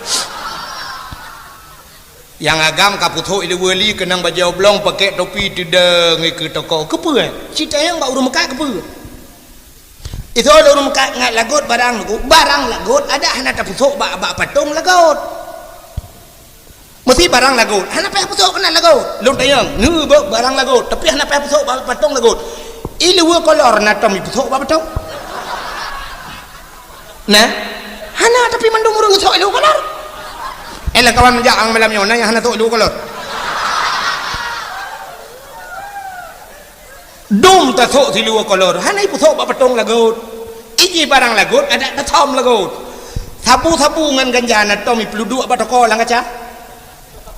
Nyang agam ka peusok ileue li keunong bajèe oblong pakèk topi teudong ikeue toko. Keupeue? Ci tanyong bak ureueng meukat keupeue? Itu lôn meukat ngat lagot barang lagot, barang lagot adak hana tapeusok bak, bak patong lagot. Meusti barang lagot, hana payah peusok keunan lagot. Lôn tanyong, neu bak barang lagot, tapi hana payah peusok bak patong lagot. Ileue kolor na tom ipeusok bak patong? Nah, hana tapi mandum ureueng sok ileue kolor. Eh, lam kawan meujak ang malam nyoe, na nyang hana sok ileue kolor. Dum tasok siluweue kolor, hana ipeusok bak patong lagot. Iji barang lagot, adak tasom lagot. Sabu-sabu ngon ganja na tom ipeuduek bak toko lam kaca.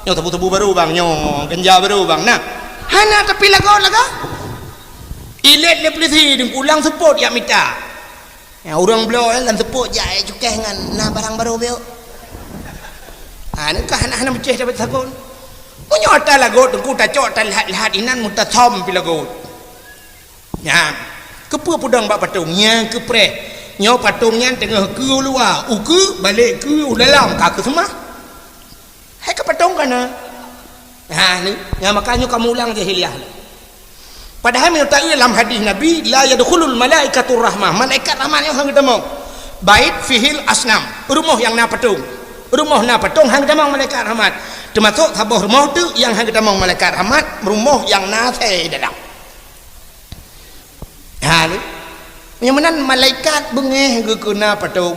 Nyoe sabu-sabu barô bang, nyoe ganja barô bang. Nah, hana tapi lagot laga. Ilét lé peulisi deungku lam seupôt jak mita. Ya, ureueng bloe lam seupôt jak cukéh ngon na barang barô biôk. Ha, neu ka hana-hana meucéh dapat sagon. Meunyoe ata lagot teungku tacok talhat-lhat inan meutasam pi lagot. Nyan, keupeue peudong bak patong nyang keupreh? Nyoe patong nyan teungoh keu u luwa, ukeue balek keu u dalam ka keuseumah. Hai ka patong kana. Ha ni, nyang maka nyoe kamoe ulang jahiliyah. Padahai meunyoe taeu lam hadis Nabi, "La yadkhulul malaikatur rahmah." Malaikat rahmat nyoe han geutamong. Bait fihil asnam, rumoh nyang na patong. Rumoh na patong han geutamong malaikat rahmat. Teumasok saboh rumoh teuk nyang han geutamong malaikat rahmat, rumoh nyang na asèe dalam. Ha ni. Nyang meunan malaikat beungéh geukeuna patong.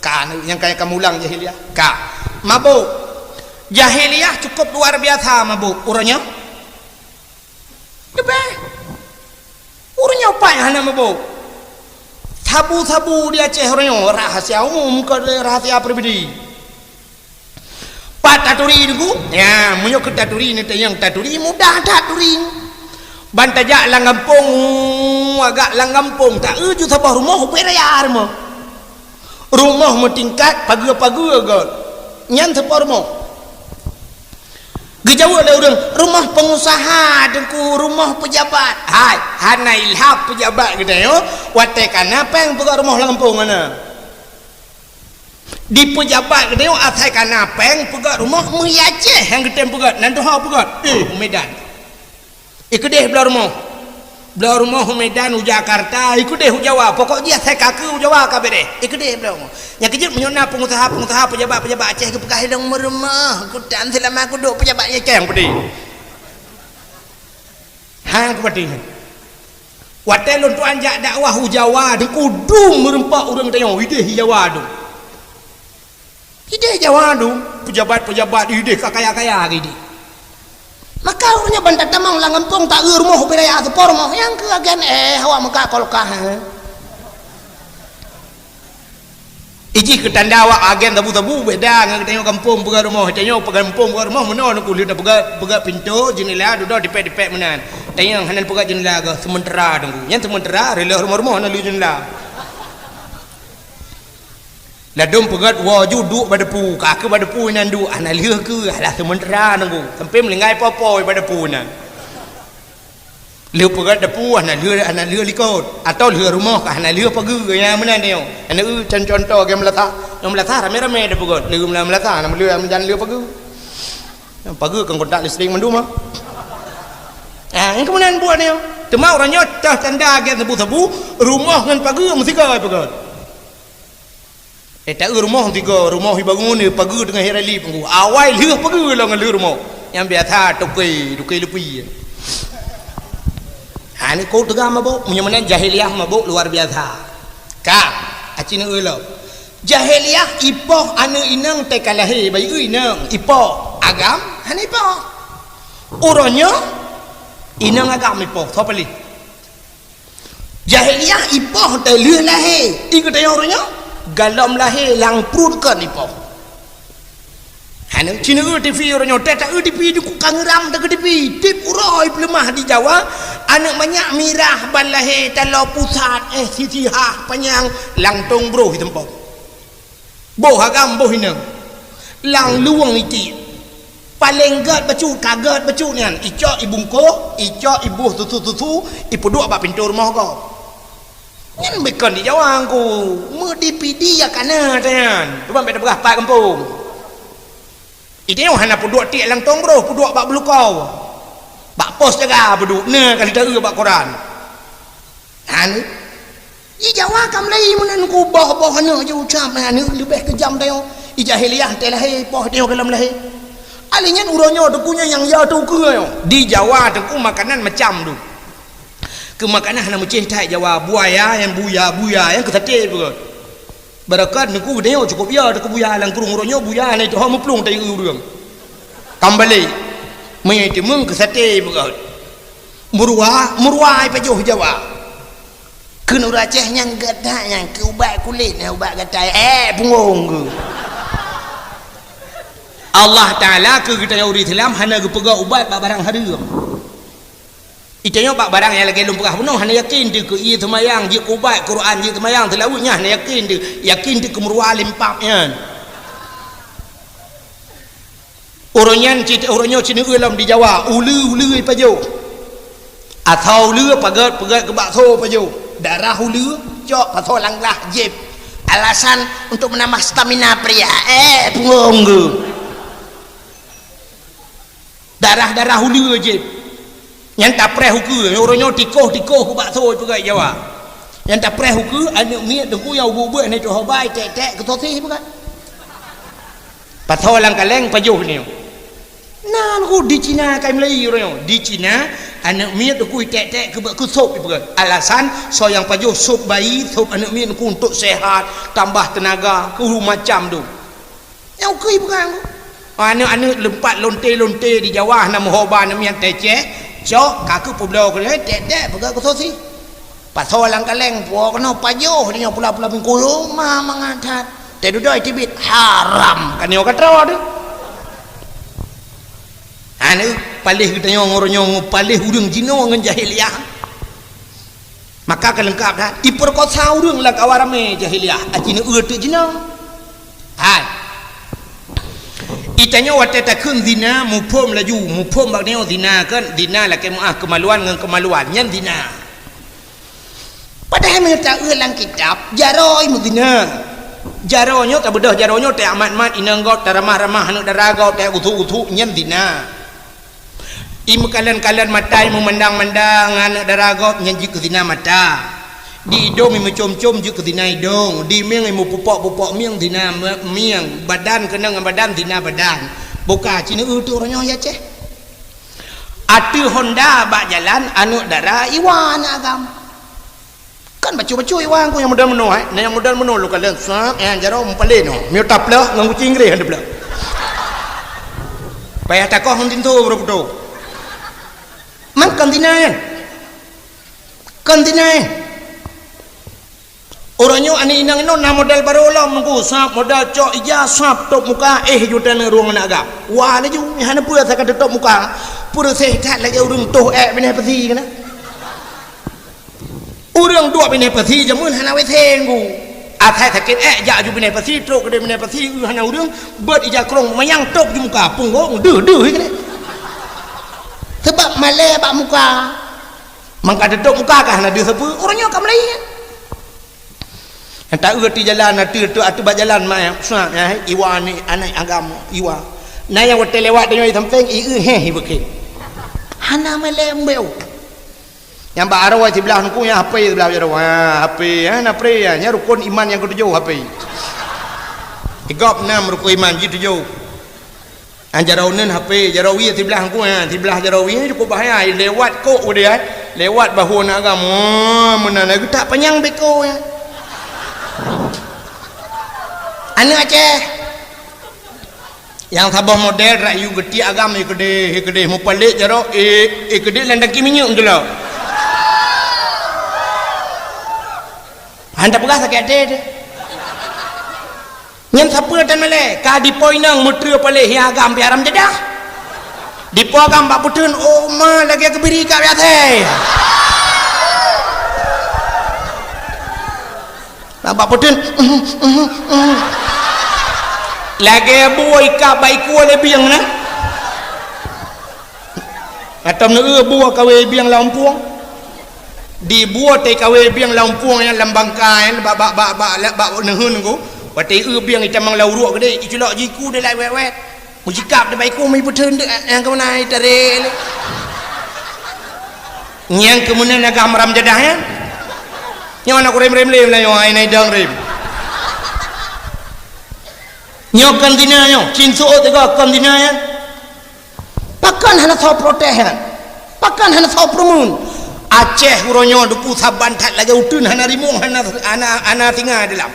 Ka ni nyang kaya kamoe ulang jahiliyah. Ka. Mabôk. Jahiliyah cukup luar biasa mabôk. Uroe nyoe? Leubeh. Ureueng nyoe pat nyang hana mabôk. Sabu-sabu di Aceh uroe nyoe rahasia umum, kon lé rahasia pribadi. Pat taturi teungku? Ya, meunyoe keu taturi neutanyong taturi mudah that turi. Ban tajak lam gampông, agak lam gampông, taeu ju saboh rumoh ubé raya rumoh. Rumoh meutingkat pageue-pageue göt. Nyan saboh rumoh. Geujaweueb lé ureueng, "Rumoh peungusaha, Teungku, rumoh peujabat." Hai, hana ilham peujabat geutanyoe, watèe kana péng peugöt rumoh lam gampông hana. Di peujabat geutanyoe asai kana péng peugöt rumoh meuhi Aceh nyang geutem peugöt, nan tuha peugöt. Eh, u Medan. Ikeudeh bloe rumoh. Bloe rumoh u Medan, u Jakarta, ikeudeh u Jawa. Pokok jih asai ka keu u Jawa ka beureh. Ikeudeh bloe rumoh. Nyang keujeuet meunyoe na peungusaha-peungusaha, peujabat-peujabat Aceh geupeugah ilong meurumoh, kutan seulama kuduek peujabat nyang keng peudeh. Hang kupatéh. Watèe lôn tuan jak dakwah u Jawa, Teungku, dum meureumpok ureueng tanyoe, ideh Jawa dum. Ideh Jawa dum, peujabat-peujabat ideh ka kaya-kaya ideh. Maka ureueng nyan ban tatamong lam gampông taeu rumoh ubé raya seupôt rumoh, nyang keu agen eh awak meukat kolkah, eh. Iji keu tanda awak agen sabu-sabu beda ngon geutanyoe gampông peugöt rumoh. Tanyoe gampông peugöt rumoh meunoe Teungku, lheueh tapeugöt, peugöt pintoe, jeundela, dudoe dipèk-dipèk meunan. Tanyoe hana peugöt jeundela geuh, seumeutara Teungku. Nyan seumeutara, reuloh rumoh-rumoh hana lheueh jeundela. Ladôm peugöt woe ju duek bak depu, ka keu bak depu inan duek, hana lheueh keu, alah seumeutara Teungku. Sampai meuninggai po-po bak depu inan. Lheueh peugöt depu hana lheueh, hana lheueh likot. Atau lheueh rumoh ka hana lheueh pageue, nyang meunan nyoe. Hana eu con-, contoh lagèe meulasah. Nyang meulasah ramé-ramé tapeugöt. Lheueh meulasah hana lheueh, hana lheueh pageue. Nyang pageue kan kontak listrik mandum ah. Ah, nyang keumeunang buet nyoe. Teuma ureueng nyoe teuh tanda lagèe sabu-sabu, rumoh ngon pageue meusigoe peugöt. Eh, taeu rumoh tiga, rumoh ibangun, eh, pageue teungoh irali peunggu. Awai lheueh pageue lom ngon lheueh rumoh. Nyang biasa toke, toke leupie. Ha, ni ko teuga mabok, meunyoe meunan jahiliyah mabok luar biasa. Ka, aci neueu lom. Jahiliyah ipoh aneuk inong teuka lahé, bayeue inong, ipoh, agam, hana ipoh. Uroe nyoe, inong agam ipoh, soe paléh? Jahiliyah ipoh teuh lheueh lahé. I geutanyoe uroe nyoe? Galom lahé lam pruet kon ipoh. Hana, ci neueu TV uroe nyoe, teuh taeu TV, deuh ku ka ngeuram teuh keu TV. Tiep uroe peuleumah di Jawa, aneuk manyak mirah ban lahé taloe pusat, eh, sisihah panyang, lam tong broh iteumpok. Boh agam boh inong. Lam luwong itiek. Paleng gét bacut, ka gét bacut nyan. Icok ibungkôh, icok iboh susu-susu, ipeuduek bak pintoe rumoh gob. Nyan bukon di Jawa ngku, meu-D P D ya kana tanyan. Cuba bèk tapeugah pat gampông. Ide nyoe hana peuduek tiek lam tong broh, peuduek bak beulukau. Bak pos jaga peuduek, na kali taeu bak koran. Hana. Di Jawa ka mulai meunan ngku boh-boh aneuk ji ucap aneuk leubeh keujam tanyoe. Di jahiliyah teuh lahé, poh tanyoe galom lahé. Ali nyan uroe nyoe teungku nyan nyang ya teuh keue nyoe. Di Jawa teungku makanan macam tu. Keu makanan hana meucéh that Jawa, buaya, nyang buya, buya, nyang keu saté peugöt. Beureukat neuk geutanyoe cukôp ya, teuh keu buya lam krueng uroe nyoe buya hana ituho meuplueng tayue ureueng. Kam balek. Meuitimeueng keu saté peugöt. Meuruwa, meuruwa ipajoh Jawa. Keu ureueng Aceh nyang gét that nyang keu ubat kulét, nyang ubat gatai, eh, punggong keu. Allah Taala keu geutanyoe ureueng Islam hana geupeugah ubat bak barang hareuem. Itanyoe bak barang nyang lagèe lôn peugah bunoe hana yakin teuh keu ie seumayang, jeuet keu ubat, Quran, jeuet seumayang, seulaweuet nyan hana yakin teuh, yakin teuh keu meuruwa lempap nyan. Uroe nyan cit, uroe nyoe ci neueu lom di Jawa, uleue-uleue ipajoh. Asoe uleue paget-paget keu bakso ipajoh. Darah uleue cok pasoe lam glah jieb. Alasan untuk menambah stamina pria. Eh, punggong keu. Darah-darah uleue jieb. Nyang tapreh ukeue, uroe nyoe tikoh-tikoh keu bakso peugah Jawa. Nyang tapreh ukeue, aneuk miet teungku nyang ubeut-ubeut hana ituho ba, itek-tek keu sosis peugah. Pasoe lam kaleng pajoh nyoe. Nan ku di Cina kai meulayi uroe nyoe. Di Cina, aneuk miet teungku itek-tek keu, keu sop ipeugah. Alasan, soe nyang pajoh sop bayi, sop aneuk miet teungku untuk sehat, tambah tenaga, keu macam tu. Nyang ukeue ipeugah ngku. Aneuk-aneuk leumpat lonte-lonte di Jawa hana meuho ba aneuk miet teceh, cok ka keu peubloe keudeh, dek-dek peugah keu sosis. Pasoe lam kaleng, puwoe keunoe pajoh di nyoe pula-pula bingkulu ma mangat that. Teududoe teubiet, haram ka nyoe ka troe teuh. Aneuk paléh geutanyoe ngon uroe nyoe ngon paléh ureueng jinoe ngon jahiliyah. Maka ka leungkap that, ipeurkosa ureueng lam kawan ramé jahiliyah, aci neueu teuk jinoe. Hai. Itanyoe watèe takheun zina, muphom laju, muphom bak nyoe zina kan, zina lakèe meu'ah keumaluan ngon keumaluan, nyan zina. Padahai meunyoe taeu lam kitab, jaroe meuzina. Jaroe nyoe tabeudôh, jaroe nyoe teuamat-mat inong gob, taramah-ramah aneuk dara gob, teugusu-gusu, nyan zina. Imeukalon-kalon mata, imeumandang-mandang aneuk dara gob, nyan jeuet keu zina mata. Di idong imeucom-com jeuet keu zina idong, di mieng imeupupok-pupok mieng zina me-, mieng, badan keunong ngon badan zina badan. Boka ci neueu teuk uroe nyoe ya ceh. Ateueh honda bak jalan aneuk dara iwa aneuk agam. Kan bacut-bacut iwa ngku nyang model meunoe, eh? Na nyang model meunoe lôn kalon, sap, nyang jaroe meupaléh nyoe. Miyueb taplôh ngon guci Inggréh han taplôh. Payah takoh ngon tinto baru putôh. Man kon zina nyan. Kon zina nyan. Uroe nyoe aneuk inong inoe na model barô lom ngku, sap model cok ija, sap tôp muka, eh, ju taneuk rueng aneuk agam. Wa laju, hana peue asai ka teutôp muka. Peureuseh that lagèe ureueng toh èk binéh peusi keunan. Ureueng duek binéh peusi jameun hana W C ngku. Asai sakét èk jak ju binéh peusi, trok keudeh binéh peusi, eu hana ureueng, beuet ija krông manyang tôp ju muka, punggong deuh-deuh keudeh. Sabab malèe bak muka. Mangka teutôp muka ka hana deuh sapeue, ureueng nyoe ka meulayeue. Nyang taeu ateueh jalan, ateueh, ateueh, ateueh bak jalan, ma, ya, iwa ni, aneuk agam, iwa. Na nyang watèe lewat tanyoe di sampéng, i eu héh, i beukém. Hana malèe mbeu. Nyang bak aroe siblah ngku, nyang hapé siblah jaroe. Ha, hapé, ha, na pre, ha. Nyan rukon iman nyang keutujôh, hapé. Di gob nam rukon iman, jitujoh. Ha, jaroe uneun hapé, jaroe wie siblah ngku, ha, siblah jaroe wie cukôp bahaya. Lewat kok udeh, ha. Lewat bahu aneuk agam. Oh, meunan lagèe tak panyang beko, ya. Aneuk Aceh. Nyang saboh model rak yue geutiek agam, eh, keudeh, eh, keudeh mupalek jaroe, eh, eh, keudeh lam tangki minyeuk meutulak. Han tapeugah sakét até teuh. Nyan sapeue tan malée, ka dipo inong meuteue paléh nyang agam pih haram jadah. Dipo agam bak peuteun, oh ma lagée keubiri ka biasa. Bak peuteun, lagée bui ka bak iku lé bieng na. Atau neu bua kawé bieng lam puang. Di bua teuh kawé bieng lam puang nyang lam bangkai bak bak bak bak bak neuheun ku. Watée eu bieng itamong lam uruek geude, iculok jiku de lai wet-wet. Mujikab de bak iku mi peuteun de nyang keumeunan itarek lé. Nyang keumeunan agam haram jadah nyan. Nyoe na kurem-rem lé meulayeue ai nai dang rem. Nyoe kon zina nyoe, cin suot tiga kon zina nyan. Pakon hana soe protes nyan? Pakon hana soe peureumeun? Aceh uroe nyoe duku saban that lagée uteuen hana rimueng hana hana hana singa di lam.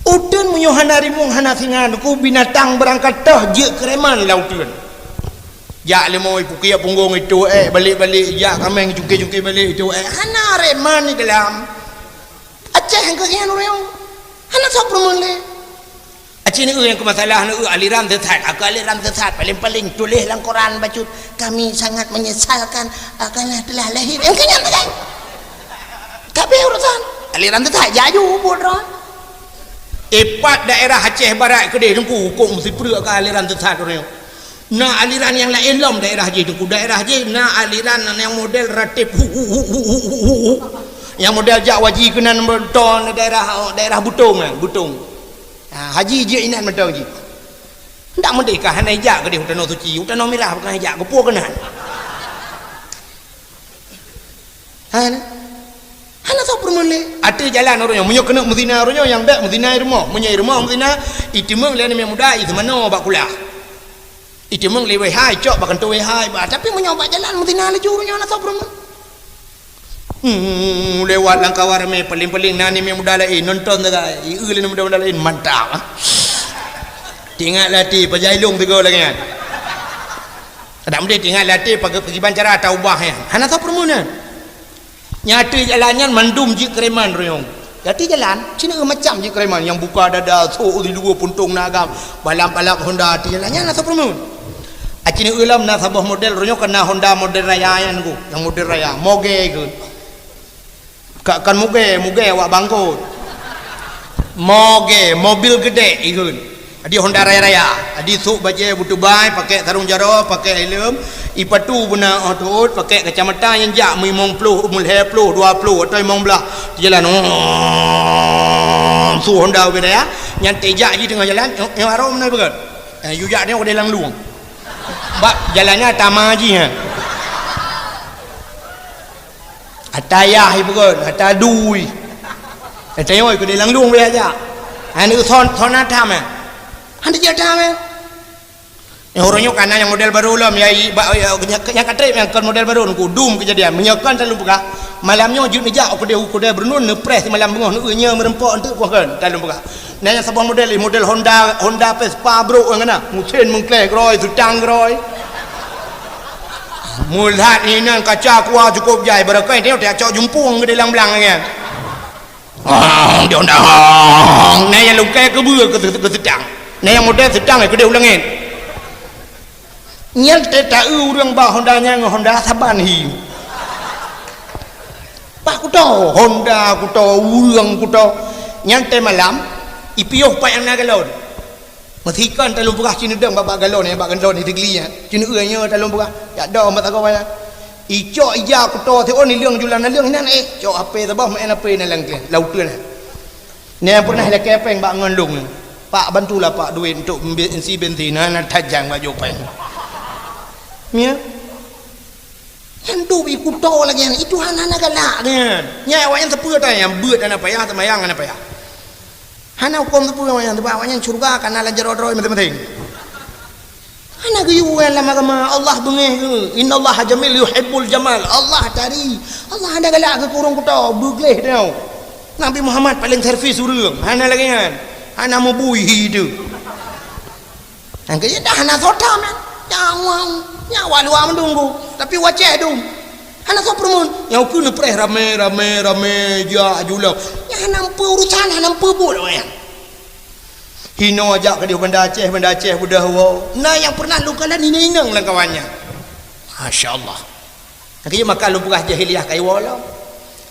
Uteuen meunyoe hana rimueng hana singa duku binatang beurangkat toh jeuet keureman lam uteuen. Jak leumo ipukiek punggong itu ék balek-balek jak kaméng cungke-cungke balek itu ék hana reman di dalam. Aceh nyang keuhian ureuëng hana soe peureumeun lé. Aci neu nyang keu masalah neu aliran sesat, aku aliran sesat paling-paling tuléh lam koran bacut kami sangat menyesalkan karena telah lahir. Nyang keu nyan sagai. Tapi urusan aliran sesat jaju buet droe. Ipat daerah Aceh Barat keudeh teungku hukum sipreuk ka aliran sesat ureuëng. Na aliran nyang laén lom daerah jih teungku. Daerah jih na aliran nyang model ratib hu, hu, hu. Nyang model jak waji keunan meuton daerah daerah Butong kan, Butong. Ha, haji jih inan mantong jih. Ndak meudeh ka hana ijak keudeh u Tanoh Suci, u Tanoh Mirah bukan ijak, geupue keunan. Hana. Hana soe peureumeun lé. Ateueh jalan ureuëng nyoe, meunyoe keuneuk meuzina ureuëng nyoe nyang bék meuzina i rumoh. Meunyoe i rumoh meuzina, iteumeung lé aneuk muda, i seumanoe bak kulah. Iteumeung lé W H, icok bak kantô W H, bah, tapi meunyoe bak jalan meuzina laju ureuëng nyoe hana soe peureumeun. Hmm, lewat lam kawan ramé paling-paling na aneuk muda laén nonton sagai. I eu lé aneuk muda-muda laén mantap. Teuingat lati pajan ilong sigoe lagée nyan. Adak meudeh teuingat lati pagi-pagi ban cara taubah nyan. Hana soe peureumeun nyan. Nyang ateueh jalan nyan mandum jeuet keureman royong. Ateueh jalan, sineuk macam jeuet keureman nyang buka dada, sok di luwa puntong na agam, balap-balap Honda ateueh jalan nyan na soe peureumeun. Aci neu lom na saboh model royong kana Honda model raya nyan ku, nyang model raya, moge keu. Ka kan moge, moge awak bangkot. Moge, mobil gede ikheun. Adi Honda raya-raya, adi sôk bajée butubai, pakèk sarong jaroe, pakèk helm, ipatu beuna 'oh teuôt, pakèk kacamata nyang jak meulimong ploh, meulhèe ploh, dua ploh atau limong blaih. Jalan, oh, su Honda ubé raya, nyan teuh jak jih teungoh jalan, nyoe, nyoe arong meunan peugah. Eh, yue jak nyoe keudeh lam lueng. Bak jalan nyan tama jih, ha. Ata yah ipeugöt, ata dui. Ata yoi keu di langlueng biasa. Hana son, son atam, eh. Hana jeuet atam, eh. Nyang uroe nyoe kana nyang model barô lom, ya, i, ba, ya, nyang, nyang ka trép nyang kon model barô, nungku dum keujadian. Meunyoe kon talôn peugah, malam nyoe jeuet neujak u keudè, u keudè Beureunon, neupreh simalam beungoh, neueu nyoe meureumpok eunteuk poh kon, talôn peugah. Na nyang saboh model, model Honda, Honda Vespa brôk nyang na. Meusén meungkleh keurôi, seutang keurôi. Meulat inan kaca kuah cukôp jai, barangkai teuh tacok jumpung keudeh lam blang nyan. Hong, di Honda, hong. Na nyang lungkai keubeue keu, keu seutang. Na nyang model seutang keudeh u langét. Nyan teuh taeu ureuëng ba Honda nyan ngon Honda saban hi. Pak kuto, Honda kuto, ureuëng kuto. Nyan teuh malam, ipiôh pat nyang na galon. Meusikon talôn peugah cineudong bak, bak galon, bak galon di teugli nyan. Cineue nyoe talôn peugah, jak dong bak sagoe nyan. Icok ija kuto siôn ileueng julan naleueng inan, eh, cok H P saboh, main H P na lam, lam uteuen nyan. Nyan pernah lakée péng bak ngon lôn. Pak, bantulah, Pak, duit untuk be-, isi bensin, na, na tajang bak jopeng. Ya. Nyan dum i kuto lagée nyan, itu hana, hana galak nyan. Nyan awak nyan sapeue ata nyang beuet hana payah, seumayang hana payah. Hana huköm sapeue awak nyan, sabab awak nyan syeuruga kana lam jaroe droe maséng-maséng. Hana geuyue lam agama, Allah beungéh geuh. Innallaha jamil yuhibbul jamal. Allah tari. Allah hana galak keu ureuëng kuto, beugleh teuh. Nabi Muhammad paléng servis ureuëng, hana lagée nyan. Hana meubui hi teuh. Nyang keu dah hana soe tam nyan. Nyang wang, nyang awak luwa meudunggu. Tapi wacée dum. Hana soe peureumeun. Nyang keu neupreh ramé, ramé, ramé, jak julong. Nyang hana meupeu urusan, hana meupeu buet awak nyan. Hinoe jak keudeh Banda Aceh, Banda Aceh beudôh woe. Na nyang pernah lôn kalon inong-inong lam kawan nyan. Masya Allah. Lagèe maka lôn peugah jahiliyah ka iwoe lom.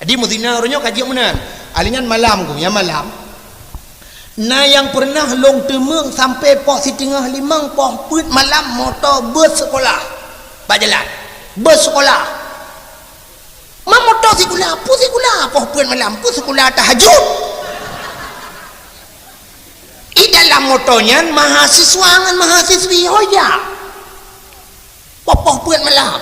Jadi meuzina uroe nyoe ka jeuet meunan. Ahli nyan malam ku, nyang malam. Na nyang pernah lôn teumeung sampai poh siteungoh limong, poh peuet malam moto bus sekolah. Bak jalan. Bus sekolah. Ma moto sikula, peue sikula, poh peuet malam, peue sikula tahajud. I dalam moto nyan mahasiswa ngon mahasiswi ho jak. Poh-poh peuet malam.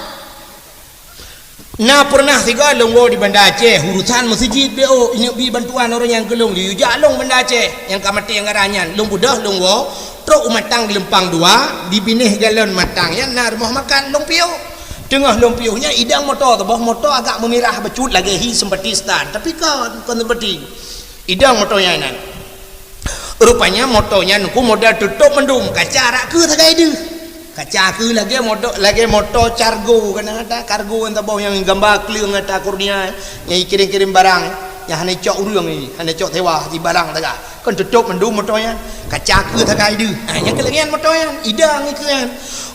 Na pernah sigoe lôn woe di Banda Aceh, urusan meuseujid B O, inyoe bi bantuan ureueng nyang keu lôn, laju jak lôn Banda Aceh, nyang ka maté anggaran nyan, lôn beudôh lôn woe, trok u Matang di Leumpang Dua, di binéh galon Matang nyan na rumoh makan, lôn piôh. Teungoh lôn piôh nyan, idang moto teuh, boh moto agak meumirah bacut lagèe hi sempati start, tapi kon, kon sempati. Idang moto nyan inan. Rupanya moto nyan ku model tutôp mandum, kaca rak keu sagai deuh. Kaca keu lagèe moto, lagèe moto cargo, kana ata kargo nyang saboh nyang gamba kleueng ata kurnia, nyang ikirém-kirém barang, nyang hana icok ureueng, hana icok sewa, di barang sagai. Kon tutôp mandum moto nyan. Kaca keu sagai deuh. Ha, nyang keu lagèe nyan moto nyan, idang ikeu nyan.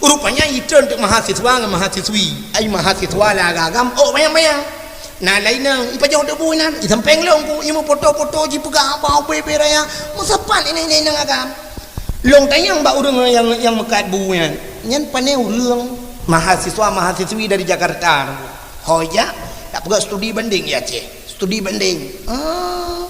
Rupanya itreun teuk mahasiswa ngon mahasiswi. Ai mahasiswa lam agam, oh, bayang-bayang. Na laén nang, ipajoh debu inan, isampéng lôn ku, imeupoto-poto jipeugah haba ubé-ubé raya, meusapat inong-inong agam. Lôn tanyong bak ureueng nyang, nyang meukat bu nyan, nyan pané ureueng mahasiswa-mahasiswi dari Jakarta. Ho jak, tapeugah studi banding i Aceh. Studi banding. Ah,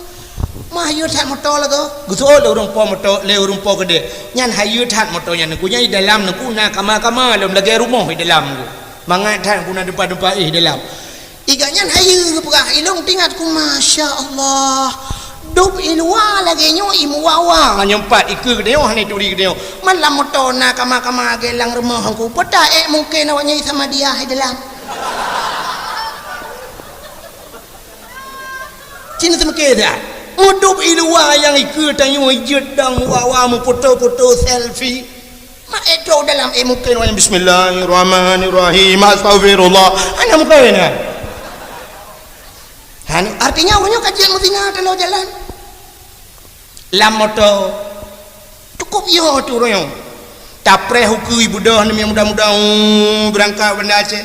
mah hayeue that moto lagoe. Geuseuôt lé ureueng po moto, lé ureueng po keudeh. Nyan hayeue that moto nyan, nyan ku nyan i dalam nyan ku na kama-kama lom lagèe rumoh i dalam nyan ku. Mangat that ku na deumpa-deumpa éh dalam. I gobnyan hayeue geupeugah, ilôn teuingat ku, masya Allah. Dub i luwa lagèe nyoe i muwa-wa. Nyoe pat ikeue geutanyoe hana ituri geutanyoe. Man lam moto na kama-kama lagèe lam rumoh ku. Peue ta ék mungken awak nyan i Samadiyah i dalam. Cina seumeukée that. Meudub i luwa nyang ikeue tanyoe jeuet dang muwa-wa meupoto-poto selfie. Mak ék trok dalam, ék mungken awak nyan, "Bismillahirrahmanirrahim, astaghfirullah." Hana mungken nyan. Hana, artinya ureueng nyoe ka jeuet meuzina teuh lam jalan. Lam moto. Cukup yo tu ureueng nyoe. Tapreh ukeue beudôh nyan muda-muda, uh, beurangkat Banda Aceh.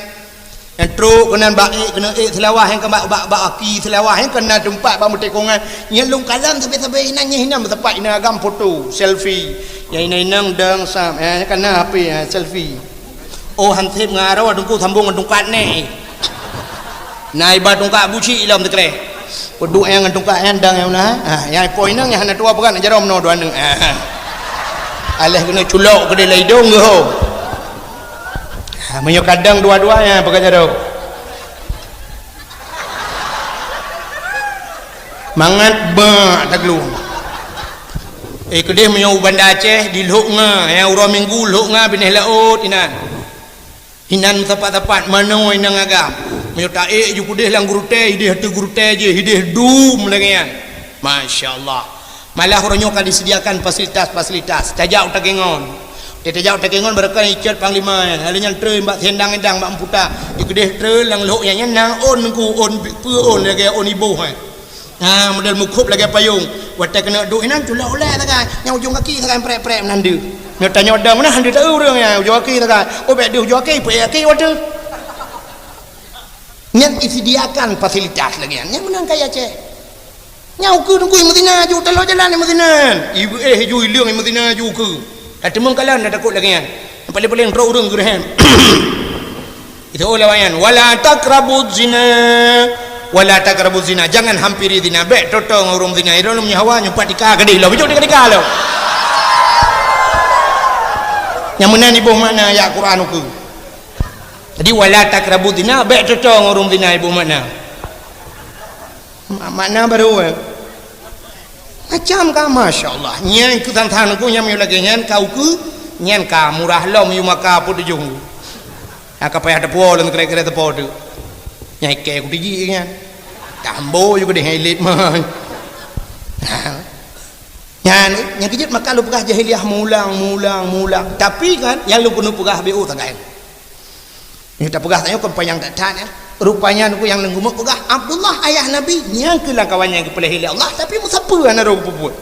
Nyang trok keunan bak ék, keuneuk ék seulawah nyang ka bak, bak, bak aki seulawah nyang ka na teumpat bak meutekongan. Nyang lôn kalon sabe-sabe inan, nyang inan meusapat inan agam foto, selfie. Nyang inan-inan dang sam, eh, ka na H P, eh, selfie. Oh, hansép ngon aroe teungku sambong ngon tungkat nèh. Na iba tungkat buci lom teukreh. Peuduek nyang ngon tungkat nyan dang nyang na. Ha, nyang ipo inong nyang hana tuwoe peugah na jaroe meunoe dua aneuk. Ha, ha. Aléh keuneuk culok keudeh lam idong geuh. Ha, meunyoe kadang dua-dua nyan peugah jaroe. Mangat bak taglung. Eh, keudeh meunyoe u Banda Aceh di Lhok Nga, nyang uroe Minggu Lhok Nga binéh laôt inan. Inan meusapat-sapat manoe inong agam. Meunyoe taék ju keudeh lam gurutée, ideh ateueh gurutée jih, ideh dum lagée nyan. Masya Allah. Malah uroe nyoe ka disediakan fasilitas-fasilitas. Tajak u Takengon. Di tajak u Takengon barokon icot panglima nyan. Lalu nyan treun bak siendang-endang bak meuputa. Di keudeh treun lam lhok nyan, nyan na ôn ngon ôn peue ôn lagée ôn iboh, eh. Ha, model meukhôb lagée payong. Watée keuneuk duek inan, culok ulée sagai. Nyang ujong gaki sagai prek-prek meunan deuh. Nyoe tanyoe dang meunan, han deuh taeu ureueng nyan, ujong gaki sagai. Oh, bék deuh ujong gaki, peuék gaki watée. Nyan disediakan fasilitas lagée nyan. Nyan meunan kaya Aceh. Nyang ukeue teungku i meuzina ju, taloe jalan i meuzina. Ibu éh ju, ileueng i meuzina ju ukeue. Dak teumeung kalon dak takot lagée nyan. Paléng-paléng trok ureueng geureuhem. Itu ulama nyan, "Wala taqrabuz zina, wala taqrabuz zina." Jangan hampiri zina. Bék toe-toe ngon ureueng zina. Irong lom nyawa nyoe pat tika keudeh lom. Bijok tika-tika lom. Nyang meunan iboh makna ayat Quran ukeue. Jadi, "Wala taqrabuz zina", bék toe-toe ngon ureueng zina iboh makna. Ma-, makna baru, eh. Macam ka, masya Allah. Nyan keu sang-sang ku nyang meunyoe lagée nyan ka ukeue, nyan ka murah lom yue maka peue tujoh. Ha, ka payah teupuwoe lom kira-kira teupo tu. Nyang ikée ku tiji nyan. Tambo ju keudeh ilet mah. Ha. Nyan, nyang keujeuet maka lôn peugah jahiliyah mulang, mulang, mulang. Tapi kan, nyang lôn keuneuk peugah B O sagai. Nyoe tapeugah tanyoe kon panyang that-that, ya. Rupanya nyoe nyang lôn geumeuk peugah, Abdullah ayah Nabi, nyang keu lam kawan nyang geupeulahé lé Allah, tapi meusapeue hana roh geupeubuet.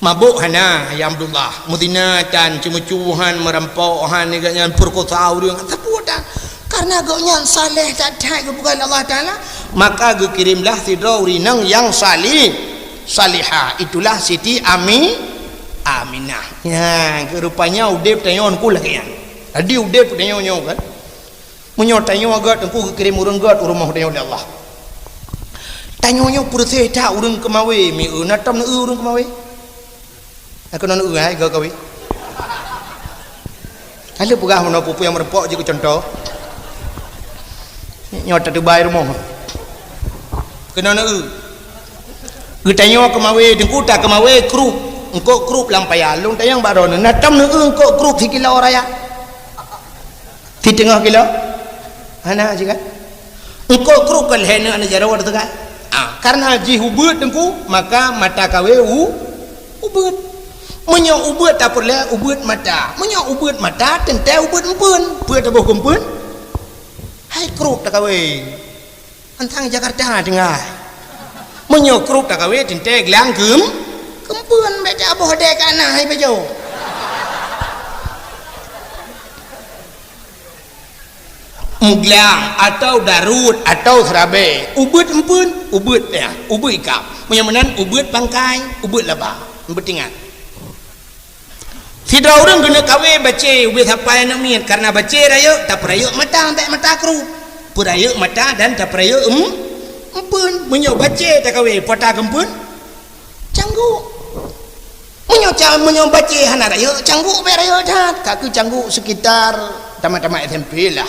Mabök hana, ya Abdullah. Meuzina tan, ceumeucue han, meurampok han, gobnyan peurkosa ureuëng. Sapeue tan? Karena gobnyan saleh that-that geupeugah lé Allah Taala, maka geukirém lah sidroe ureuëng inong nyang salih, salihah. Itulah Siti Ami, Aminah. Nyan, rupanya udeb tanyoe nyan lagée nyan. Jadi udeb tanyoe nyoe kan. Meunyoe tanyoe gét teungku geukirém ureuëng gét u rumoh tanyoe lé Allah. Tanyoe nyoe peureuséh that ureuëng keumawé, mieu na tom neu ureuëng keumawé. Aku non ureuëng hai gét kawé. Kalau peugah meunoe peue-peue nyang meureumpok jeuet keu contoh. Nyoe tatubai rumoh. Keunoe neu. Geutanyoe keumawé, teungku ta keumawé krup. Eungkôt krup lam paya. Lôn tanyong bak droeneuh, na tom neu eungkôt krup sikilo raya? Siteungoh kilo? Hana cit kan? Eungkôt krup ka lhée neu aneuk jaroe teuka. Ah, karena jih ubeuet teungku, maka mata kawé u, ubeuet. Meunyoe ubeuet tapeureulée ubeuet mata. Meunyoe ubeuet mata teuntée ubeuet empeuen. Peue taboh keu empeuen? Hai krup takawé. Antang Jakarta tinggai. Meunyoe krup takawé teuntée glang keum, keumpeuen bék taboh dée kana hai beujô. Muglang atau darut atau seurabe, ubeuet empeuen, ubeuet ya, ubeuet ikab. Meunyoe meunan ubeuet pangkai, ubeuet laba. Beutingat. Sidroe ureuëng keuneuk kawé bacé ubé sapai aneuk miet, karena bacé rayeuk, tapeurayeuk mata, bék mata krup. Peurayeuk mata dan tapeurayeuk em, empeuen. Meunyoe bacé takawé, peue ta keumpeuen? Cangguk. Meunyoe ca-, meunyoe bacé hana rayeuk, cangguk bék rayeuk that. Ka keuh cangguk sekitar tamat-tamat S M P lah.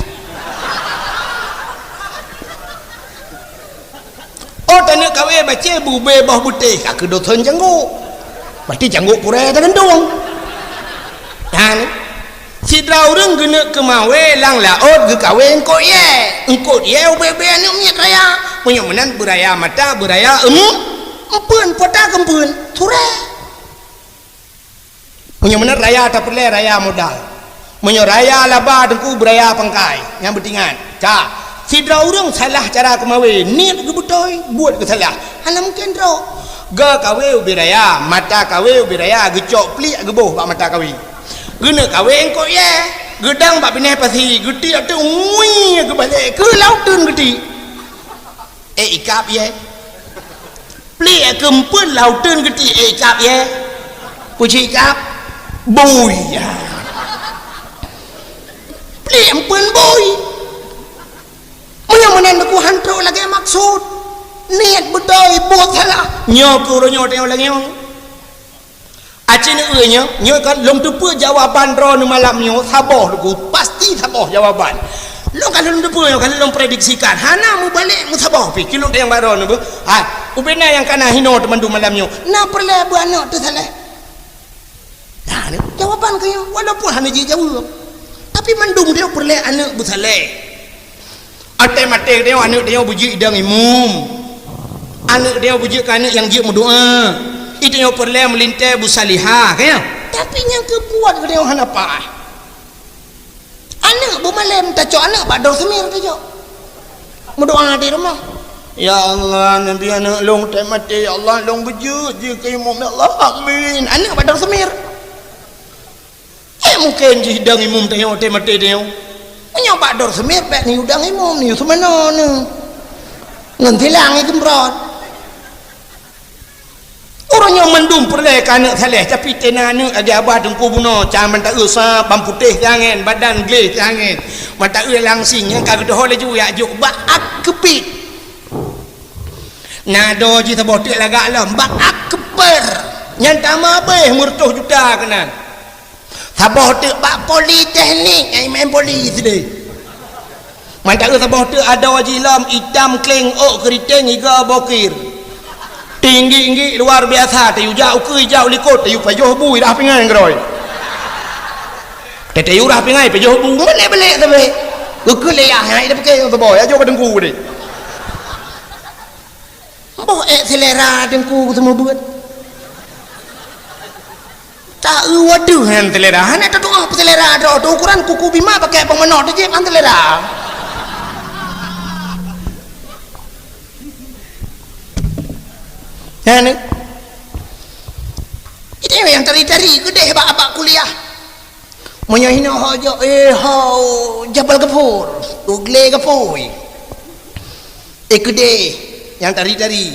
Oh, taneuk kawé bacé bubé boh beutéh, ka keuh dosen cangguk. Pasti cangguk purée tagantung. Dan sidroe ureuëng geuneuk keumawé lam laôt geukawé eungkôt yée. Eungkôt yée ubé-ubé aneuk miet raya. Meunyoe meunan beuraya mata, beuraya em, empeuen, peue ta keumpeuen, surée. Meunyoe meunan raya tapeureulée raya modal. Meunyoe raya laba teungku beuraya pangkai, nyang beutingat. Ka, sidroe ureuëng salah cara keumawé, niet geubeutôi, buet geusalah. Hana mungken droe. Gét kawé ubé raya, mata kawé ubé raya, geucok pliek geuboh bak mata kawé. Geuneuk kawé eungkôt yée, geudong bak binéh pasi, geutiek teuk ngui geubalek keu lam uteuen geutiek. Eh, ikab yée. Pliek keumpeuen lam uteuen geutiek, eh, ikab yée. Kuci ikab. Bui. Ya. Pliek empeuen bui. Meunyoe meunan teungku han trok lagée maksud. Niet beutôi, buet salah. Nyoe keuh uroe nyoe tanyoe lagée nyoe. Aci neueu nyoe, nyoe kan lôn teupeue jawaban droeneuh malam nyoe saboh teungku, pasti saboh jawaban. Lôn ka lôn teupeue nyoe, ka lôn prediksikan, hana meubalek meusaboh pih. Kilôn teunyang bak droeneuh beuh, hai, ubé na nyang kana hinoe teumandum malam nyoe, na peureulée beuaneuk teusaléh. Nah, ni jawaban keu nyoe, walaupun hana jijaweueb, tapi mandum nyoe peureulée aneuk beusaléh. Até maté geutanyoe aneuk tanyoe beujeuet idong imum. Aneuk tanyoe beujeuet keu aneuk nyang jeuet meudoá. Itanyoe peureulée meulintée beusalihah, ka nyan? Tapi nyang keubuet geutanyoe hana paih. Aneuk beumalém tacok aneuk bak dor seumir tacok. Meudoá di rumoh. Ya Allah, neubi aneuk lôn tém maté, ya Allah, lôn beujeuet jih keu imum, ya Allah, amin. Aneuk bak dor seumir. Eh, mungken jih idong imum tanyoe, tém maté tanyoe. Meunyoe bak dor seumir, bék neuyue idong imum, neuyue seumanoe neuh. Ngon silang ikeumbron. Uroe nyoe mandum peureulée keu aneuk saléh, tapi teunan aneuk lagée abah teungku bunoe, cang mata eu sa, ban putéh siangén, badan gleh siangén. Mata eu langsing, nyang ka geudoho laju jak jok bak ak keupit. Na do jih saboh teuk lagak lom, bak ak keupet. Nyan tamah abéh meureutoh juta keunan. Saboh teuk bak politeknik, nyang maén poli sideh. Mantong saboh teuk adoe jih lom, itam kleng, ôk keuriteng, iga bokir. Tinggi-tinggi luar biasa, tayue jak ukeue, jak u likot, tayue pajoh bu, irah pingai ngeurôi. Tayue rah pingai, pajoh bu, meulek-meulek sabe. Geukheun lé yah, hai dah pike nyang saboh, ya jok ka teungku deh. Boh ék selera teungku seumeubeuet. Ta-eu wadoh nyan selera. Hana tatu'oh selera droe teuh, ukuran kuku bima pakai peumanok teuh jép han selera. Nyan ni. Nyang tari-tari keudeh bak, bak kuliah. Meunyoe hinoe ho jok, eh, ho Jabal Gapur, u glé gapui. Eh, keudeh nyang tari-tari.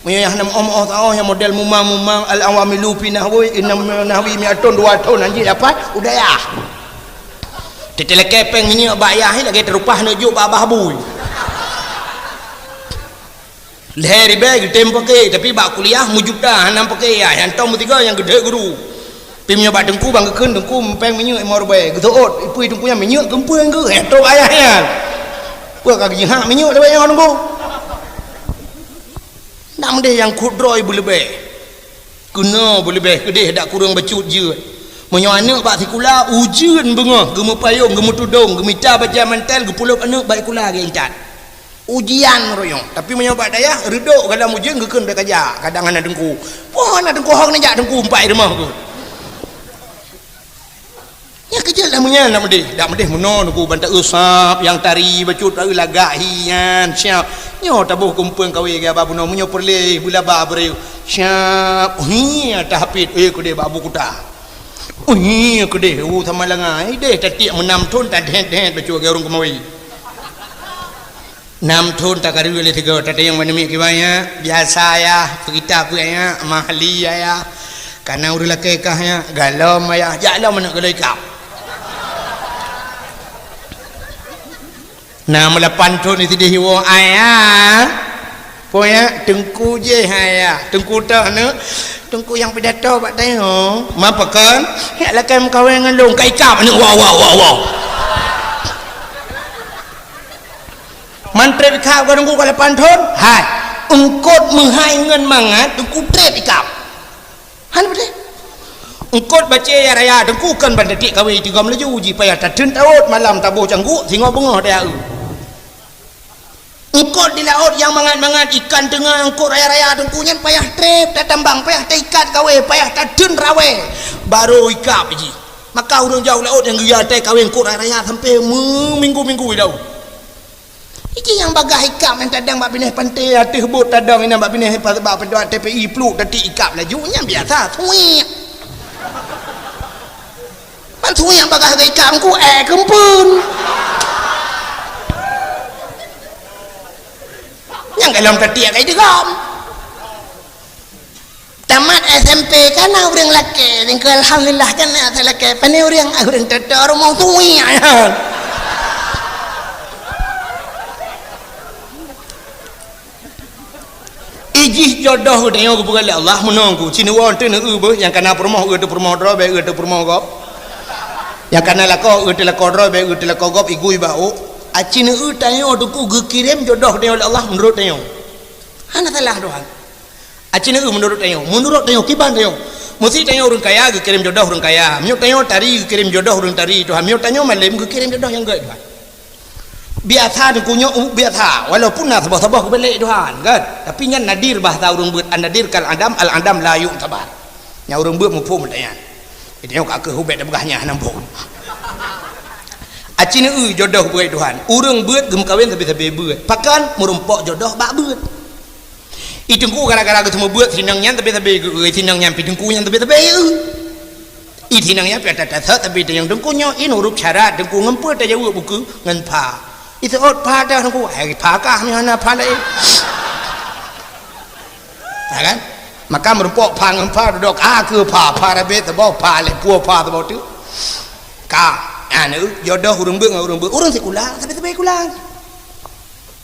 Meunyoe nyang hana meu'oh-meu'oh taoh, nyang model mumang-mumang, al-awamilu fi nahwi, inam nahwi mi'atun, dua thon hanjeuet dapat u dayah. Teuteulakée péng minyeuk bak yah lagée teurupah neuk jok bak babah bui. Lhée ribée geutem paké, tapi bak kuliah meujuta hana paké yah, nyang tom meusigoe nyang geudhôt guru. Pi meunyoe bak teungku ban geukheun, teungku péng minyeuk limong ribée, geuseuôt, ipui teungku nyan minyeuk keumpeueng geuh, nyang tom ayah nyan. Peue ka geujihak minyeuk lé nyoe teungku? Nak meudeh nyang kudroe beuleubeh. Keunoe beuleubeh keudeh dak kureueng bacut jeuet. Meunyoe aneuëk bak sikula, ujeuen beungoh, geumeupayong, geumeutudong, geumita bajée mantel, geupulop aneuëk bak sikula geuintat. Ujian royong. Tapi meunyoe bak dayah, reudok galom ujeuen geukheun bèk kajak, kadang hana teungku. Poh hana teungku, hok neujak teungku umpat i rumoh keuh. Nyang keujeuet lam meunyan dak meudeh, dak meudeh meunoe teungku ban taeu sab nyang tari bacut taeu lagak hi nyan siap. Nyoe taboh keumpeueng kawé geuba bunoe meunyoe peureulée beulaba beureu siap. Hi tahapit eh keudeh bak abu kuta. Hi keudeh u sama langa. Ideh tatiek meunam thon tadhet-dhet bacut geurueng keumawi. Nam thon takarui lé sigoe tateueng bak namiet kiban nyan, biasa yah, peukitab peuet nyan, mahli yah, kana ureuëng lakée kah nyan, galom yah, jak lom aneuk galom ikab. Nam lapan thon di sideh iwoe ayah. Poyak teungku jih ayah, teungku toh aneuk, teungku nyang pidato bak tanyoe. Ma pakon? Yak lakée meukawen ngon lôn, ka ikab aneuk wow wow wow wow. Man treb ikab ka teungku ka lapan thon? Hai. Eungkot meuhai ngon mangat teungku treb ikab. Han beutôi. Eungkot bacée ya raya teungku kon ban tatiek kawé tigom laju jih payah tateun tawot malam taboh cangguk singoh beungoh daya eu. Eungkot di laôt nyang mangat-mangat ikan teunga eungkot raya-raya teungku nyan payah treb tatambang payah taikat kawé payah tateun rawé barô ikab jih. Maka ureuëng jauh laôt nyang geuya tai kawé eungkot raya-raya sampai meuminggu-minggu idau. Iki nyang bagaih ikab nyang tadong bak binéh panté ateueh bot tadong inan bak binéh bak peudok T P I pluek tatiek ikab laju nyang biasa suwek. Ban suwek nyang bagaih ikab ku eh keumpun. Nyang galom tatiek kai digom. Tamat S M P kana ureuëng lakée, tingkeu alhamdulillah kana lakée. Pane ureuëng, ah, ureuëng toto rumoh tui ayah. Ijih jodoh geutanyoe geupeugah lé Allah meunong ku. Sinewoe teuh neu beuh nyang kana peurumoh eu teuh peurumoh droe bèk eu teuh peurumoh gob. Nyang kana lakoe eu teuh lakoe droe bèk eu teuh lakoe gob igui bak ôk. Aci neu tanyoe teungku geukirém jodoh geutanyoe lé Allah meunurot tanyoe. Hana salah Tuhan. Aci neu meunurot tanyoe, meunurot tanyoe kiban tanyoe. Meusi tanyoe ureuëng kaya geukirém jodoh ureuëng kaya. Meunyoe tanyoe tari geukirém jodoh ureuëng tari Tuhan. Meunyoe tanyoe malém geukirém jodoh nyang gét Tuhan. Biasa teungku nyoe u biasa, walaupun na saboh-saboh geubalek Tuhan, kan? Tapi nyan nadir bahasa ureuëng beuet, an-nadir kal adam, al-adam la yu'tabar. Nyang ureuëng beuet muphom meutanyan. Jadi nyoe ka keuh ubet peugah nyan hana muphom. Aci neu jodoh beuet Tuhan. Ureuëng beuet geumeukawen sabe-sabe beuet. Pakon meurumpok jodoh bak beuet. I teungku gara-gara geuseumeubeuet sinong nyan sabe-sabe geu-, sinong nyan pi teungku nyan sabe-sabe eu. I sinong nyan pi ata tasot sabe teungku nyoe in urup syarat teungku ngon peue tajaweueb buku ngon pha. I seuôt pha dah teungku, hai pha kah nyoe hana pha laén. Ha kan? Maka meurumpok pha ngon pha dudok a keu pha, pha rabe teuboh pha lé pue pha teuboh tu. Ka, anu jodoh ureuëng beuet ngon ureuëng beuet, ureuëng sikula sabe-sabe sikula.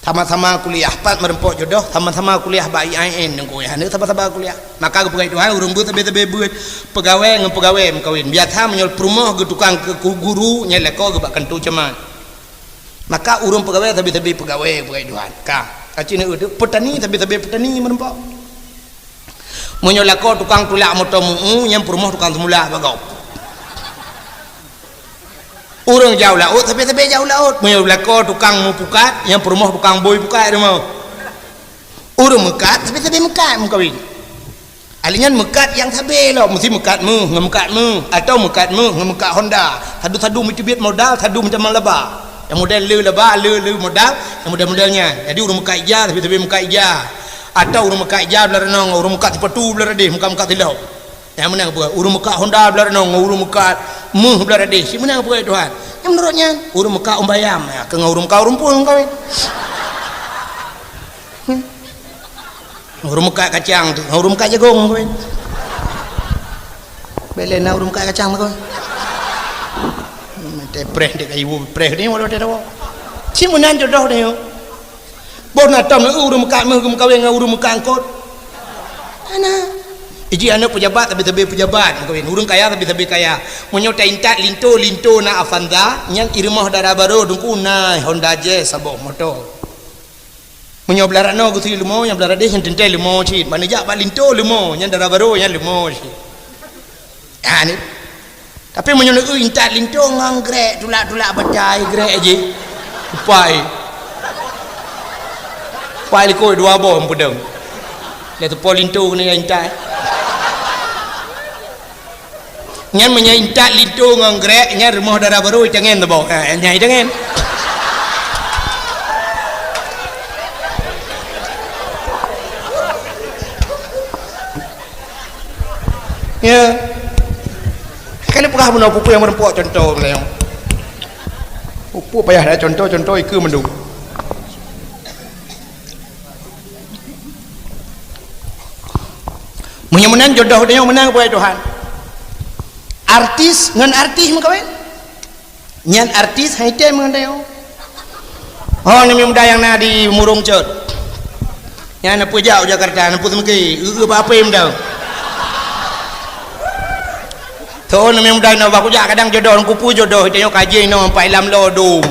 Sama-sama kuliah, pat meureumpok jodoh, sama-sama kuliah bak I A I N, ngon kuliah, sama-sama kuliah. Maka geupeugah Tuhan, ureuëng beuet sabe-sabe beuet, peugawée ngon peugawée meukawen. Biasa meunyoe peurumoh geutukang keu guru, nyan lakoe geuh bak kantô camat. Maka ureuëng peugawée sabe-sabe peugawée, geupeugah Tuhan. Ka, aci neu peutani sabe-sabe peutani meureumpok. Meunyoe lakoe tukang tulak moto meu-u, nyan peurumoh tukang seumulak bak gob. Ureuëng jauh laôt, sabe-sabe jauh laôt. Meunyoe lakoe tukang meupukat, nyang peurumoh tukang bôi pukat rumoh. Ureuëng meukat, sabe-sabe meukat meukawen. Ahli nyan meukat nyang sabe lom, meusti meukat méuh ngon meukat méuh, atawa meukat méuh ngon meukat Honda. Sadu-sadu meuteubiet modal, sadu meutamah laba. Nyang model le laba, le, le modal, nyang model-model nyan. Jadi ureuëng meukat ija, sabe-sabe meukat ija. Atawa ureuëng meukat ija blah reunong, ureuëng meukat sipatu blah radeh, meukat-meukat silop. Nyang meunan peue? Ureuëng meukat honda blah ranoe ngon ureuëng meukat méuh blah radeh. Cit meunan peue, Tuhan? Nyang meunurot nyan, ureuëng meukat umbayam, ya, keu ngon ureuëng meukat ureuëng phôn kawin. Hmm. Ureuëng meukat kacang tu, ureuëng meukat jagong kawin. Bèk lé na ureuëng meukat kacang tu kawin. Hmm, teupreh dek kayu, preh ni walau teudawa. Cit meunan jodoh nyoe. Boh na tom ureuëng meukat méuh geumeukawen ngon ureuëng meukat eungkot. Hana. Iji aneuk peujabat tapi sabe peujabat meukawen. Ureuëng kaya tapi sabe kaya. Meunyoe taintat linto, linto na Avanza, nyan i rumoh dara barô Teungku na Honda Jazz saboh moto. Meunyoe blah ranoe geusui leumo, nyang blah radeh nyan teuntèe leumo cit. Ban neujak bak linto leumo, nyan dara barô nyan leumo cit. Ha ni. Tapi meunyoe neueu intat linto ngon grek, tulak-tulak batai grek jih. Upai. Upai likot dua boh meupeudong. Lé teupo linto keuneuk intat. Nyan meunyoe intat linto ngon grek, nyan rumoh dara barô itangen teuboh. Ha, nyan itangen. Ya. Kali peugah bunoe peue-peue nyang meureumpok contoh meulayeue. Peue-peue payah that contoh-contoh ikeue mandum. Meunyoe meunan jodoh tanyoe meunan, wahai Tuhan. Artis ngon artis meukawen. Nyan artis han item ngon tanyoe. Oh, aneuk muda nyang na di Murong Cot. Nyan na peujak u Jakarta, na peue seumeuki, eu-eu bak apem dah. Soe aneuk muda na bak kujak kadang jodoh, kupeue jodoh, tanyoe kaji inoe sampai lam lodong.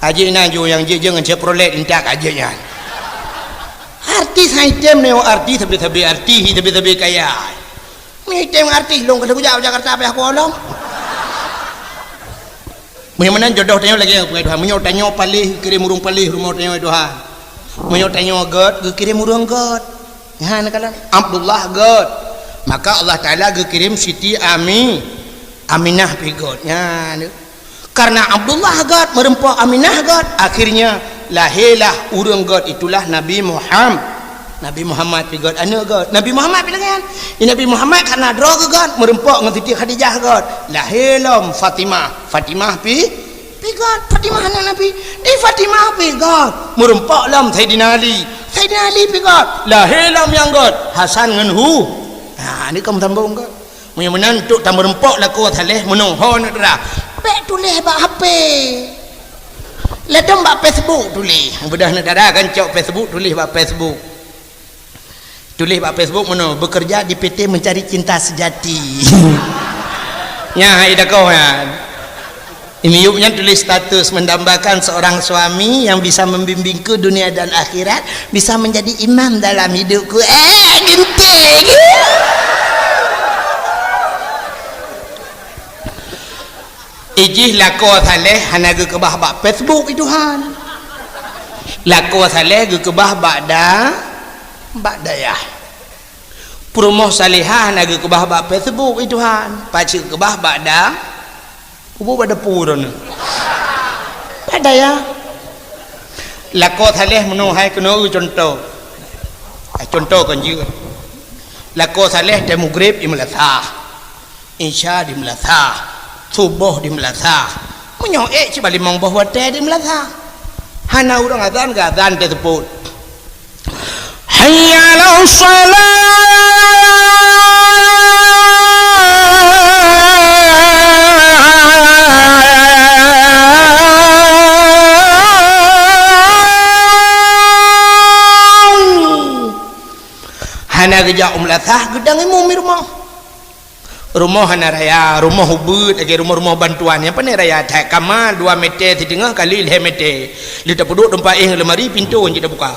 Kaji na ju nyang jijeng ngon Chevrolet intat kaji nyan. Artis han item nyoe, artis sabe-sabe artis, sabe-sabe kaya. Meunyoe item artis lôn ka kujak Jakarta payah kuolom. Meunyoe meunan jodoh tanyoe lagèe nyan, Tuhan. Meunyoe tanyoe paléh, geukirém ureueng paléh rumoh tanyoe, Tuhan. Meunyoe tanyoe göt, geukirém ureueng göt. Nyan kalon Abdullah göt. Maka Allah Taala geukirém Siti Ami, Aminah pih göt. Nyan. Karena Abdullah göt, meureumpok Aminah göt, akhirnya lahirlah ureueng göt, itulah Nabi Muham-, Nabi Muhammad pih göt, aneuk göt. Nabi Muhammad pih lagèe nyan. Nabi Muhammad karena droe geuh göt, meureumpok ngon Siti Khadijah göt. Lahé lom Fatimah. Fatimah pih, pih göt. Fatimah aneuk Nabi. Di Fatimah pih göt. Meureumpok lom Saidina Ali. Saidina Ali pih göt. Lahé lom nyang göt. Hasan ngon Hu-, ha, ni kaum sambong göt. Meunyoe meunan, untuk tameureumpok lakoe saleh, meunoe ho aneuk dara. Bèk tuléh bak H P. Ladôm bak Facebook tuléh. Beudôh aneuk dara kan cok Facebook, tuléh bak Facebook. Tuléh bak Facebook meunoe, "Bekerja di P T Mencari Cinta Sejati." Nyan hai dakoe nyan. Di miyueb nyan tuléh status, "Mendambakan seorang suami yang bisa membimbingku dunia dan akhirat, bisa menjadi imam dalam hidupku." Eh, geunteng. Ijih lakoe saleh hana geukeubah bak Facebook, i Tuhan. Lakoe saleh geukeubah bak da-, bak dayah. Peurumoh salehah hana geukeubah bak Facebook, i Tuhan. Pacu keubah bak da-, Kubu bak depu droeneuh. Padahai lakoe saleh meunoe hai keunoe contoh. Hai contoh kon jeuet. Lakoe saleh teuh mugreb di meulasah. Isya di meulasah. Suboh di meulasah. Meunyoe ék cit bak limong boh watèe di meulasah. Hana ureueng azan, geuazan teuh seupôt. Hayya 'alas shalah. Hana geujak u meulasah, geudong imum di rumoh. Rumoh hana raya, rumoh ubit, lagèe rumoh-rumoh bantuan nyang pané raya that. Kama dua meter siteungoh kali lhèe meter. Lheuh tapeuduek teumpat éh lamari, pintoe jeuet tabuka.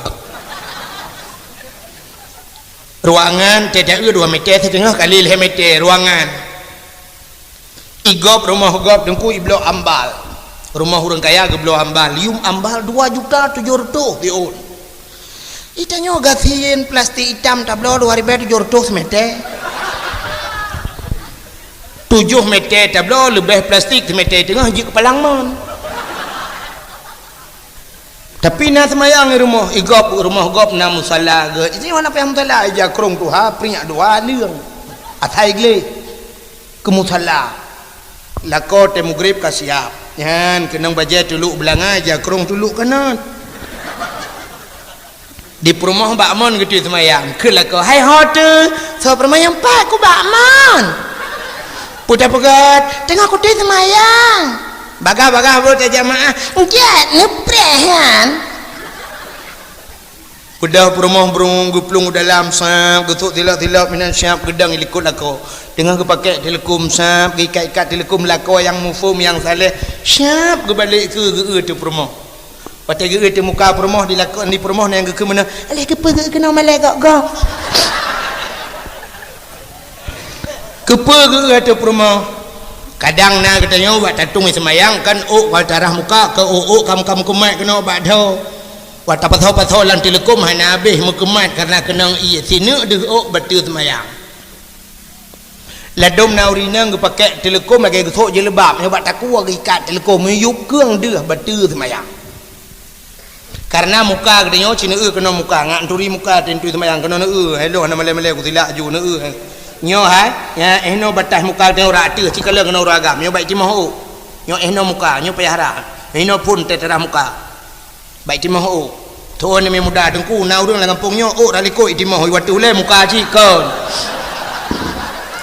Ruangan teuh dua meter siteungoh kali lhèe meter ruangan. I gob, rumoh gob Teungku iblok ambal. Rumoh ureueng kaya geubloe ambal. Yuem ambal dua juta tujoh reutôh siôn. Itanyoe gasien plastik itam tabloe dua ribèe tujoh reutôh simeter. Tujoh meter tabloe leubeh plastik simeter teungoh jeuet keu palang mon. Tapi na seumayang i rumoh, i gob, rumoh gob na musala gèt. Itanyoe hana payah musala, ija krông tuha, priek dua leung. Asai gleh keu musala. Lakoe tée mugreb ka siab. Nyan keunong bajée tulok beulanga, jakrong tulok kanot. Di peurumoh bak mon geutui seumayang, keu lakoe, "Hai ho teuh, soe peurumoh nyang pat ku bak mon?" Peue tapeugah, "Teungoh kutui seumayang." "Bagah-bagah beuet tajamaah." "Enggak, neupreh nyan." Peudeuh peurumoh brung geuplueng u dalam, sab, geusok silop-silop, meunan siab geudong i likot lakoe. Teungoh geupakèk teuleukom, sab, geuikat-ikat teuleukom lakoe nyang muphom, nyang saleh, siab geubalek keue geu-eu teuh peurumoh. Watèe geu-eu teuh muka peurumoh, di lakoe, di peurumoh na nyang geukheun meunan, "Aléh keupeue geu-eu keunoe malèe gok-gok?" Keupeue geu-eu ateueh peurumoh? Kadang na geutanyoe bak tatong seumayang kan ôk ka tarah muka, keu ôk-ôk kam-kam keumat keunoe bak dhoe. Watèe tapasoe-pasoe lam teuleukom hana habéh meukeumat kareuna keunong ié sineuk deuh ôk bateue seumayang. Ladôm na ureueng inong geupakèk teuleukom lagèe geusok jilbab, nyoe bak takue geuikat teuleukom, meuyueb keueng deuh bateue seumayang. Kareuna muka geutanyoe ci neu-eu keunoe muka, ngat neuturi muka teuntui seumayang keunoe neu-eu, hai lôn hana malèe-malèe kusilak ju neu-eu. Nyoe hai, nyan eh noe bataih muka geutanyoe rata teuh, ci kalon keunoe ureueng agam, nyoe bèk timah ôk. Nyoe eh noe muka, nyoe payah rhah. Eh noe phon teutarah muka. Bèk timah ôk. Thôn nyoe muda teungku, na ureueng lam gampông nyoe ôk rhah likot itimoh, iwat ulèe muka cit kon.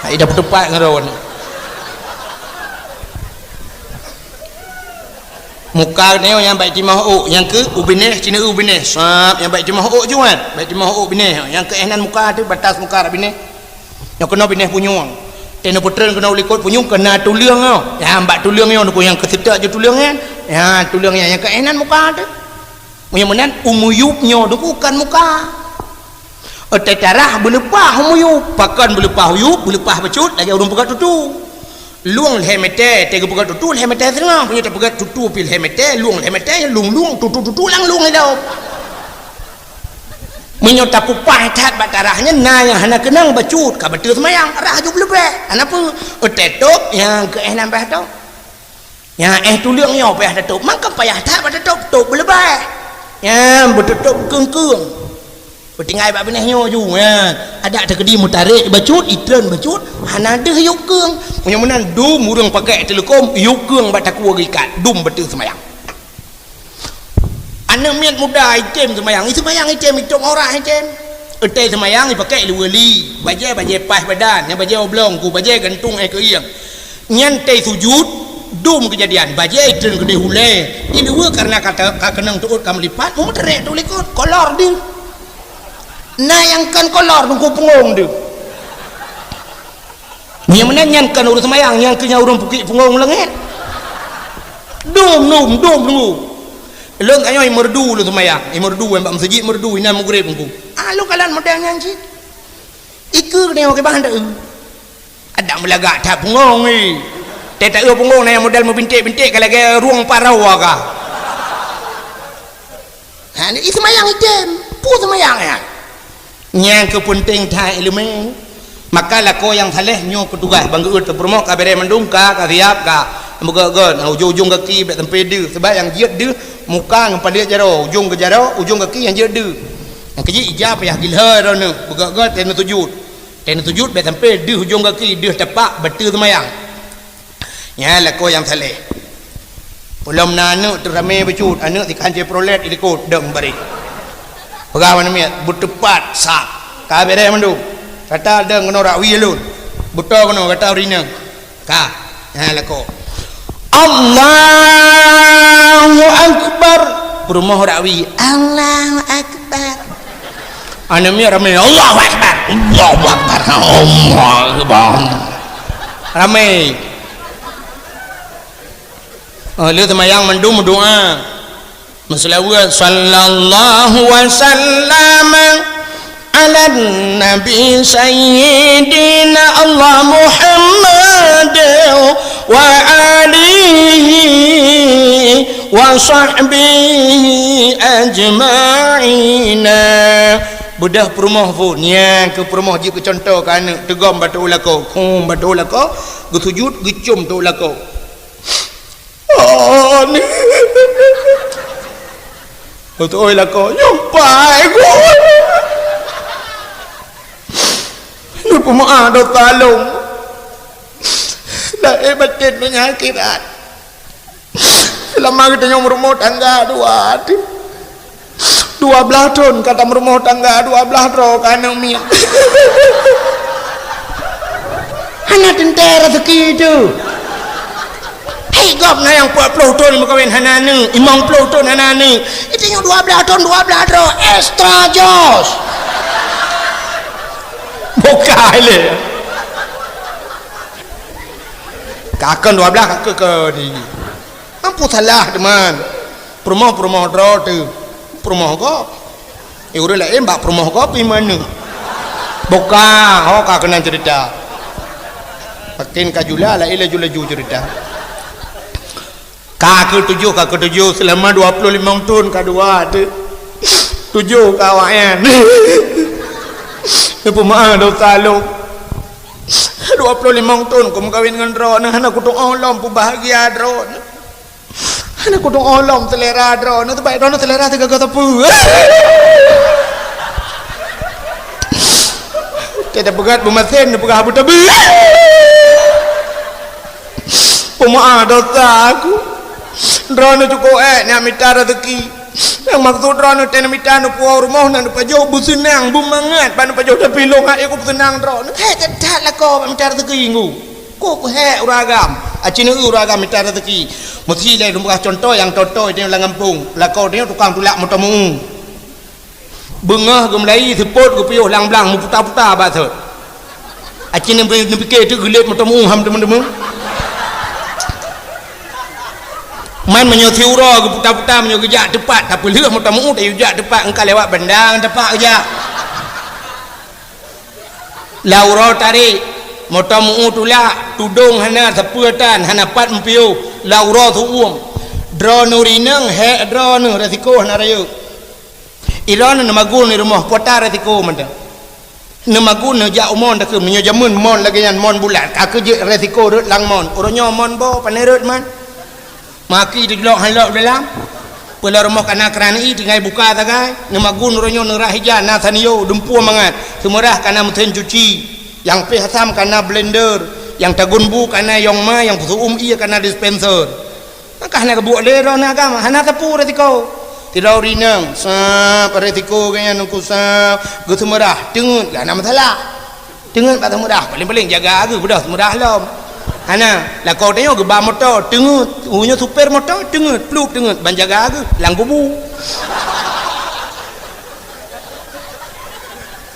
Hai dah peuteupat ngon droeneuh. Muka geutanyoe nyang bèk timoh ôk, nyang keu u binéh, ci neu-eu u binéh. Sab, nyang bèk timoh ôk juet, bèk timoh ôk binéh. Nyang keu eh nan muka teuh, batas muka rab binéh. Nyoe keunoe binéh punyueng. Teuh neupeutreun keunoe u likot punyueng keu na tuleueng nyoe. Nyang bak tuleueng nyoe, nyoe nyang keu seutôt ju tuleueng nyan. Nyan tuleueng nyan, nyang keu eh nan muka teuh. Meunyoe meunan, u meuyueb nyoe teuh kon muka. Teutarah beuleupah u meuyueb, pakon beuleupah u meuyueb, beuleupah bacut lagèe ureueng peugöt tutu. Lueng lhèe mètè, teuh geupeugöt tutu lhèe mètè siteungoh, meunyoe tapeugöt tutu pih lhèe mètè, lueng lhèe mètè, lueng-lueng, tutu-tutu, lang-lueng ilop. Meunyoe tapeupah that bak tarah nyan, na nyang hana keunong bacut, ka bateue seumayang, rhah ju beuleubèh. Hana peue, teuh tôb nyang keu eh nan bah tôb. Nyan eh tuleueng nyoe payah tatôb, mangkang payah that bak tatôb, tôb beuleubèh. Nyan beutôb keueng-keueng. Beutinggai bak binéh nyoe ju, nyan. Adak teukeudi meutarek bacut, itreun bacut, hana deuh yueb keueng. Meunyoe meunan dum ureueng pakèk teuleukom, yueb keueng bak takue geuikat, dum bateue seumayang. Aneuk miet muda item seumayang, iseumayang item, itôb aurat item. Teuh seumayang ipakèk luweue li, bajèe-bajèe paih badan, nyang bajèe oblong ku, bajèe gantung eh keuieng. Nyan teuh sujut, dum keujadian, bajèe itreun keudeh ulèe. Di luweue kareuna ka te-, ka keunong teuôt ka meulipat, meumeutarek teuh likot, kolor deuh. Na nyang kon kolor teungku peungong deuh. Nyang meunan nyan kon ureueng seumayang, nyan keuh nyang ureueng pukik peungong langèt. Dum, dum, dum, dum. Lôn tanyoe imeureudu lôn seumayang, imeureudu bak meuseujid meureudu inan mugreb teungku. Ah, lôn kalon model nyan cit. Ikeue tanyoe kiban teu. Adak meulagak that peungong, eh. Teuh taeu peungong na nyang model meubinték-binték ka lagèe rueng parau ka. Ha, ni seumayang item, peue seumayang nyan? Nyang keu peunteng that ileumèe. Maka lakoe nyang saleh nyoe keu tugaih ban geuôt teuh peurumoh ka bèrèh mandum ka, ka siab ka. Meugöt-göt, ujong-ujong gaki bèk sampoe deuh, sabab nyang jeuet deuh muka ngon paleuet jaroe, ujong geujaroe, ujong gaki nyang jeuet deuh. Nyang keujeuet ija payah gilhôi droeneuh, beugöt-göt teuh neusujut. Teuh neusujut bèk sampoe deuh ujong gaki, deuh tapak bateue seumayang. Nyan lakoe nyang saleh. Peulom na aneuk teuh ramé bacut, aneuk sikan Chevrolet ilikot dong bareh. Peugah bak aneuk miet, beuteupat sab. Ka bèrèh mandum. Gata dong keunoe rak wie lôn. Beutoe keunoe gata ureueng inong. Ka. Nyan lakoe. Allahu Akbar. Peurumoh rak wie. Allahu Akbar. Aneuk miet ramé. Allahu Akbar. Allahu Akbar. Allahu Akbar. Ramé. Oh, lheuh seumayang mandum meudoa. Meuseulaweuet, "Sallallahu wa sallama ala nabi sayyidina Allah Muhammad wa alihi wa sahbihi ajma'ina." Beudôh peurumoh phon, nyan keuh peurumoh jeuet keu cuntoh keu aneuk, teugom bak teuôt lakoe, hum bak teuôt lakoe, geusujut, geucom teuôt lakoe. Oh, ni. Beutôi lakoe, nyoe pai ku. Nyoe Meu'ah dosa lôn. Lahé batén donya akhirat. Seulama geutanyoe meurumoh tangga dua, dua blaih thon ka tameurumoh tangga, dua blaih droe ka aneuk miet. Hana teuntée raseuki teuh. Hei, gob na nyang peuet ploh thon meukawen hana aneuk, limong ploh thon hana aneuk. Geutanyoe dua blaih thon, dua blaih droe, extra jos. Bukai lé. Ka kon dua blaih, ka kon di. Ampu salah, teuma. Peurumoh-peurumoh droe teuh. Peurumoh gob. Eh, ureueng laén bak peurumoh gob pih meuneuk. Buka, ho ka keunan ceurita. Makin ka jula, laén laju-laju ceurita. Ka keutujoh, ka keutujoh, seulama dua ploh limong thon ka dua teuh. Tujoh ka awaknyan. Neupeumaáh dosa lôn. Dua ploh limong thon kumeukawen ngon droeneuh, hana kutu'oh lom peubahgia droeneuh. Hana kutu'oh lom seulera droeneuh, sabab droeneuh seulera sigoe-goe sapeue. Teupeugah beumasen, neupeugah beutabi. Peumeu'ah dosa aku. Droeneuh cukôp ék neumita raseuki. Nyang maksud droeneuh teuh neumita neupuwoe rumoh, neupajoh beuseunang, beumangat bak neupajoh, tapi lôn hana ék beuseunang droeneuh. Hék that lakoe bak mita raseuki ngu. Kok hék ureueng agam. Aci neu ureueng agam mita raseuki. Meusti lé lôn peugah cuntoh nyang toe-toe teuh lam gampông. Lakoe teuh tukang tulak moto meu-ueng. Beungoh geumeulayi seupôt geupiôh lam blang meuputa-puta bak sot. Aci neu-, neupike teuh geulet moto meu-ueng ham teuma-teuma. Man meunyoe siuroe geuputa-puta meunyoe geujak teupat, tapeulheueh moto meu-ueng tayue jak teupat, engka lewat banda ngon tapak geujak. Lam uroe tarék, moto meu-ueng tulak, tudong hana, sapeue tan, hana pat meupiôh, lam uroe seu-uem. Droeneuh rineueng, hék droeneuh, resiko hana rayeuk. Droeneuh neumagun di rumoh, peue tan resiko mantong. Neumagun neujak u mon takheun, meunyoe jameun mon lagée nyan, mon bulat, ka keuh jeuet resiko rhot lam mon. Uroe nyoe mon boh, pane rhot man. Maki teujulok han lok dalam. Peue lam rumoh ka na kran ie tinggai buka sagai. Neumagun uroe nyoe neurah ija na sanio dumpeue mangat. Seumeurah ka na meusen cuci. Nyang péh asam ka na blender. Nyang tagun bu ka na yong ma, nyang peuseu'uem ie ka na dispenser. Maka hana geubuet lé droeneuh agam, hana sapeue resiko. Sidroe rineueng, sab resiko geuh nyan nungku sab geuseumeurah, teungeut geuh hana masalah. Teungeut bak seumeurah, paléng-paléng jaga geuh beudôh seumeurah lom. Hana, lakoe tanyoe geuba moto, teungeut. Uroe nyoe supir moto, teungeut, plup teungeut, ban jaga geuh, lam kubu.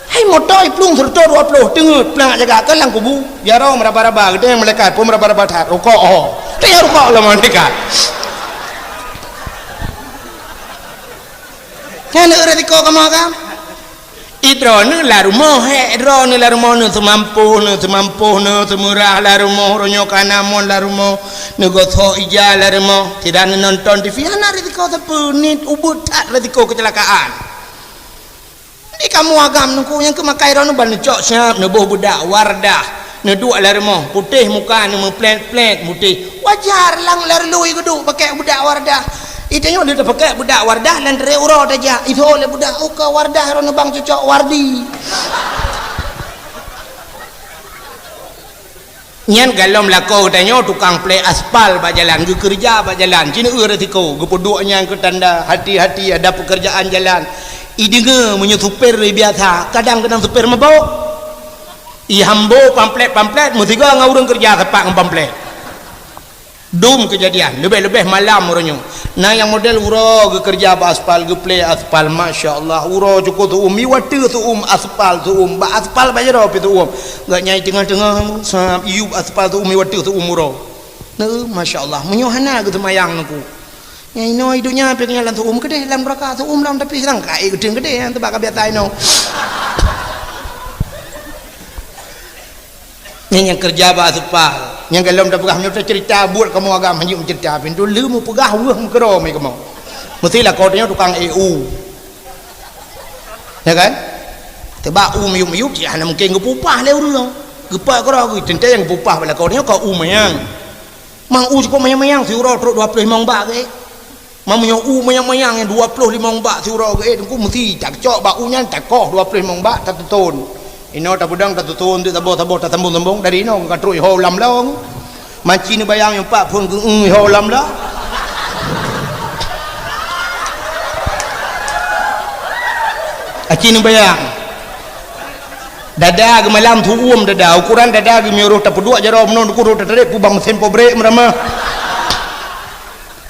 Hai moto iplueng seureutôh dua ploh, teungeut, plang jaga keu lam kubu. Jaroe meuraba-raba, geude malaikat pun meuraba-raba that, rukok ho. Teuh rukok lom malaikat. Nyan resiko kamoe kan? Idroeneuh lam rumoh, hék droeneuh lam rumoh, neuh seumampoh, neuh seumampoh, neuh seumeurah lam rumoh, uroe nyoe ka na mon lam rumoh, neugosok ija lam rumoh, sidroe neunonton T V, hana risiko sapeue, niet ubit that risiko keucilakaan. Di kamoe agam nungku nyang keumakai droeneuh ban neucok siab, neuboh beudak Wardah. Neuduek lam rumoh, putéh muka, neumeuplet-plet, mutéh. Wajar lang lam rului geuduek pakèk beudak Wardah. Itanyoe lheueh tapakèk beudak Wardah, lam trép uroe tajak. Itho lé beudak, uka Wardah, droeneuh bang cocok Wardi. Nyan galom lakoe geutanyoe tukang plek aspal bak jalan, geukeureuja bak jalan. Ci neu resiko, geupeuduek nyan keu tanda, hati-hati ada pekerjaan jalan. Ideungoe meunyoe supir lé biasa, kadang-kadang supir mabök. Ihambô pamflet-pamflet, meusigoe ngon ureuëng keureuja sapat ngon pamflet. Dum keujadian, leubeh-leubeh malam uroe nyoe. Na nyang model uroe geukeureuja bak aspal, geuplé aspal, masya Allah. Uroe cukôp seuuem, iwa teuh seuuem aspal, seuuem bak aspal bak jaroe pih seuuem. Gak nyai teungoh-teungoh, sab iyup aspal seuuem, iwa teuh seuuem uroe. Neu, masya Allah, meunyoe hana geuseumayang nungku. Nyang inoe i donya pih nyan lam seuuem keudeh, lam neuraka seuuem lom, tapi seurang ka ék geuteung keudeh, nyang teuba ka biasa inoe. Nyang, nyang keureuja bak aspal, nyang galom tapeugah meunyoe taceurita buet kamoe agam hanjeuet meuceurita, pintoe lheueh meupeugah weueh meukeurô mé kamoe. Meusti lakoe tanyoe tukang ék u. Ya kan? Teuba u miyup-miyup, cit hana mungken geupupah lé ureuëng. Geupak keudroe geuh, teuntée nyang geupupah bak lakoe tanyoe ka u manyang. Mang u cukôp manyang-manyang, siuroe trok dua ploh limong bak geuék. Mang meunyoe u manyang-manyang nyang dua ploh limong bak siuroe geuék, teungku meusti tacok bak u nyan, takoh dua ploh limong bak, tateuton. Inoe tapeudong tatutoe eunteuk saboh-saboh tasambong-sambong dari inoe ka trok iho lam long. Maci neubayang nyang pat phon geu-, iho lam long. Aci neubayang. Dada geumalam tuom dada, ukuran dada geumiyuroh tapeuduek jaroe meunoe dukuro tatarek peubang meusén pobrek meuramah.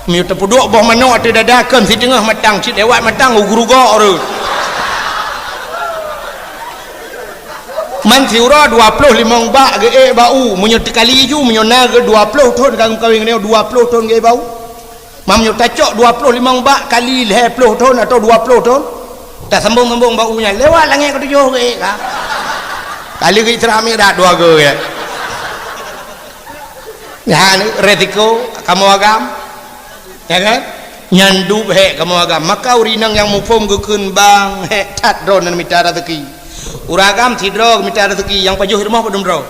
Meunyoe tapeuduek boh manok ateueh dada kon siteungoh matang, cit lewat matang u gurugok rot. Man siuroe dua ploh limong bak geuék bak u, meunyoe teukali ju, meunyoe na geu dua ploh thon ka geumeukawen ngon nyoe dua ploh thon geuék bak u. Man meunyoe tacok dua ploh limong bak kali lhèe ploh thon atau dua ploh thon, tasambong-sambong bak u nyan, lewat langét keutujoh geuék ka. Kali geuék Isra Mi'raj dua geuék. Nyan resiko kamoe agam. Ya kan? Nyan dub hék kamoe agam. Maka ureueng inong nyang muphom geukheun bang hék that droeneuh mita raseuki. Ureueng agam sidroe mita raseuki, nyang pajoh rumoh padum droe.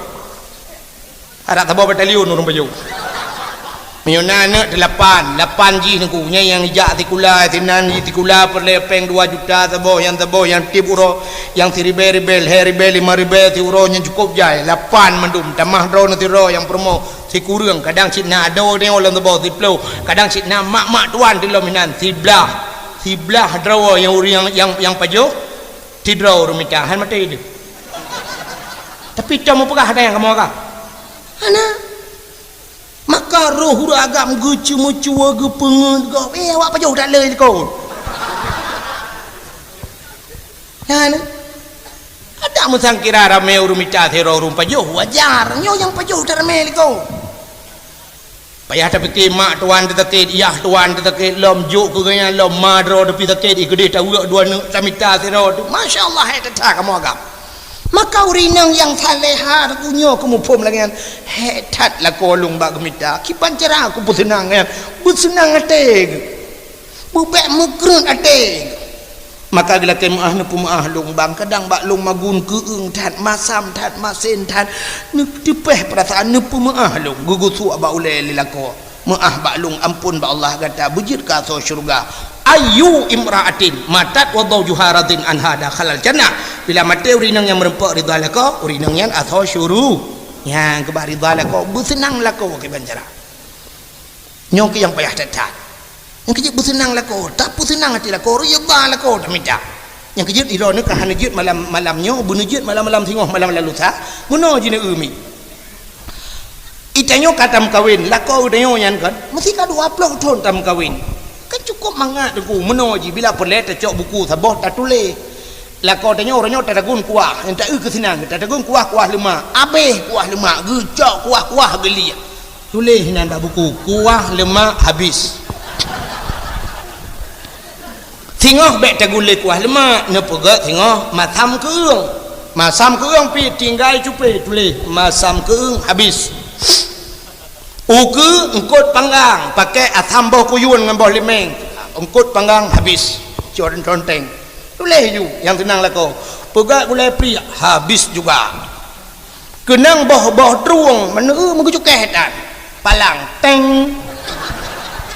Adak saboh batalion ureueng pajoh. Meunyoe na aneuk teulapan, lapan jih nangku, nyan nyang jak sikula, sinan jih sikula peureulèe péng dua juta saboh, nyang saboh nyang tiep uroe, nyang siribèe-ribèe, lhèe ribèe, lima ribèe siuroe nyan cukôp jai, lapan mandum, tamah droeneuh sidroe nyang peurumoh. Sikureueng, kadang cit na adoe nyoe lom saboh siploh, kadang cit na mak-mak tuan di lom inan siblaih, siblaih droe nyang ureueng nyang, nyang, nyang pajoh, sidroe ureueng mita, han maté deuh. Tapi cuma peugah ada nyang kamoe ka. Hana. Maka roh ureueng agam geuceumeucue, geupeungeut gob, eh, awak pajoh that le likot. Nyan, adak meusangkira ramé ureueng mita sidroe ureueng pajoh, wajar. Nyoe nyang pajoh that ramé likot. Payah tapike mak tuan teusakét, yah tuan teusakét, lom jok keu geuhnyan, lom ma droe teupie sakét, i keudeh taweuek dua neuk tamita sidroe tu. Masya Allah, hai that-that kamoe agam. Maka ureueng inong nyang salehah, nyoe keu muphom lagèe nyan, hék that lakoe lôn bak geumita, kiban cara kupeuseunang nyan, beuseunang até geuh. Beubèk meukreuet até. Maka geulakèe meu'ah neupeumeu'ah lôn bang, kadang bak lôn magun keu'eung that, masam that, masen that, neuteupeh peurasaan neupeumeu'ah lôn, geugusok bak ulèe lé lakoe. Meu'ah bak lôn, amphon bak Allah gata, beujeuet keu asoe syeuruga. Ayyu imra'atin matat wa zawjuha radin anha dakhalal jannah. Bila maté ureueng inong nyang meureumpok ridha lakoe, ureueng inong nyan asoe syuru-, nyang keubah ridha lakoe, beuseunang lakoe kiban cara. Nyoe keuh nyang payah that-that. Nyang keu jeuet beuseunang lakoe, tapeuseunang até lakoe, ridha lakoe tamita. Nyang keu jeuet ilôn ka hana jeuet malam, malam nyoe, beuneujeuet malam-malam singoh, malam lam lusa, meunoe jineuk eu mi. Itanyoe ka tameukawen, lakoe geutanyoe nyan kan, meusti ka dua ploh thon tameukawen. Kan cukôp mangat teungku, meunoe jih bila peureulèe tacok buku saboh tatuléh. Lakoe tanyoe uroe nyoe tatagun kuah, nyang ta-eu keu sinan, tatagun kuah, kuah leumak. Abéh kuah leumak, geucok kuah-kuah geuliek. Tuléh inan bak buku, kuah leumak habis. Singoh bèk tagun lé kuah leumak, neupeugèt singoh masam keu'eung. Masam keu'eung pih tinggai cupé, tuléh masam keu'eung habis. Ukeue eungkôt panggang, pakèk asam boh kuyueng ngon boh limeng, eungkôt panggang habis. Cok rintonteng. Tuléh ju nyang seunang lakoe. Peugèt gulai pliek, habis juga. Keunong boh-boh trueng, meuneue meugeujukèh that. Palang, teng.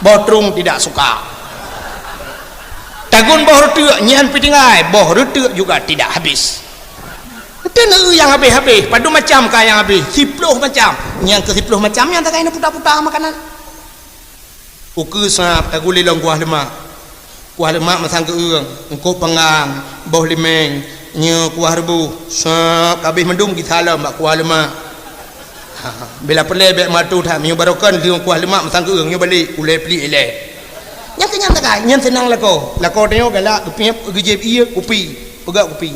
Boh trueng tidak suka. Tagun boh reuteuk, nyan pih tinggai, boh reuteuk juga tidak habis. Ente neue nyang habéh-habéh, padum macam ka nyang habéh, siploh macam. Nyang keu siploh macam nyan sagai neuputa-puta makanan. Ukeue sab tagulé lom kuah leumak. Kuah leumak masam keu'eung, eungkôt panggang, boh limeng, nyoe kuah reubôh, sab ka habéh mandum gisa lom bak kuah leumak. Ha, bila peureulèe bèk meuatur that, meunyoe barokon lheueh kuah leumak masam keu'eung, nyoe balek, ulèe pliek ilèe. Nyan keuh nyan sagai, nyan seunang lakoe. Lakoe tanyoe galak, geupiep, geujieb ié, kupi, peugèt kupi.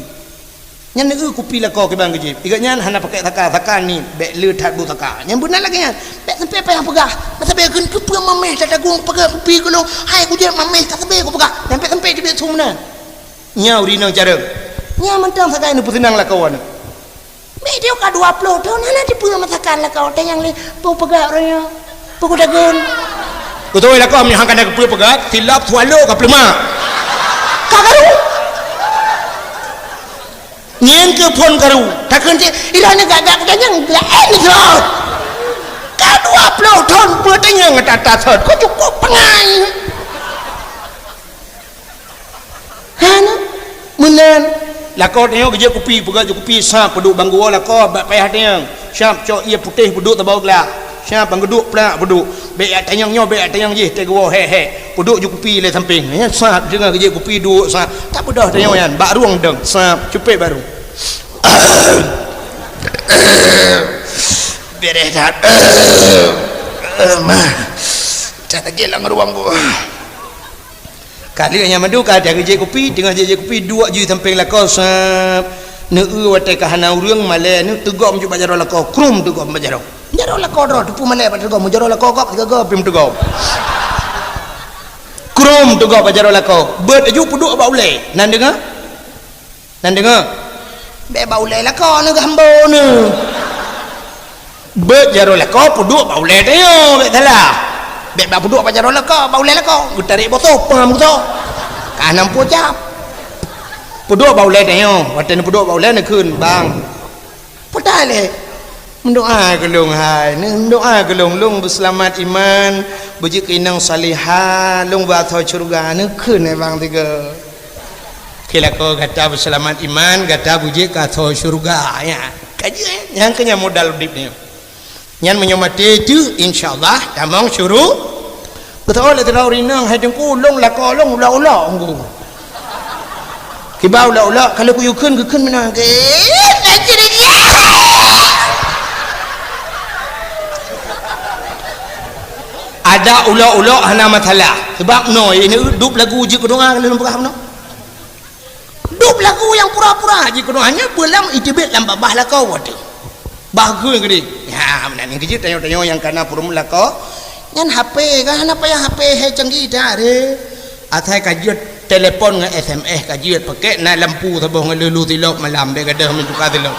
Nyan neueu kupi lakoe kiban geujieb. Igèt nyan hana pakèk saka, saka ni bèk le that bu saka. Nyan beuna lagèe nyan. Bèk sampai payah peugah. Masa bèk keu-, keupeue mamèh tatagun peugah kupi keu lôn. Hai kujieb mamèh ka sabé kupeugah. Nyan bèk sampai teubiet su meunan. Nyan ureueng inong carông. Nyan mantong sagai neupeuseunang lakoe nyan. Bèk diyoe ka dua ploh thon hana dipeue masakan lakoe teuh nyang lé peue peugah ureueng nyoe. Peue kutagun. Kutoe lakoe meuhan kana kupeue peugah, silap swallow ka peuleumak. Ka karu. Nyan keuh phon karu. Takheun cit, ilah ni gak-gak keudanyang, laén ni keudroe. Ka dua ploh thon peue tanyong ata-ata sot. Kok cukôp peungai. Hana. Meunan. Lakoe tanyoe geujép kupi, peugöt ju kupi, sab peuduek bang geuwoe lakoe bak payah tanyoe. Sab cok ié putéh peuduek saboh glah. Sab bang geuduek plak peuduek. Bék jak tanyong nyoe, bék jak tanyong jih, teuguwoe hék-hék. Peuduek ju kupi lé sampéng. Nyan sab deungon geujép kupi duek sab. Tabeudôh tanyoe nyan, bak rueng dong. Sab, cupet bak rueng. Beureh that. Mah. That lagèe lam rueng bu. Ka lheueh nyan mandum ka geujép kupi, teungoh jép kupi, duek ju sampéng lakoe sab. Neueu watèe ka hana ureueng malèe, neuteugom ju bak jaroe lakoe, krum teugom bak jaroe. Jaroe lakoe droe, teupeu malèe bak teugom, jaroe lakoe gob, sigoe gob pih meuteugom. Krum teugom bak jaroe lakoe, beuet laju peuduek bak ulèe. Nan deungö? Nan deungö? Bék bak ulèe lakoe neuh, geuhambo neuh. Beuet jaroe lakoe, peuduek bak ulèe tanyoe, bék salah. Bék bak peuduek bak jaroe lakoe, bak ulèe lakoe, geutarek botoh, pam botoh. Ka nam pue cap. Peuduek bak ulèe tanyoe, watèe neupeuduek bak ulèe neukheun, "Bang, peue that lé? Meudoa keu lôn hai, neumeudoa keu lôn, lôn beuseulamat iman, beujeuet keu inong salihah, lôn beuasoe syeuruga," neukheun lé bang sigoe. Keu lakoe gata beuseulamat iman, gata beujeuet keu asoe syeuruga, ya. Ka jeuet, nyan keuh nyan modal udép nyoe. Nyan meunyoe maté teuk, insya Allah tamong syuru-, Beutôi lé sidroe ureueng inong, "Hai Teungku, lôn lakoe lôn ulok-ulok, Teungku." Kiban ulok-ulok, ka lheueh kuyue kheun, geukheun meunan, "Gét, gét, gét." Adak ulok-ulok hana masalah. Sabab noe, ini dub lagu jeuet keu doa, ka lheueh lôn peugah meunoe. Dub lagu nyang pura-pura jeuet keu doa, nyan beulam iteubiet lam babah lakoe watèe. Bah geue geude. Ya, meunan nyan keuh jeuet tanyoe-tanyoe nyang kana peurumoh lakoe. Nyan H P kan, hana payah H P hai canggih that, re. Asai ka jeuet telepon ngon S M S ka jeuet, pakèk na lampu saboh ngon lheuh-lheuh silop malam, bèk gadôh meutuka silop.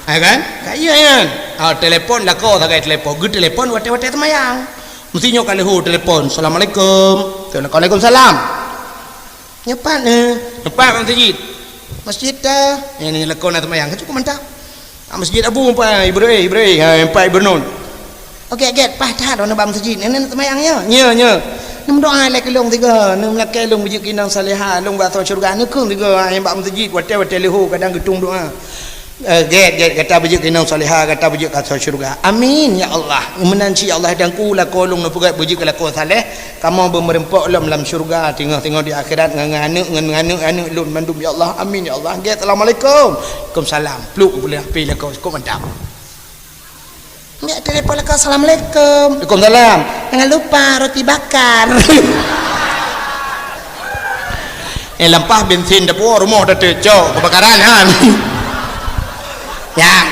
Ya kan? Ka jeuet nyan. Ha, telepon lakoe sagai telepon, geutelepon watèe-watèe seumayang. Meusti nyoe ka lheueh telepon, "Assalamualaikum." "Waalaikumsalam." "Nyoe pat, eh?" "Nyoe pat bak meuseujid." "Meuseujid ta?" "Eh, nyoe lakoe na seumayang, ka cukôp mantap." "Ah, meuseujid Abu, empat, Ibrahim, Ibrahim, ha, empat Ibrahim." "Oke, gét, paih that droeneuh bak meuseujid. Nyoe, nyoe seumayang nyoe?" "Nyoe, nyoe." "Neumeudoa lé keu lôn sigoe, neumeulakèe lôn beujeuet keu inong salihah, lôn beuasoe syeuruga, neukheun sigoe, ha, bak meuseujid, watèe-watèe leuhô kadang geutueng doa." "Eh, gét, gét, gata beujeuet keu inong salihah, gata beujeuet keu asoe syeuruga. Amin, ya Allah." Meunan cit, "Ya Allah, Teungku, lakoe lôn neupeugöt beujeuet keu lakoe saleh, kamoe beumeureumpok lom lam syeuruga, teungoh-teungoh di akhirat ngon, ngon aneuk, ngon, ngon aneuk, aneuk lôn mandum, ya Allah. Amin, ya Allah." Gét, "Assalamualaikum." "Waalaikumsalam." Pluk geupeuleueh H P lakoe, cukôp mantap. Bèk telepon lakoe, "Assalamualaikum." "Waalaikumsalam." "Jangan lupa roti bakar." Eh, lampah bensin dapur rumoh dah teucok kebakaran, ha. Ya,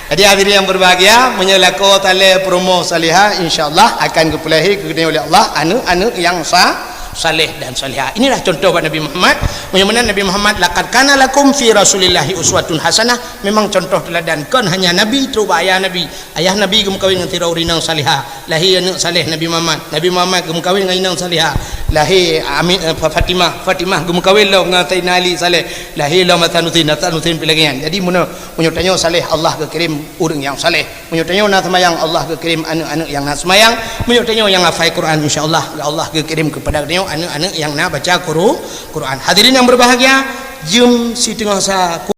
jadi hadirin yang berbahagia, meunyoe lakoe saleh peurumoh salihah, insya Allah akan geupeulahé keu geutanyoe oleh Allah aneuk-aneuk nyang sa-, saleh dan salihah. Inilah contoh bak Nabi Muhammad. Meunyoe meunan Nabi Muhammad, "Laqad kana lakum fi Rasulillahi uswatun hasanah." Memang contoh teuladan, kon hanya Nabi, trok bak ayah Nabi. Ayah Nabi geumeukawen ngon sidroe ureueng inong salihah, lahé aneuk saleh Nabi Muhammad. Nabi Muhammad geumeukawen ngon inong salihah, lahé Ami-, eh, Fa-, Fatimah. Fatimah geumeukawen lom ngon Saidina Ali saleh, lahé lom Hasan Husein, Hasan Husein pih lagèe nyan. Jadi, meunyoe, meunyoe tanyoe saleh, Allah geukirém ureueng nyang saleh. Meunyoe tanyoe na seumayang, Allah geukirém aneuk-aneuk nyang na seumayang. Meunyoe tanyoe nyang hafai Quran, insya Allah, Allah geukirém keupada tanyoe aneuk-aneuk nyang na baca Quru-, Quran. Hadirin yang berbahagia, jeuem siteungoh sa